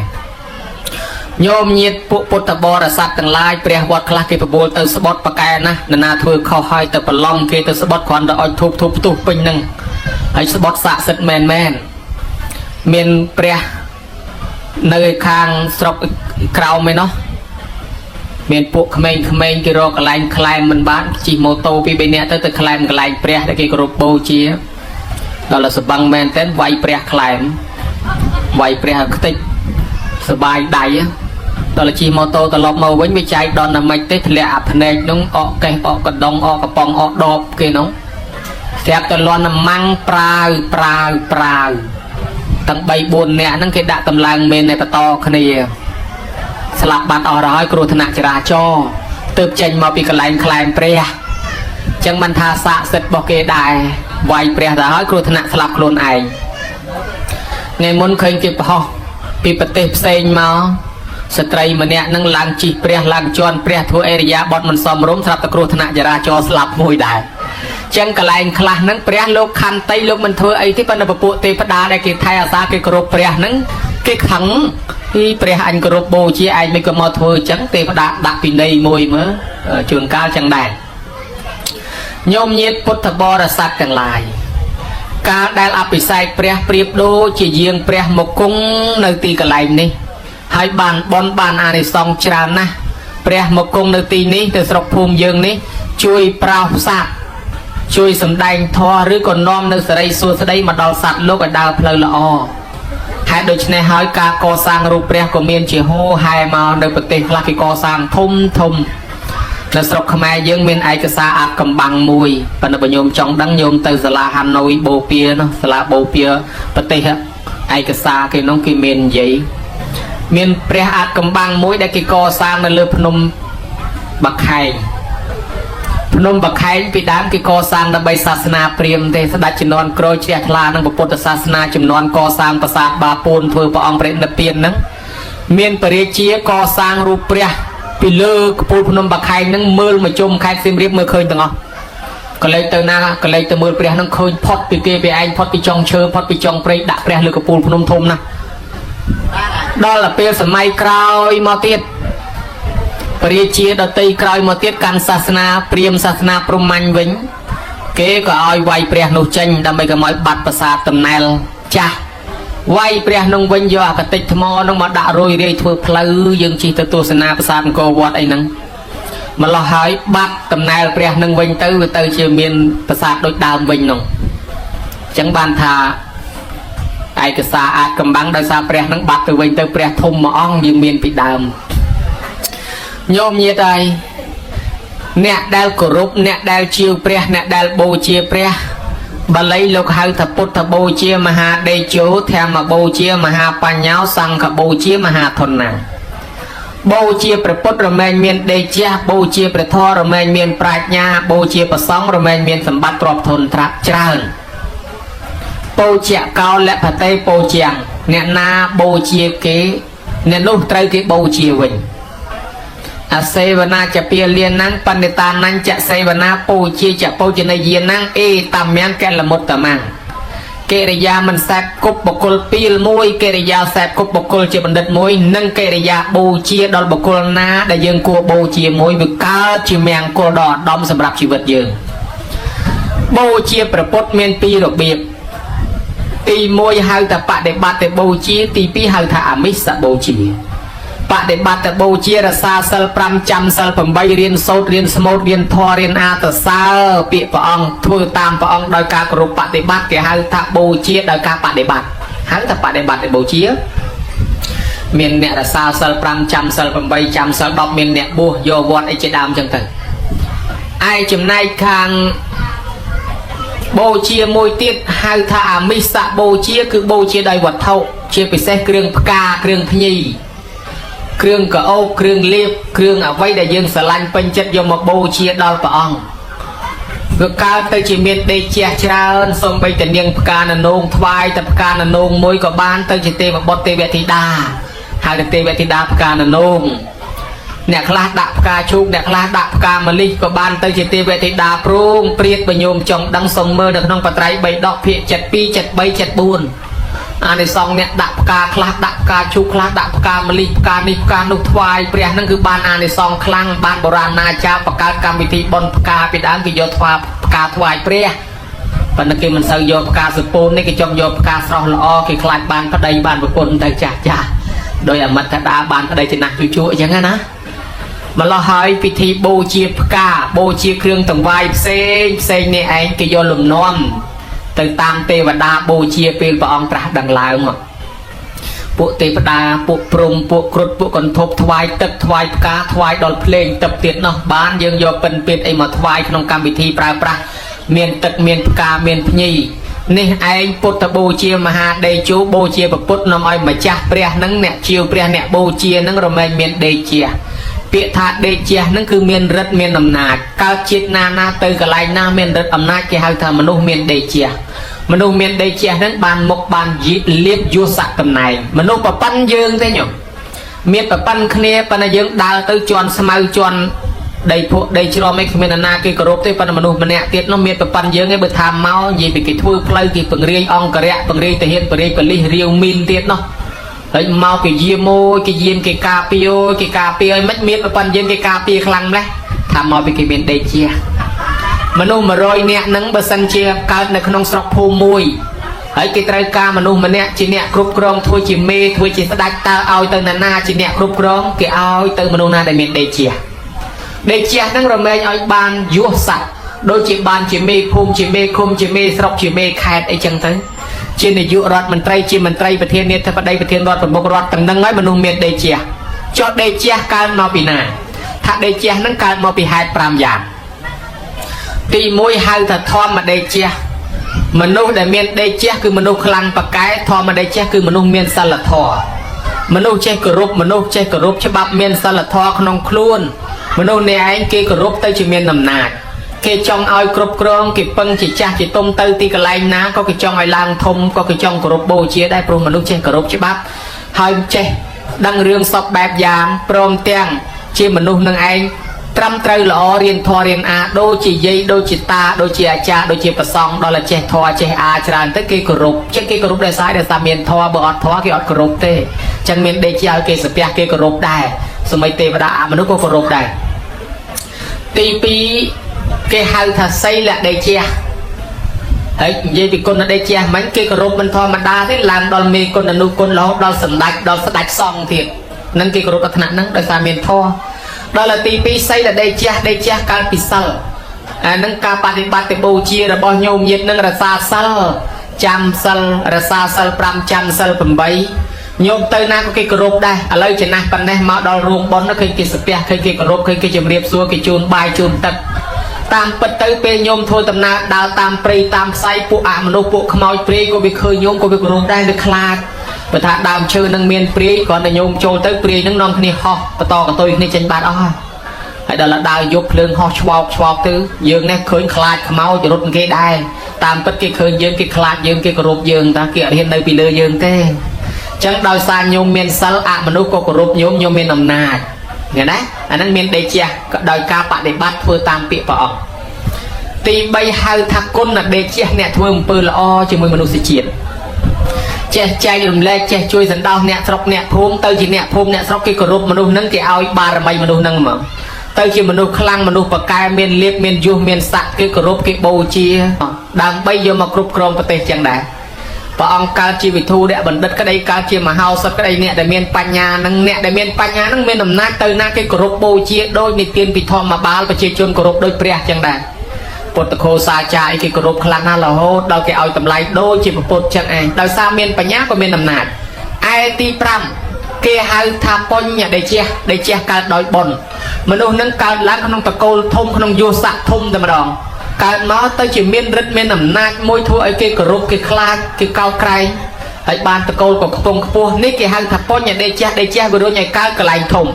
ញោមញាតពួកពុទ្ធបរិស័ទទាំងឡាយព្រះវត្តខ្លះគេប្រមូលទៅស្បត់ប្រកែណាស់នរណាធ្វើខុសហើយទៅប្រឡំគេទៅស្បត់គ្រាន់តែឲ្យធូបធូបផ្ទុះពេញនឹងហើយស្បត់ស័ក្តិសិទ្ធិមែនមែនមានព្រះនៅខាងស្រុកក្រោមឯណោះមានពួកក្មេងៗគេរកកន្លែងក្លែមមិនបានជិះម៉ូតូពីរបីនាក់ទៅទៅក្លែមកន្លែងព្រះដែលគេគោរពបូជាដល់តែសបឹងមែនទែនវាយព្រះក្លែមវាយព្រះឲ្យខ្ទេចសបាយដៃ ដល់ជិះម៉ូតូត្រឡប់មកវិញវាចែកដល់តែមិនទេធ្លាក់អាភ្នែកនោះអកកេះអកកដងអកកំប៉ុងអកដបគេនោះស្រាប់តែលន់ម៉ាំងប្រាវប្រាវប្រាវទាំង3 4នាក់ហ្នឹងគេដាក់តម្លើងមេនในបន្តគ្នាស្លាប់បាត់អស់ហើយគ្រោះថ្នាក់ចរាចរណ៍ទើបចេញមកពីកន្លែងក្លែមព្រះអញ្ចឹងមិនថាស័ក្តិសិទ្ធិរបស់គេដែរវាយព្រះទៅហើយគ្រោះថ្នាក់ស្លាប់ខ្លួនឯងថ្ងៃមុនឃើញគេប្រហោះពីប្រទេសផ្សេងមកស្ត្រីម្នាក់នឹងឡើងជីកព្រះឡើងជន់ព្រះធ្វើអេរិយាបថមិនសមរម្យស្រាប់តែគ្រោះថ្នាក់ចរាចរណ៍ស្លាប់មួយដែរចឹងកន្លែងខ្លះហ្នឹងព្រះលោកខន្តីលោកមិនធ្វើអីទេប៉ុន្តែពពួកទេវតាដែលគេថែអាសាគេគោរពព្រះហ្នឹងគេខឹងពីព្រះអញគោរពបូជាឯងមិនក៏មកធ្វើចឹងទេវតាដាក់ពិន័យមួយមើលជួនកាលចឹងដែរញោមញាតពុទ្ធបរិស័ទទាំងឡាយកាលដែលអភិសេកព្រះប្រៀបដូចជាយាងព្រះមកគង់នៅទីកន្លែងនេះហើយបានបនបានអានិសង្សច្រើនណាស់ព្រះមកគង់នៅទីនេះទៅស្រុកភូមិយើងនេះជួយប្រោសសត្វជួយសម្ដែងធម៌ឬក៏នាំនៅសេរីសួស្តីមកដល់សត្វលោកឲ្យដើរផ្លូវល្អហេតុដូច្នេះហើយការកសាងរូបព្រះក៏មានជាហូហែមកនៅប្រទេសខ្លះគេកសាងធំធំនៅស្រុកខ្មែរយើងមានឯកសារអាតកំបាំងមួយប៉ុន្តែបើញោមចង់ដឹងញោមទៅសាលាហាណូយបូព៌ានោះសាលាបូព៌ាប្រទេសឯកសារគេនោះគេមាននិយាយមានព្រះអាតកំបាំងមួយដែលគេកសាងនៅលើភ្នំបាខែងភ្នំបាខែងពីដើមគេកសាងដើម្បីសាសនាព្រាហ្មណ៍ទេស្ដេចជំនាន់ក្រោយជ្រះថ្លានឹងពុទ្ធសាសនាជំនាន់កសាងប្រាសាទបាពួនធ្វើព្រះអង្គព្រះនិព្វានហ្នឹងមានព្រះរាជាកសាងរូបព្រះពីលើកពូលភ្នំបាខែងហ្នឹងមើលមកជុំខេត្តសៀមរាបមើលឃើញទាំងអស់កលេចទៅណាកលេចទៅមើលព្រះហ្នឹងឃើញផុតពីគេពីឯងផុតពីចុងឈើផុតពីចុងព្រៃដាក់ព្រះលើកពូលភ្នំធំណាស់ដល់ទៅពេលសម័យក្រោយមកទៀតព្រះរាជាដតីក្រោយមកទៀតកាន់សាសនាព្រាហ្មណ៍សាសនាព្រហ្មញ្ញវិញគេក៏ឲ្យវាយព្រះនោះចេញដើម្បីកុំឲ្យបាត់ប្រាសាទតំណែលចាស់វាយព្រះនោះវិញយកអាកតិចថ្មនោះមកដាក់រយរាយធ្វើផ្លូវយើងជិះទៅទស្សនាប្រាសាទអង្គរវត្តអីហ្នឹងម្លោះហើយបាត់តំណែលព្រះនឹងវិញទៅវាទៅជាមានប្រាសាទដូចដើមវិញនោះអញ្ចឹងបានថាឯកសារអាចកំបាំងដោយសារព្រះនឹងបាត់ទៅវិញទៅព្រះធំមួយអង្គយើងមានពីដើមញោមញាតហើយអ្នកដែលគោរពអ្នកដែលជឿព្រះអ្នកដែលបូជាព្រះបាលីលោកហៅថាពុទ្ធបូជាមហាដេជោធម្មបូជាមហាបញ្ញោសង្ឃបូជាមហាធនណាបូជាព្រះពុទ្ធរមែងមានដេជះបូជាព្រះធម៌រមែងមានប្រាជ្ញាបូជាព្រះសង្ឃរមែងមានសម្បត្តិទ្រព្យធនត្រាក់ច្រើនបូជាកោលភតេបូជាងអ្នកណាបូជាគេអ្នកនោះត្រូវគេបូជាវិញ អសេវនាចពាលានំបណ្ឌិតានញ្ចសេវនាពូជាចពោជនីយានំអេតាមំកលមុត្តមੰកិរិយាមិនសែបគប់បុគ្គលពីលមួយកិរិយាសែបគប់បុគ្គលជាបណ្ឌិតមួយនិងកិរិយាបូជាដល់បុគ្គលណាដែលយើងគួរបូជាមួយវាកើតជាមង្គលដ៏ឧត្តមសម្រាប់ជីវិតយើងបូជាព្រះពុទ្ធមានពីររបៀបទី1ហៅថាបដិបត្តិបូជាទី2ហៅថាអមិសបូជាបដិបត្តិបូជារសាសិល5ចាំសិល8រៀនសូត្ររៀនស្មូតរៀនធម៌រៀនអាតសើពាក្យព្រះអង្គធ្វើតាមព្រះអង្គដោយការគោរពបដិបត្តិគេហៅថាបូជាដោយការបដិបត្តិហៅថាបដិបត្តិបូជាមានអ្នករសាសិល5ចាំសិល8ចាំសិល10មានអ្នកបួសយកវត្តអីជាដើមចឹងទៅឯចំណែកខាងបូជាមួយទៀតហៅថាអមិសបូជាគឺបូជាដោយវត្ថុជាពិសេសគ្រឿងផ្កាគ្រឿងភ្ញីគ្រឿងកោបគ្រឿងលៀបគ្រឿងអ្វីដែលយើងស្រឡាញ់ពេញចិត្តយកមកបូជាដល់ព្រះអង្គវាកើតទៅជាមានដេកជះច្រើនសំបីតនាងផ្កាននងថ្វាយតែផ្កាននងមួយក៏បានទៅជាទេវបុត្រទេវធីតាហៅថាទេវធីតាផ្កាននងអ្នកខ្លះដាក់ផ្កាឈូកអ្នកខ្លះដាក់ផ្កាម្លិះក៏បានទៅជាទេវធីតាព្រោងព្រាតបញោមចង់ដឹងសុំមើលនៅក្នុងបត្រៃ3ដកភាគ72 73 74អានិសង្ឃអ្នកដាក់ផ្កាខ្លះដាក់ផ្កាឈូកខ្លះដាក់ផ្កាម្លិះផ្កានេះផ្កានោះថ្វាយព្រះហ្នឹងគឺបានអានិសង្ឃខ្លាំងបានបុរាណាចារ្យបង្កើតកម្មវិធីបុណ្យផ្កាពីដើមគេយកថ្វាយផ្កាថ្វាយព្រះប៉ុន្តែគេមិនសូវយកផ្កាសពូននេះគេចង់យកផ្កាស្រស់ល្អគេខ្លាចបានប្តីបានប្រពន្ធទៅចាស់ចាស់ដោយអមិតតាបានប្តីចំណាស់ជួជក់អញ្ចឹងណាម្លោះហើយពិធីបូជាផ្កាបូជាគ្រឿងតង្វាយផ្សេងផ្សេងនេះឯងគេយកលំនាំទៅតាមទេវតាបូជាពេលព្រះអង្គត្រាស់ដឹងឡើងមកពួកទេវតាពួកព្រំពួកគ្រុឌពួកកន្ធប់ថ្វាយទឹកថ្វាយផ្កាថ្វាយដល់ភ្លេងទឹកទៀតនោះបានយើងយកពិនពេតអីមកថ្វាយក្នុងកម្មវិធីប្រើប្រាស់មានទឹកមានផ្កាមានភ្ញីនេះឯងពុទ្ធបូជាមហាដេជោបូជាពុទ្ធនាំឲ្យម្ចាស់ព្រះនឹងអ្នកជាវព្រះអ្នកបូជានឹងរមែងមានដេជាពាក្យថាដេកជះនឹងគឺមានរិទ្ធមានអំណាចកើតជាតិណាណាទៅកន្លែងណាមានរិទ្ធអំណាចគេហៅថាមនុស្សមានដេកជះមនុស្សមានដេកជះនឹងបានមុខបានលៀបយស័កតំណែងមនុស្សប្រប៉ិនយើងទេញោមមានប្រប៉ិនគ្នាប៉ុន្តែយើងដើរទៅជន់ស្មៅជន់ដីភក់ដីជ្រំអីគ្មាននរណាគេគោរពទេប៉ុន្តែមនុស្សម្នាក់ទៀតនោះមានប្រប៉ិនយើងឯងបើថាមកនិយាយពីគេធ្វើផ្លូវគេពង្រាយអង្គរៈពង្រាយទាហានពង្រាយប៉ូលីសរាវមីនទៀតនោះហើយមកគេយាមអូយគេយាមគេការពារអូយគេការពារឲ្យមិនមានប្រព័ន្ធយើងគេការពារខ្លាំងម្ល៉េះថាមកពីគេមានដេកជាមនុស្ស100នាក់ហ្នឹងបើសិនជាកើតនៅក្នុងស្រុកភូមិមួយហើយគេត្រូវការមនុស្សម្នាក់ជាអ្នកគ្រប់គ្រងធ្វើជាមេធ្វើជាស្ដេចតើឲ្យទៅណាណាជាអ្នកគ្រប់គ្រងគេឲ្យទៅមនុស្សណាដែលមានដេកជាដេកជាហ្នឹងរមែងឲ្យបានយោស័កដូចជាបានជាមេភូមិជាមេឃុំជាមេស្រុកជាមេខេត្តអីចឹងទៅជានាយករដ្ឋមន្ត្រីជាមន្ត្រីប្រធានាធិបតីប្រធានរដ្ឋប្រមុខរដ្ឋទាំងហ្នឹងហើយមនុស្សមានដេកជះចុះដេកជះកើតមកពីណាថាដេកជះហ្នឹងកើតមកពីហេតុ5យ៉ាងទី1ហៅថាធម្មដេកជះមនុស្សដែលមានដេកជះគឺមនុស្សខ្លាំងប្រកែធម្មដេកជះគឺមនុស្សមានសិលធម៌មនុស្សចេះគោរពមនុស្សចេះគោរពច្បាប់មានសិលធម៌ក្នុងខ្លួនមនុស្សនេះឯងគេគោរពទៅជាមានអំណាចគេចង់ឲ្យគ្រប់គ្រងគេពឹងជាចាស់ជាទុំទៅទីកន្លែងណាក៏គេចង់ឲ្យឡើងធំក៏គេចង់គោរពបូជាដែរព្រោះមនុស្សចេះគោរពច្បាប់ហើយចេះដឹងរឿងសពបែបយ៉ាងព្រមទាំងជាមនុស្សនឹងឯងត្រឹមត្រូវល្អរៀនធម៌រៀនអាដូចជាយាយដូចជាតាដូចជាអាចារ្យដូចជាប្រសង់ដល់តែចេះធម៌ចេះអាច្រើនទៅគេគោរពចឹងគេគោរពដោយសារមានធម៌បើអត់ធម៌គេអត់គោរពទេចឹងមានដេកជាឲ្យគេសាពះគេគោរពដែរសម្បីទេវតាអមនុស្សក៏គោរពដែរទី2គេហៅថាសីលដេជះហើយនិយាយពីគុណដេជះមិញគេគោរពមិនធម្មតាទេឡើងដល់មេគុណអនុគុណរហូតដល់សម្ដេចដល់ស្ដេចសង្ឃទៀតនឹងគេគោរពដល់ថ្នាក់ហ្នឹងដោយសារមានធម៌ដល់ទី2សីលដេជះដេជះកើតពីសិលអានឹងការបដិបត្តិបូជារបស់ញោមញាតនឹងរសាសិលចាំសិលរសាសិល5ចាំសិល8ញោមទៅណាក៏គេគោរពដែរឥឡូវចំណាស់ប៉ុណ្ណេះមកដល់រោងបុណ្យឃើញគេស្ពះឃើញគេគោរពឃើញគេជម្រាបសួរគេជូនបាយជូនទឹកតាមពិតទៅពេលញោមធ្វើដំណើរដើរតាមព្រៃតាមផ្សៃពួកអមនុស្សពួកខ្មោចព្រាយក៏វាឃើញញោមក៏វាគោរពដែរវាខ្លាចបើថាដើមឈើនឹងមានព្រាយគ្រាន់តែញោមចូលទៅព្រាយនឹងនាំគ្នាហោះបន្តកតុយគ្នាចេញបាត់អស់ហើយដល់ដើរយប់ភ្លើងហោះឆ្វោកឆ្វោកទៅយើងនេះឃើញខ្លាចខ្មោចរត់គេដែរតាមពិតគេឃើញយើងគេខ្លាចយើងគេគោរពយើងតាគេអត់ហ៊ាននៅពីលើយើងទេចឹងដោយសារញោមមានសិលអមនុស្សក៏គោរពញោមញោមមានអំណាច ឃើញណាអាហ្នឹងមានដេជះក៏ដោយការបដិបត្តិធ្វើតាមពាក្យព្រះអង្គទី3ហៅថាគុណដេជះអ្នកធ្វើអំពើល្អជាមួយមនុស្សជាតិចេះចែករំលែកចេះជួយសន្តោសអ្នកស្រុកអ្នកភូមិទៅជាអ្នកភូមិអ្នកស្រុកគេគោរពមនុស្សហ្នឹងគេឲ្យបារមីមនុស្សហ្នឹងហ្មងទៅជាមនុស្សខ្លាំងមនុស្សប្រកែមានលៀបមានយុះមានស័ក្តិគេគោរពគេបូជាដើម្បីយកមកគ្រប់គ្រងប្រទេសចឹងដែរព្រះអង្គកើតជាវិធូរៈបណ្ឌិតក្តីកើតជាមហោសថក្តីអ្នកដែលមានបញ្ញានឹងអ្នកដែលមានបញ្ញានឹងមានអំណាចទៅណាគេគោរពបូជាដោយនិទានពីធម្មបាលប្រជាជនគោរពដោយព្រះចឹងដែរពុទ្ធខោសាចាអីគេគោរពខ្លាំងណាស់រហូតដល់គេឲ្យតម្លៃដូចជាពុទ្ធចឹងឯងដោយសារមានបញ្ញាក៏មានអំណាចឯទី5គេហៅថាបញ្ញដេជះដេជះកើតដោយបុណ្យមនុស្សនឹងកើតឡើងក្នុងតកូលធំក្នុងយុស័កធំតែម្ដងកើតមកទៅជាមានរិទ្ធមានអំណាចមួយធ្វើឲ្យគេគោរពគេខ្លាចគេកោតក្រែងហើយបានតកូលក៏ខ្ពង់ខ្ពស់នេះគេហៅថាបញ្ញដេជះដេជះវារុញឲ្យកើតកន្លែងធំ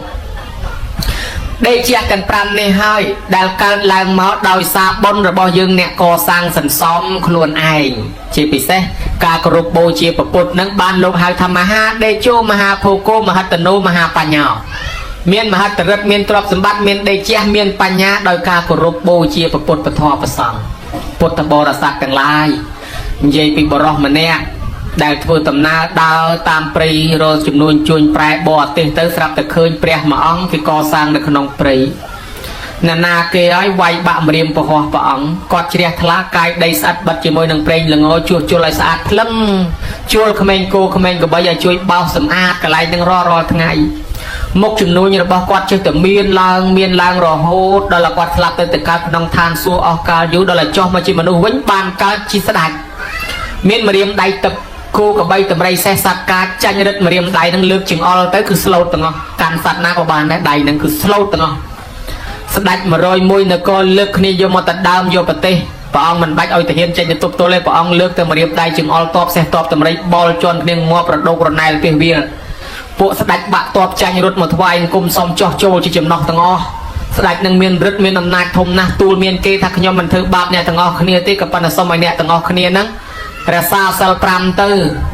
ដេជះទាំង5នេះហើយដែលកើតឡើងមកដោយសារបុណ្យរបស់យើងអ្នកកសាងសន្សំខ្លួនឯងជាពិសេសការគោរពបូជាពុទ្ធនឹងបានលោកហៅថាមហាដេជោមហាភោគោមហត្តនោមហាបញ្ញោមានមហត្តរិទ្ធមានទ្រព្យសម្បត្តិមានដេជះមានបញ្ញាដោយការគោរពបូជាពុទ្ធពធប្រសង្ឃពុទ្ធបរិស័ទទាំងឡាយនិយាយពីបរោះម្នាក់ដែលធ្វើដំណើរដើរតាមព្រៃរកចំនួនជួញប្រែបរទេសទៅស្រាប់តែឃើញព្រះមួយអង្គគេកសាងនៅក្នុងព្រៃណានាគេឲ្យវាយបាក់ម្រាមពហោះព្រះអង្គគាត់ជ្រះថ្លាកាយដីស្អិតបិទជាមួយនឹងប្រេងល្ងជួសជុលឲ្យស្អាតភ្លឹងជួលក្មេងគោក្មេងក្របីឲ្យជួយបោសសម្អាតកន្លែងនឹងរាល់រាល់ថ្ងៃមុខចំនួនរបស់គាត់ចេះតែមានឡើងមានឡើងរហូតដល់គាត់ស្លាប់ទៅទៅកើតក្នុងឋានសួគ៌អស់កាលយូរដល់តែចុះមកជាមនុស្សវិញបានកើតជាស្ដេចមានម្រាមដៃទឹកគោក្របីតម្រៃសេះសត្វកាចចាញ់រិទ្ធម្រាមដៃនឹងលើកចង្អុលទៅគឺស្លូតទាំងអស់កាន់សត្វណាក៏បានដែរដៃនឹងគឺស្លូតទាំងអស់ស្ដេច101នគរលើកគ្នាយកមកតដើមយកប្រទេសព្រះអង្គមិនបាច់ឲ្យទាហានចេញទៅទប់ទល់ទេព្រះអង្គលើកទៅម្រាមដៃចង្អុលតបសេះតបតម្រៃបលជន់គ្នាងាប់រដូករណែលពីវាលពួកស្ដេចបាក់តបចាញ់រត់មកថ្វាយអង្គមសុំចោះចូលជាចំណោះទាំងអស់ស្ដេចនឹងមានរិទ្ធមានអំណាចធំណាស់ទូលមានគេថាខ្ញុំមិនធ្វើបាបអ្នកទាំងអស់គ្នាទេក៏ប៉ុន្តែសុំឲ្យអ្នកទាំងអស់គ្នាហ្នឹងរក្សាសិល5ទៅ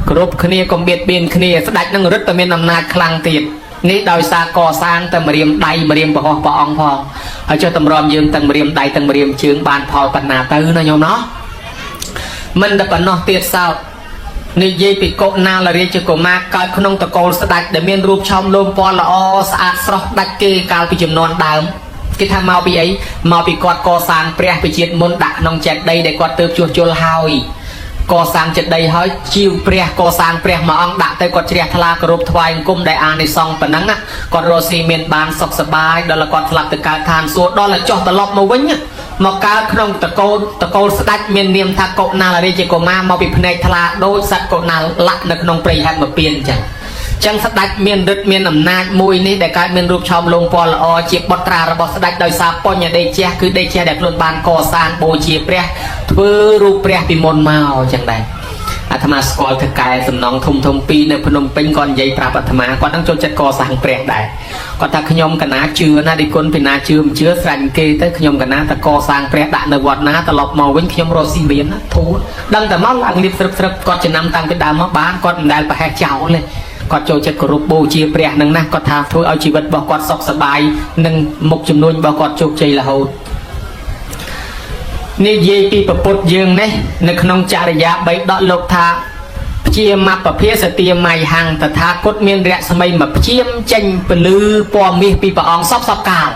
គ្រប់គ្នាកុំបៀតបៀនគ្នាស្ដេចនឹងរិទ្ធតែមានអំណាចខ្លាំងទៀតនេះដោយសារកសាងតែម្រាមដៃម្រាមពហោះព្រះអង្គផងហើយចុះតម្រាំយើងទាំងម្រាមដៃទាំងម្រាមជើងបានផលបណ្ណាទៅណាញោមណោះមិនតែប៉ុណ្ណោះទៀតសោតនិយាយពីកុណាលរាជកុមារកើតក្នុងតកូលស្ដេចដែលមានរូបឆោមលោមពណ៌ល្អស្អាតស្រស់ដាច់គេកាលពីចំនួនដើមគេថាមកពីអីមកពីគាត់កសាងព្រះវិជាតិមុនដាក់ក្នុងចេតិយដែលគាត់ទើបជួសជុលហើយកសាងចេតិយហើយជីវព្រះកសាងព្រះមួយអង្គដាក់ទៅគាត់ជ្រះថ្លាគោរពថ្វាយអង្គមដែលអានិសង្សប៉ុណ្ណឹងគាត់រស់ស៊ីមានបានសុខសប្បាយដល់គាត់ស្លាប់ទៅកើតឋានសួគ៌ដល់ចុះត្រឡប់មកវិញមកកើតក្នុងតកូលតកូលស្ដេចមាននាមថាកុណាលរាជកុមារមកពីភ្នែកថ្លាដូចសត្វកុណាលលាក់នៅក្នុងព្រៃហេមពៀនអញ្ចឹងចឹងស្ដេចមានរិទ្ធមានអំណាចមួយនេះដែលកើតមានរូបឆោមលងពណ៌ល្អជាបុត្រារបស់ស្ដេចដោយសារបញ្ញដេជះគឺដេជះដែលខ្លួនបានកសាងបូជាព្រះធ្វើរូបព្រះពីមុនមកអញ្ចឹងដែរអាត្មាស្គាល់ថកែសំណងធំធំពីរនៅភ្នំពេញគាត់និយាយប្រាប់អាត្មាគាត់នឹងចូលចិត្តកសាងព្រះដែរគាត់ថាខ្ញុំកណាជឿណាឌីគុណពីណាជឿមិនជឿស្រាញ់គេទៅខ្ញុំកណាតកសាងព្រះដាក់នៅវត្តណាត្រឡប់មកវិញខ្ញុំរកស៊ីមានណាធូរដឹងតែមកឡើងលៀបស្រឹបស្រឹបគាត់ចំណាំតាំងពីដើមមកបានគាត់មិនដែលប្រហែសចោលទេគាត់ចូលចិត្តគោរពបូជាព្រះនឹងណាគាត់ថាធ្វើឲ្យជីវិតរបស់គាត់សុខសប្បាយនិងមុខចំនួនរបស់គាត់ជោគជ័យរហូតនិយាយពីពុទ្ធយើងនេះនៅក្នុងចរិយាបីដកលោកថាព្យាមពភាសទាមៃហੰតថាគតមានរស្មីមកព្យាមចេញពលឺពណ៌មាសពីព្រះអង្គសពសពកាល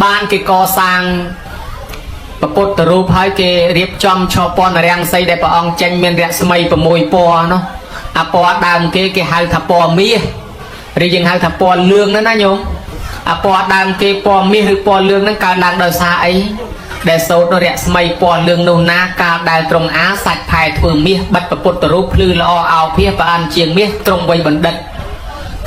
បានគេកសាងពុទ្ធរូបហើយគេរៀបចំឆពណ៌រាំងសីដែលព្រះអង្គចេញមានរស្មី6ពណ៌នោះអាពណ៌ដើមគេគេហៅថាពណ៌មាសឬយើងហៅថាពណ៌លឿងហ្នឹងណាញោមអាពណ៌ដើមគេពណ៌មាសឬពណ៌លឿងហ្នឹងកើតឡើងដោយសារអីដែលសោតរស្មីពណ៌លឿងនោះណាកាលដែលត្រង់អាសាច់ផែធ្វើមាសបិទពុទ្ធរូបភ្លឺល្អអោភាសប្រអានជាងមាសត្រង់វ័យបណ្ឌិត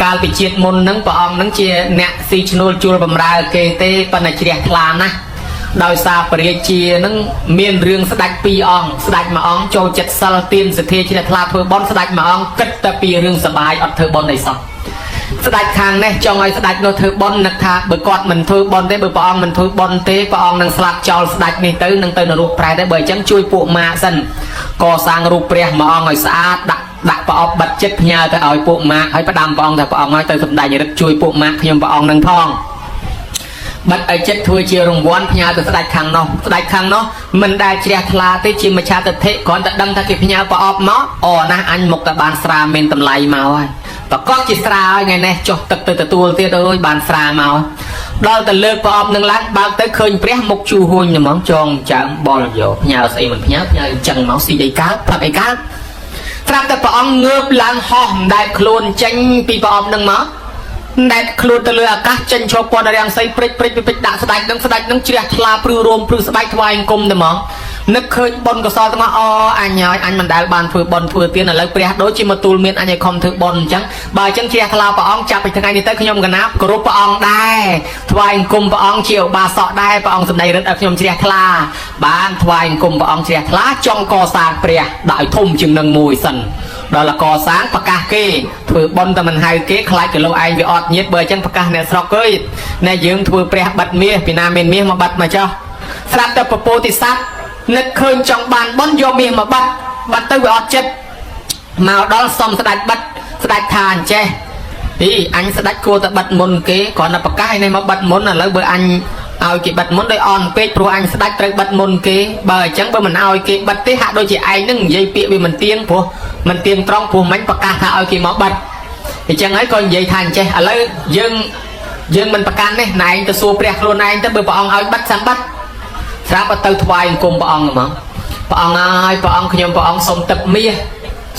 កាលពីជាតិមុនហ្នឹងព្រះអង្គហ្នឹងជាអ្នកស៊ីឈ្នួលជួលបំរើគេទេប៉ុន្តែជ្រះថ្លាណាស់ដោយសារព្រះរាជានឹងមានរឿងស្ដេចពីរអង្គស្ដេចមួយអង្គចូលចិត្តសិលទានសទ្ធាជ្រះថ្លាធ្វើបុណ្យស្ដេចមួយអង្គគិតតែពីរឿងសបាយអត់ធ្វើបុណ្យអីសោះស្ដេចខាងនេះចង់ឲ្យស្ដេចនោះធ្វើបុណ្យនឹកថាបើគាត់មិនធ្វើបុណ្យទេបើព្រះអង្គមិនធ្វើបុណ្យទេព្រះអង្គនឹងស្លាប់ចោលស្ដេចនេះទៅនឹងទៅនរកប្រែតទេបើអញ្ចឹងជួយពួកម៉ាសិនកសាងរូបព្រះមួយអង្គឲ្យស្អាតដាក់ ដាក់ប្រអប់បិទចិត្តផ្ញើទៅឲ្យពួកម៉ាក់ហើយផ្ដាំព្រះអង្គថាព្រះអង្គឲ្យទៅសម្ដែងរិទ្ធជួយពួកម៉ាក់ខ្ញុំព្រះអង្គនឹងផងបិទឲ្យចិត្តធ្វើជារង្វាន់ផ្ញើទៅស្ដេចខាងនោះស្ដេចខាងនោះមិនដែលជ្រះថ្លាទេជាមច្ឆាទិដ្ឋិគ្រាន់តែដឹងថាគេផ្ញើប្រអប់មកអូណាស់អញមុខតែបានស្រាមានតម្លៃមកហើយប្រកបជាស្រាហើយថ្ងៃនេះចុះទឹកទៅទទួលទៀតអើយបានស្រាមកដល់ទៅលើកប្រអប់នឹងឡើងបើកទៅឃើញព្រះមុខជូហួញហ្មងចងចើមបលយកផ្ញើស្អីមិនផ្ញើផ្ញើអញ្ចឹងមកស៊ីអីកើតផឹកអីកើតស្រាប់តែព្រះអង្គងើបឡើងហោះម្ដែតខ្លួនចេញពីប្រអប់នឹងមក ណែតខ្លួនទៅលើអាកាសចេញឈប់ពណ៌រាំងសីព្រិចព្រិចព្រិចដាក់ស្ដាច់នឹងស្ដាច់នឹងជ្រះថ្លាព្រឺរោមព្រឺស្បែកថ្វាយអង្គមទៅហ្មងនឹកឃើញបុណ្យកុសលទាំងអស់អអញហើយអញមិនដែលបានធ្វើបុណ្យធ្វើទានឥឡូវព្រះដូចជាមកទូលមានអញឲ្យខំធ្វើបុណ្យអញ្ចឹងបើអញ្ចឹងជ្រះថ្លាព្រះអង្គចាប់ពីថ្ងៃនេះទៅខ្ញុំកណាគោរពព្រះអង្គដែរថ្វាយអង្គមព្រះអង្គជាឧបាសកដែរព្រះអង្គសម្ដែងរិទ្ធឲ្យខ្ញុំជ្រះថ្លាបានថ្វាយអង្គមព្រះអង្គជ្រះថ្លាចង់កសាងព្រះដាក់ឲ្យធំជាងនឹងមួយសិនដល់លកសាងប្រកាសគេធ្វើបុណ្យតែមិនហៅគេខ្លាចគីឡូឯងវាអត់ញាតបើអញ្ចឹងប្រកាសអ្នកស្រុកអើយណែយើងធ្វើព្រះបិទមាសពីណាមានមាសមកបិទមកចុះស្រាប់តែពពោធិសត្វនឹកឃើញចង់បានបុណ្យយកមាសមកបិទបិទទៅវាអត់ចិត្តមកដល់សុំស្ដេចបិទស្ដេចថាអញ្ចេះអីអញស្ដេចគួរតែបិទមុនគេគ្រាន់តែប្រកាសឯនេះមកបិទមុនឥឡូវបើអញឲ្យគេបិទមុនដោយអន់ពេកព្រោះអញស្ដេចត្រូវបិទមុនគេបើអញ្ចឹងបើមិនឲ្យគេបិទទេហាក់ដូចជាឯងនឹងនិយាយពាក្យវាមិនទៀងព្រោះមិនទៀងត្រង់ព្រោះមិញប្រកាសថាឲ្យគេមកបិទអញ្ចឹងហើយក៏និយាយថាអញ្ចេះឥឡូវយើងយើងមិនប្រកាន់ទេណែឯងទៅសួរព្រះខ្លួនឯងទៅបើព្រះអង្គឲ្យបិទសាំបិទស្រាប់ទៅថ្វាយអង្គមព្រះអង្គហ្មងព្រះអង្គហើយព្រះអង្គខ្ញុំព្រះអង្គសុំទឹកមាស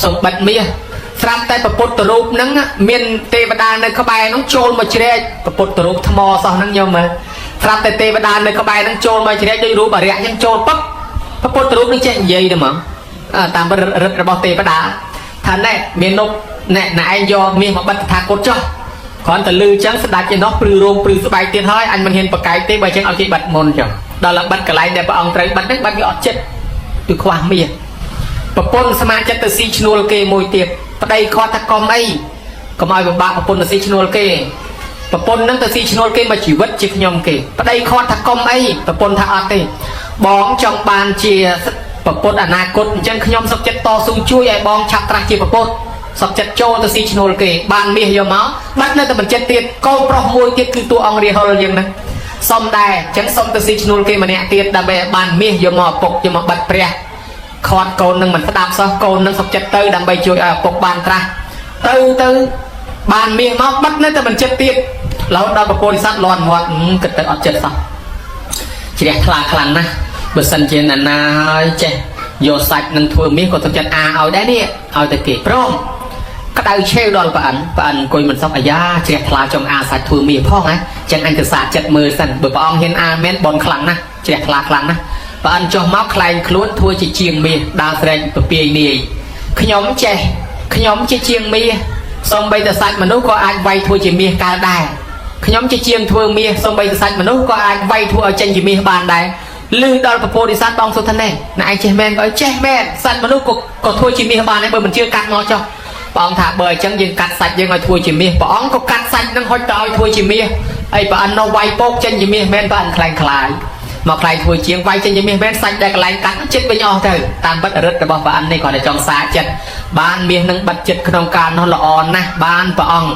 សុំបិទមាសស្រាប់តែពពុទ្ធរូបហ្នឹងមានទេវតានៅក្បែរហ្នឹងចូលមកជ្រែកពពុទ្ធរូបថ្មសោះហ្នឹងញោមមើលស្រាប់តែទេវតានៅក្បែរហ្នឹងចូលមកជ្រែកដូចរូបអរិយហ្នឹងចូលពឹបពពុទ្ធរូបហ្នឹងចេះនិយាយទៅហ្មងតាមរិទ្ធរបស់ទេវតាថាណែមាននប់ណែណែឯងយកមាសមកបិទតថាគតចុះគ្រាន់តែលឺចឹងស្ដាច់ឯនោះព្រឺរោមព្រឺស្បែកទៀតហើយអញមិនហ៊ានប្រកែកទេបើចឹងឲ្យគេបិទមុនចឹងដល់តែបិទកន្លែងដែលព្រះអង្គត្រូវបិទហ្នឹងបិទវាអត់ចិត្តគឺខ្វះមាសប្រពន្ធសមាចិត្តទៅស៊ីឈ្នួលគេមួយទៀតប្តីគាត់ថាកុំអីកុំឲ្យពិបាកប្រពន្ធទៅស៊ីឈ្នួលគេប្រពន្ធហ្នឹងទៅស៊ីឈ្នួលគេមកជីវិតជាខ្ញុំគេប្តីគាត់ថាកុំអីប្រពន្ធថាអត់ទេបងចង់បានជាប្រពន្ធអនាគតអញ្ចឹងខ្ញុំសុខចិត្តតស៊ូជួយឲ្យបងឆាប់ត្រាស់ជាប្រពន្ធសុខចិត្តចូលទៅស៊ីឈ្នួលគេបានមាសយកមកបាត់នៅតែមិនចិត្តទៀតកូនប្រុសមួយទៀតគឺតួអង្គរាហុលយើងហ្នឹងសុំដែរអញ្ចឹងសុំទៅស៊ីឈ្នួលគេម្នាក់ទៀតដើម្បីឲ្យបានមាសយកមកឪពុកយកមកបិទព្រះខាត់កូននឹងមិនស្ដាប់សោះកូននឹងសុខចិត្តទៅដើម្បីជួយឲ្យឪពុកបានត្រាស់ទៅទៅបានមាសមកបិទនៅតែមិនចិត្តទៀតរហូតដល់ប្រពន្ធសត្វលន់មាត់គិតទៅអត់ចិត្តសោះជ្រះថ្លាខ្លាំងណាស់បើសិនជាណានាហើយចេះយកសាច់នឹងធ្វើមាសក៏សុខចិត្តអាឲ្យដែរនេះឲ្យតែគេព្រមក្តៅឆេវដល់ប្រអិនប្រអិនអង្គុយមិនសុខអាយ៉ាជ្រះថ្លាចង់អាសាច់ធ្វើមាសផងណាចឹងអញទៅសាកចិត្តមើលសិនបើព្រះអង្គហ៊ានអាមែនបនខ្លាំងណាស់ជ្រះថ្លាខ្លាំងណាស់ប្រអិនចុះមកខ្លែងខ្លួនធ្វើជាជាងមាសដើរស្រែកពពាយនាយខ្ញុំចេះខ្ញុំជាជាងមាសសំបីតែសាច់មនុស្សក៏អាចវាយធ្វើជាមាសកើតដែរខ្ញុំជាជាងធ្វើមាសសំបីតែសាច់មនុស្សក៏អាចវាយធ្វើឲ្យចេញជាមាសបានដែរលឺដល់ពពោធិសត្វបងសុធនេណែឯងចេះមែនក៏ឲ្យចេះមែនសាច់មនុស្សក៏ធ្វើជាមាសបានដែរបើមិនជឿកាត់មកចុះព្រះអង្គថាបើអញ្ចឹងយើងកាត់សាច់យើងឲ្យធ្វើជាមាសព្រះអង្គក៏កាត់សាច់នឹងហុចទៅឲ្យធ្វើជាមាសហើយព្រះអង្គនោះវាយពោកចេញជាមាសមែនព្រះអង្គខ្លែងខ្លាយមកខ្លែងធ្វើជាងវាយចេញជាមាសមែនសាច់ដែលកន្លែងកាត់ចិត្តវិញអស់ទៅតាមបិទរិទ្ធរបស់ព្រះអង្គនេះគាត់តែចង់សាកចិត្តបានមាសនឹងបិទចិត្តក្នុងការនោះល្អណាស់បានព្រះអង្គ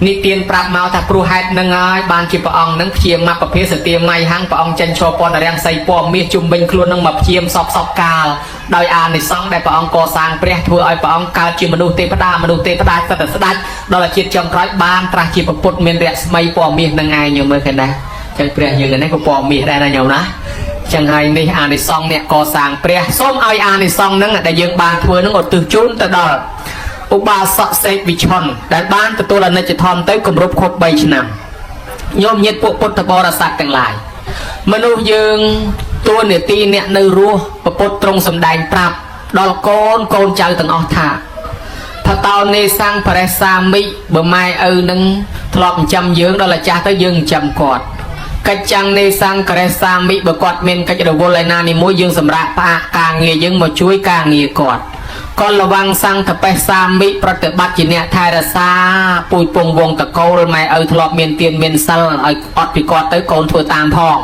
និទានប្រាប់មកថាព្រោះហេតុនឹងហើយបានជាព្រះអង្គនឹងព្យាមប្រភេទសទាមៃហាំងព្រះអង្គចេញឈរពណ៌រាំងសីពណ៌មាសជុំវិញខ្លួននឹងមកព្យាមសពសពកាលដោយអានិសង្សដែលព្រះអង្គកសាងព្រះធ្វើឲ្យព្រះអង្គកើតជាមនុស្សទេវតាមនុស្សទេវតាសិតតែស្ដេចដល់ជាតិចុងក្រោយបានត្រាស់ជាពុទ្ធមានរស្មីពណ៌មាសនឹងឯងញោមមើលឃើញដែរចឹងព្រះយើងនេះក៏ពណ៌មាសដែរណាញោមណាចឹងហើយនេះអានិសង្សអ្នកកសាងព្រះសូមឲ្យអានិសង្សនឹងដែលយើងបានធ្វើនឹងឧទ្ទិសជូនទៅដល់ឧបាសកសេកវិឆុនដែលបានទទួលអនិច្ចធម៌ទៅគម្រប់ខួប3ឆ្នាំញោមញាតិពួកពុទ្ធបរិស័ទទាំងឡាយមនុស្សយើងតួនាទីអ្នកនៅរស់ពពុទ្ធទ្រង់សម្ដែងប្រាប់ដល់កូនកូនចៅទាំងអស់ថាផតោនេសੰបរិសាមិបើម៉ែឪនឹងធ្លាប់ចិញ្ចឹមយើងដល់អាចាស់ទៅយើងចិញ្ចឹមគាត់កិច្ចចាំងនេសੰករិសាមិបើគាត់មានកិច្ចរវល់ឯណានីមួយយើងសម្រាប់ផ្អាកការងារយើងមកជួយការងារគាត់កលវੰសង្ឃបេសាមិប្រតិបត្តិជាអ្នកថែរក្សាពូជពងវងតកូលម៉ែឪធ្លាប់មានទានមានសិលឲ្យអត់ពីគាត់ទៅកូនធ្វើតាមផង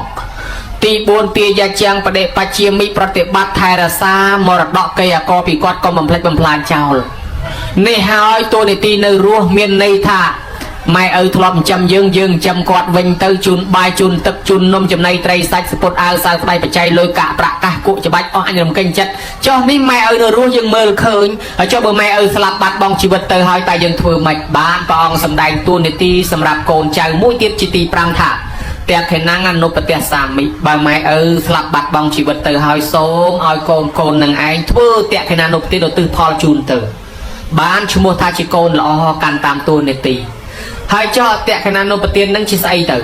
ទី4ទាយាជាងបដិបជាមិប្រតិបត្តិថែរក្សាមរតកកិយអកពីគាត់កុំបំភ្លេចបំផ្លាញចោល នេះហើយតួនាទីនៅរស់មានន័យថាម៉ែឪធ្លាប់ចិញ្ចឹមយើងយើងចិញ្ចឹមគាត់វិញទៅជូនបាយជូនទឹកជូននំចំណីត្រីសាច់សពុតអាវសៅស្បៃបច្ច័យលុយកាក់ប្រាក់កាសគក់ច្បាច់អស់អញរំកិញចិត្តចុះនេះម៉ែឪនៅរស់យើងមើលឃើញហើយចុះបើម៉ែឪស្លាប់បាត់បង់ជីវិតទៅហើយតែយើងធ្វើម៉េចបានព្រះអង្គសម្ដែងតួនាទីសម្រាប់កូនចៅមួយទៀតជាទី5ថាតេខេណាំងអនុបទសាមិបើម៉ែឪស្លាប់បាត់បង់ជីវិតទៅហើយសូមឲ្យកូនកូននឹងឯងធ្វើតេខេណានុបទានឧទ្ទិសផលជូនទៅបានឈ្មោះថាជាកូនល្អកាន់តាមតួនាទីហើយចុះអតេខេណានុបទាននឹងជាស្អីទៅ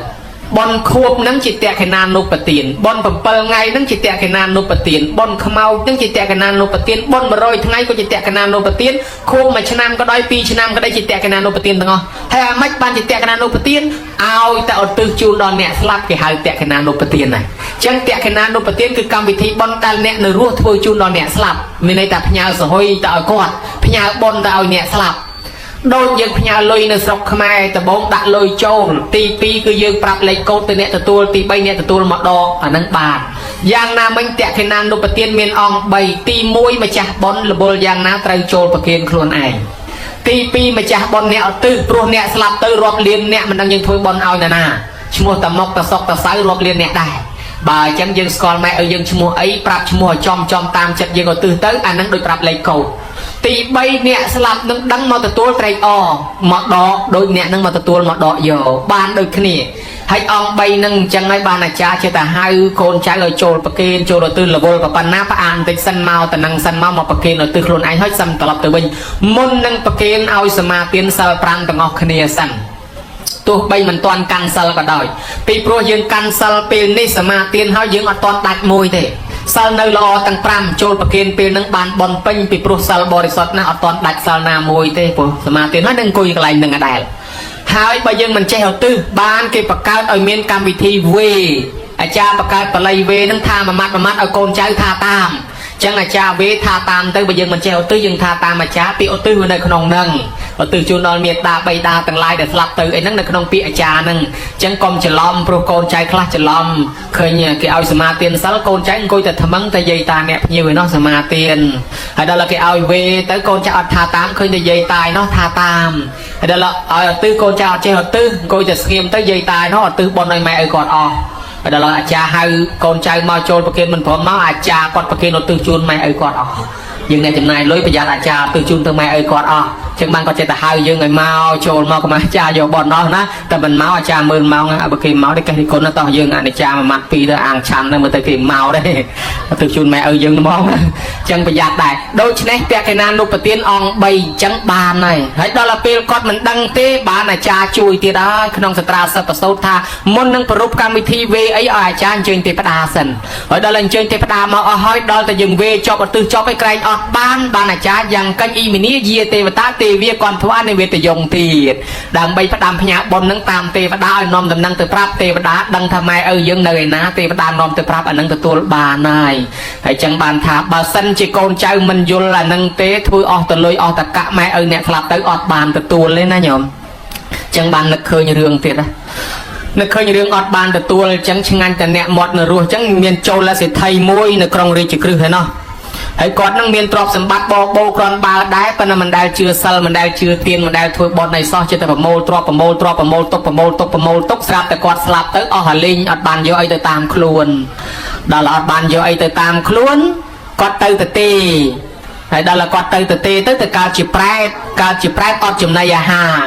បនខួបនឹងជាតេខេណានុបទានបន7ថ្ងៃនឹងជាតេខេណានុបទានបនខ្មោចនឹងជាតេខេណានុបទានបន100ថ្ងៃក៏ជាតេខេណានុបទានខួប1ឆ្នាំក៏ដោយ2ឆ្នាំក៏ដោយជាតេខេណានុបទានទាំងអស់ហើយអាម៉េចបានជាតេខេណានុបទានឲ្យតែឧទ្ទិសជូនដល់អ្នកស្លាប់គេហៅតេខេណានុបទានដែរអញ្ចឹងតេខេណានុបទានគឺកម្មវិធីបនដែលអ្នកនៅរស់ធ្វើជូនដល់អ្នកស្លាប់មានន័យថាផ្ញើសហុយទៅឲ្យគាត់ផ្ញើបនទៅឲ្យអ្នកស្លាប់ដូចយើងផ្ញើលុយនៅស្រុកខ្មែរដំបងដាក់លុយចូលទី2គឺយើងប្រាប់លេខកូដទៅអ្នកទទួលទី3អ្នកទទួលមកដកអានឹងបានយ៉ាងណាមិញតក្ខិណានុបទានមានអង្គ3ទី1ម្ចាស់បុណ្យរវល់យ៉ាងណាត្រូវចូលប្រគេនខ្លួនឯងទី2ម្ចាស់បុណ្យអ្នកឧទ្ទិសព្រោះអ្នកស្លាប់ទៅរាប់លានអ្នកមិនដឹងយើងធ្វើបុណ្យឲ្យណានាឈ្មោះតាមុកតាសុកតាសៅរាប់លានអ្នកដែរបើអញ្ចឹងយើងស្គាល់ម៉ែឲ្យយើងឈ្មោះអីប្រាប់ឈ្មោះឲ្យចំចំតាមចិត្តយើងឧទ្ទិសទៅអានឹងដូចប្រាប់លេខកូដទី3អ្នកស្លាប់នឹងដឹងមកទទួលត្រេកអរមកដកដូចអ្នកនឹងមកទទួលមកដកយកបានដូចគ្នាហើយអង្គ3នឹងអញ្ចឹងហើយបានអាចារ្យចេះតែហៅកូនចៅឲ្យចូលប្រគេនចូលឧទ្ទិសរវល់ប៉ុណ្ណាផ្អានបន្តិចសិនមកតំណឹងសិនមកមកប្រគេនឧទ្ទិសខ្លួនឯងហើយសិនត្រឡប់ទៅវិញមុននឹងប្រគេនឲ្យសមាទានសិល5ទាំងអស់គ្នាសិនទោះបីមិនទាន់កាន់សិលក៏ដោយពីព្រោះយើងកាន់សិលពេលនេះសមាទានហើយយើងអត់ទាន់ដាច់មួយទេសិលនៅល្អទាំង5ចូលប្រគេនពេលនឹងបានបនពេញពីព្រោះសិលបរិសុទ្ធណាស់អត់ទាន់ដាច់សិលណាមួយទេព្រោះសមាទានហើយនឹងអង្គុយកន្លែងនឹងដដែលហើយបើយើងមិនចេះឧទ្ទិសបានគេបង្កើតឲ្យមានកម្មវិធីវេអាចារ្យបង្កើតបល័យវេនឹងថាមួយម៉ាត់មួយម៉ាត់ឲ្យកូនចៅថាតាមចឹងអាចារ្យវេថាតាមទៅបើយើងមិនចេះឧទ្ទិសយើងថាតាមអាចារ្យពីឧទ្ទិសវានៅក្នុងនឹងឧទ្ទិសជូនដល់មេត្តាបៃតាទាំងឡាយដែលស្លាប់ទៅអីហ្នឹងនៅក្នុងពាក្យអាចារ្យហ្នឹងចឹងកុំច្រឡំព្រោះកូនចៅខ្លះច្រឡំឃើញគេឲ្យសមាទានសិលកូនចៅអង្គុយតែថ្មឹងតែយាយតាអ្នកភ្ញៀវឯនោះសមាទានហើយដល់គេឲ្យវេទៅកូនចៅអត់ថាតាមឃើញតែយាយតាឯនោះថាតាមហើយដល់ឲ្យឧទ្ទិសកូនចៅអត់ចេះឧទ្ទិសអង្គុយតែស្ងៀមទៅយាយតាឯនោះឧទ្ទិសបុណ្យឲ្យម៉ែឲ្យគាត់អស់ហើយដល់អាចារ្យហៅកូនចៅមកចូលប្រគេនមិនព្រមមកអាចារ្យគាត់ប្រគេនឧទ្ទិសជូនម៉ែឲ្យគាត់អស់យើងអ្នកចំណាយលុយប្រយ័ត្នអាចារ្យឧទ្ទិសជូនទៅម៉ែឲ្យគាត់អស់ចឹងបានគាត់ចេះតែហៅយើងឲ្យមកចូលមកកុំអាចារ្យយកបនអស់ណាតែមិនមកអាចារ្យមើលមកបើគេមកនេះកេះនិគុណតោះយើងអនិច្ចាមួយម៉ាត់ពីរទៅអាងឆាន់ទៅមើលទៅគេមកទេឧទ្ទិសជូនម៉ែឲ្យយើងហ្មងចឹងប្រយ័ត្នដែរដូច្នេះតក្កណានុបទានអង្គ3ចឹងបានហើយហើយដល់ពេលគាត់មិនដឹងទេបានអាចារ្យជួយទៀតហើយក្នុងសត្រាសិប្បសោតថាមុននឹងប្រពកម្មវិធីវេអីឲ្យអាចារ្យអញ្ជើញទេវតាសិនហើយដល់អញ្ជើញទេវតាមកអស់ហើយដល់តែយើងវេចប់ឧទ្ទិសចប់ឲ្យក្រែងអត់បានបានអាចារ្យយ៉ាងកញ្ញអ៊ីមីនីយាទេវតាទេវាកន្ធវានិវេតយងទៀតដើម្បីផ្ដាំផ្ញើបុណ្យនឹងតាមទេវតាឲ្យនាំដំណឹងទៅប្រាប់ទេវតាដឹងថាម៉ែឪយើងនៅឯណាទេវតានាំទៅប្រាប់អានឹងទទួលបានហើយហើយចឹងបានថាបើសិនជាកូនចៅមិនយល់អានឹងទេធ្វើអស់ទៅលុយអស់តកៈម៉ែឪអ្នកស្លាប់ទៅអត់បានទទួលទេណាញោមចឹងបាននឹកឃើញរឿងទៀតណានឹកឃើញរឿងអត់បានទទួលអញ្ចឹងឆ្ងាញ់តែអ្នកមាត់នៅរស់អញ្ចឹងមានចូលសេដ្ឋីមួយនៅក្រុងរាជក្រឹសឯណោះហើយគាត់នឹងមានទ្រព្យសម្បត្តិបបោក្រាន់បើដែរប៉ុន្តែមិនដែលជឿសិលមិនដែលជឿទានមិនដែលធ្វើបុណ្យអីសោះចិត្តតែប្រមូលទ្រព្យប្រមូលទ្រព្យប្រមូលទុកប្រមូលទុកប្រមូលទុកស្រាប់តែគាត់ស្លាប់ទៅអស់អាលីងអត់បានយកអីទៅតាមខ្លួនដល់អត់បានយកអីទៅតាមខ្លួនគាត់ទៅទៅទេហើយដល់គាត់ទៅទៅទេទៅទៅកើតជាប្រែតកើតជាប្រែតអត់ចំណីអាហារ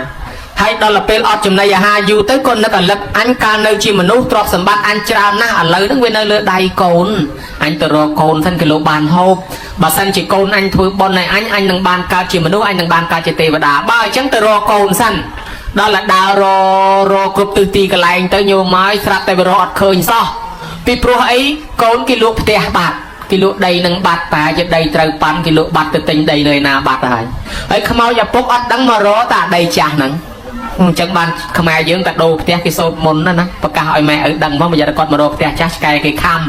ហើយដល់ពេលអត់ចំណីអាហារយូរទៅក៏នឹកអលឹកអញកាលនៅជាមនុស្សទ្រព្យសម្បត្តិអញច្រើនណាស់ឥឡូវហ្នឹងវានៅលើដៃកូនអញទៅរកកូនសិនគីឡូបានហូបបើសិនជាកូនអញធ្វើបុណ្យឲ្យអញអញនឹងបានកើតជាមនុស្សអញនឹងបានកើតជាទេវតាបើអញ្ចឹងទៅរកកូនសិនដល់តែដើរររគ្រប់ទិសទីកន្លែងទៅញោមមកស្រាប់តែវារកអត់ឃើញសោះពីព្រោះអីកូនគេលក់ផ្ទះបាត់គេលក់ដីនឹងបាត់ប៉ាជាដីត្រូវប៉ាន់គេលក់បាត់ទៅទិញដីនៅណាបាត់ហើយហើយខ្មោចឪពុកអត់ដឹងមករកតាដីចាស់ហ្នឹងអញ្ចឹងបានខ្មែរយើងតែដូរផ្ទះគេសូត្រមុនណាណាប្រកាសឲ្យម៉ែឪដឹងផងប្រយ័ត្នគាត់មករកផ្ទះចាស់ឆ្កែគេខំ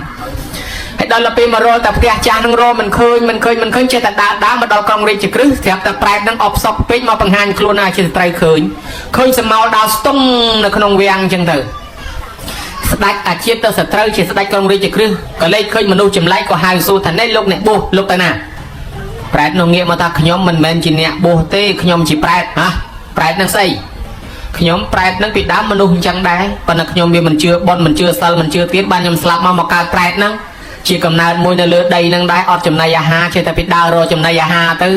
ហើយដល់ពេលមករកតែផ្ទះចាស់នឹងរកមិនឃើញមិនឃើញមិនឃើញចេះតែដើរដើរមកដល់ក្រុងរាជក្រឹសស្រាប់តែប្រែតនឹងអបសក់ពេកមកបង្ហាញខ្លួនណាជាត្រូវឃើញឃើញសមោលដើរស្ទង់នៅក្នុងវាំងអញ្ចឹងទៅស្ដេចអាជាតិទៅសត្រូវជាស្ដេចក្រុងរាជក្រឹសក៏លេចឃើញមនុស្សចម្លែកក៏ហៅសួរថានេះលោកអ្នកបួសលោកទៅណា ប្រែតនោះងាកមកថាខ្ញុំមិនមែនជាអ្នកបួសទេខ្ញុំជាប្រែតហ៎ប្រែតនឹងស្អីខ្ញុំប្រែតនឹងពីដើមមនុស្សអញ្ចឹងដែរប៉ុន្តែខ្ញុំវាមិនជឿបុណ្យមិនជឿសិលមិនជឿទៀតបានខ្ញុំស្លាប់មកមកកើតប្រែតហ្នឹងជាកំណើតមួយនៅលើដីហ្នឹងដែរអត់ចំណីអាហារចេះតែពីដើររកចំណីអាហារទៅ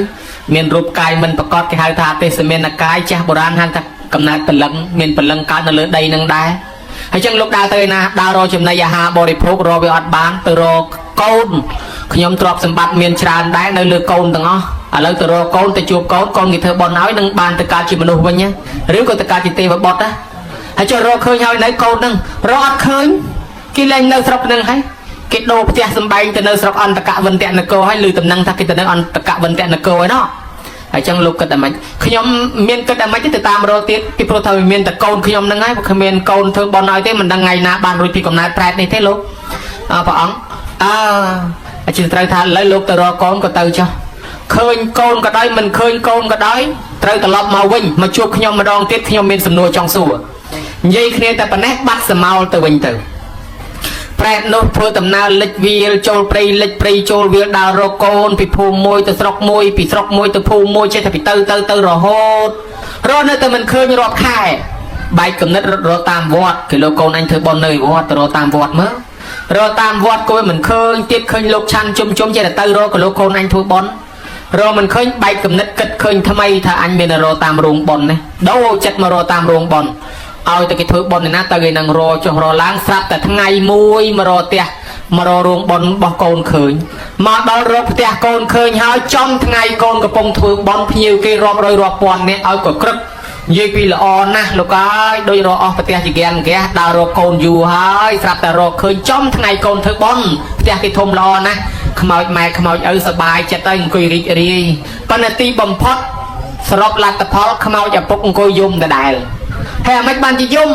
មានរូបកាយមិនប្រកបគេហៅថាទេសមានកាយចាស់បុរាណហៅថាកំណើតព្រលឹងមានព្រលឹងកើតនៅលើដីហ្នឹងដែរហើយចឹងលោកដើរទៅឯណាដើររកចំណីអាហារបរិភោគរកវាអត់បានទៅរកកូនខ្ញុំទ្រព្យសម្បត្តិមានច្រើនដែរនៅលើកូនទាំងអស់ឥឡូវទៅរកកូនទៅជួបកូនកូនគេធ្វើបុណ្យឲ្យនឹងបានទៅកើតជាមនុស្សវិញណាឬក៏ទៅកើតជាទេវបុត្រណាហើយចុះរកឃើញហើយនៅកូនហ្នឹងរកអត់ឃើញគេលែងនៅស្រុកហ្នឹងហើយគេដូរផ្ទះសម្បែងទៅនៅស្រុកអន្តកវិន្តនគរហើយឮតំណែងថាគេទៅនៅអន្តកវិន្តនគរឯណោះហើយចឹងលោកគិតតែម៉េចខ្ញុំមានគិតតែម៉េចទេទៅតាមរកទៀតពីព្រោះថាវាមានតែកូនខ្ញុំហ្នឹងហើយបើគ្មានកូនធ្វើបុណ្យឲ្យទេមិនដឹងថ្ងៃណាបានរួចពីកំណើតប្រែតនេះទេលោកអើព្រះអង្គអើអជាត្រូវថាឥឡូវលោកទៅរកកូនក៏ទៅចុះឃើញកូនក៏ដោយមិនឃើញកូនក៏ដោយត្រូវត្រឡប់មកវិញមកជួបខ្ញុំម្ដងទៀតខ្ញុំមានសំណួរចង់សួរនិយាយគ្នាតែប៉ុណ្ណេះបាត់សមោលទៅវិញទៅប្រែតនោះធ្វើដំណើរលិចវាលចូលព្រៃលិចព្រៃចូលវាលដើររកកូនពីភូមិមួយទៅស្រុកមួយពីស្រុកមួយទៅភូមិមួយចេះតែពីទៅទៅទៅរហូតរកនៅតែមិនឃើញរាប់ខែបែកកំណត់រត់រកតាមវត្តគេលោកកូនអញធ្វើបុណ្យនៅវត្តទៅរកតាមវត្តមើលរកតាមវត្តគួយមិនឃើញទៀតឃើញលោកឆាន់ជុំជុំចេះតែទៅរកក៏លោកកូនអញធ្វើបុណ្យរកមិនឃើញបែកកំណត់គិតឃើញថ្មីថាអញមានរកតាមរោងបុណ្យនេះដូរចិត្តមករកតាមរោងបុណ្យឲ្យតែគេធ្វើបុណ្យឯណាទៅគេនឹងរកចុះរកឡើងស្រាប់តែថ្ងៃមួយមករកផ្ទះមករករោងបុណ្យរបស់កូនឃើញមកដល់រកផ្ទះកូនឃើញហើយចំថ្ងៃកូនកំពុងធ្វើបុណ្យភ្ញៀវគេរាប់រយរាប់ពាន់នាក់ឲ្យក៏ក្រឹកនិយាយពីល្អណាស់លោកអើយដូចរកអស់ប្រទះជាហ្គានហ្គាសដើររកកូនយូរហើយស្រាប់តែរកឃើញចំថ្ងៃកូនធ្វើបុណ្យផ្ទះគេធំល្អណាស់ខ្មោចម៉ែខ្មោចឪសបាយចិត្តហើយអង្គុយរីករាយប៉ុន្តែទីបំផុតសរុបលទ្ធផលខ្មោចឪពុកអង្គុយយំដដែលហើយអាម៉េចបានជាយំ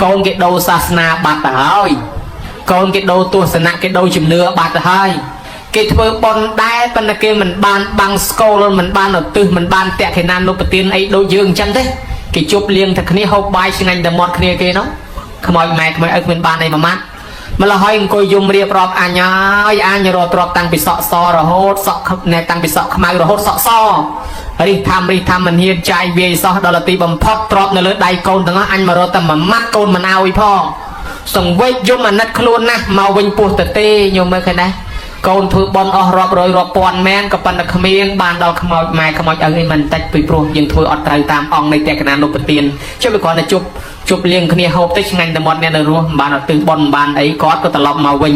កូនគេដូរសាសនាបាត់ទៅហើយកូនគេដូរទស្សនៈគេដូរជំនឿបាត់ទៅហើយគេធ្វើបុណ្យដែរប៉ុន្តែគេមិនបានបាំងស្កូលមិនបានឧទ្ទិសមិនបានតក្កណានុប្រទានអីដូចយើងអញ្ចឹងទេគេជប់លៀងតែគ្នាហូបបាយឆ្ងាញ់តែមាត់គ្នាគេនោះខ្មោចម៉ែខ្មោចឪគ្មានបានអីមួយម៉ាត់ម្ល៉េះហើយអង្គុយយំរៀបរាប់អញហើយអញរកទ្របតាំងពីសក់សរហូតសក់ណែតាំងពីសក់ខ្មៅរហូតសក់សរិះធម្មរិះធម្មមិនហ៊ានចាយវាយសោះដល់ទីបំផុតទ្របនៅលើដៃកូនទាំងអស់អញមករកតែមួយម៉ាត់កូនមិនអោយផងសង្វេគយំអាណិតខ្លួនណាស់មកវិញពោះតទេញោមមើលឃើញដែរកូនធ្វើបុណ្យអស់រាប់រយរាប់ពាន់មែនក៏ប៉ុន្តែគ្មានបានដល់ខ្មោចម៉ែខ្មោចឪអីមិនតិចពីព្រោះយើងធ្វើអត់ត្រូវតាមអង្គនៃតក្កណានុប្រទានចុះវាគ្រាន់តែជប់ជប់លៀងគ្នាហូបទៅឆ្ងាញ់តែមាត់អ្នកនៅរស់មិនបានអត់ទិសបុណ្យមិនបានអីគាត់ក៏ត្រឡប់មកវិញ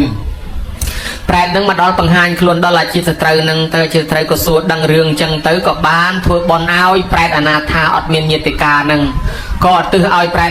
ប្រែតនឹងមកដល់បង្ហាញខ្លួនដល់អាជីពសត្រូវនឹងទៅអាជីពសត្រូវក៏សួរដឹងរឿងចឹងទៅក៏បានធ្វើបុណ្យឲ្យប្រែតអនាថាអត់មានញាតិកានឹងក៏អត់ទិសឲ្យប្រែត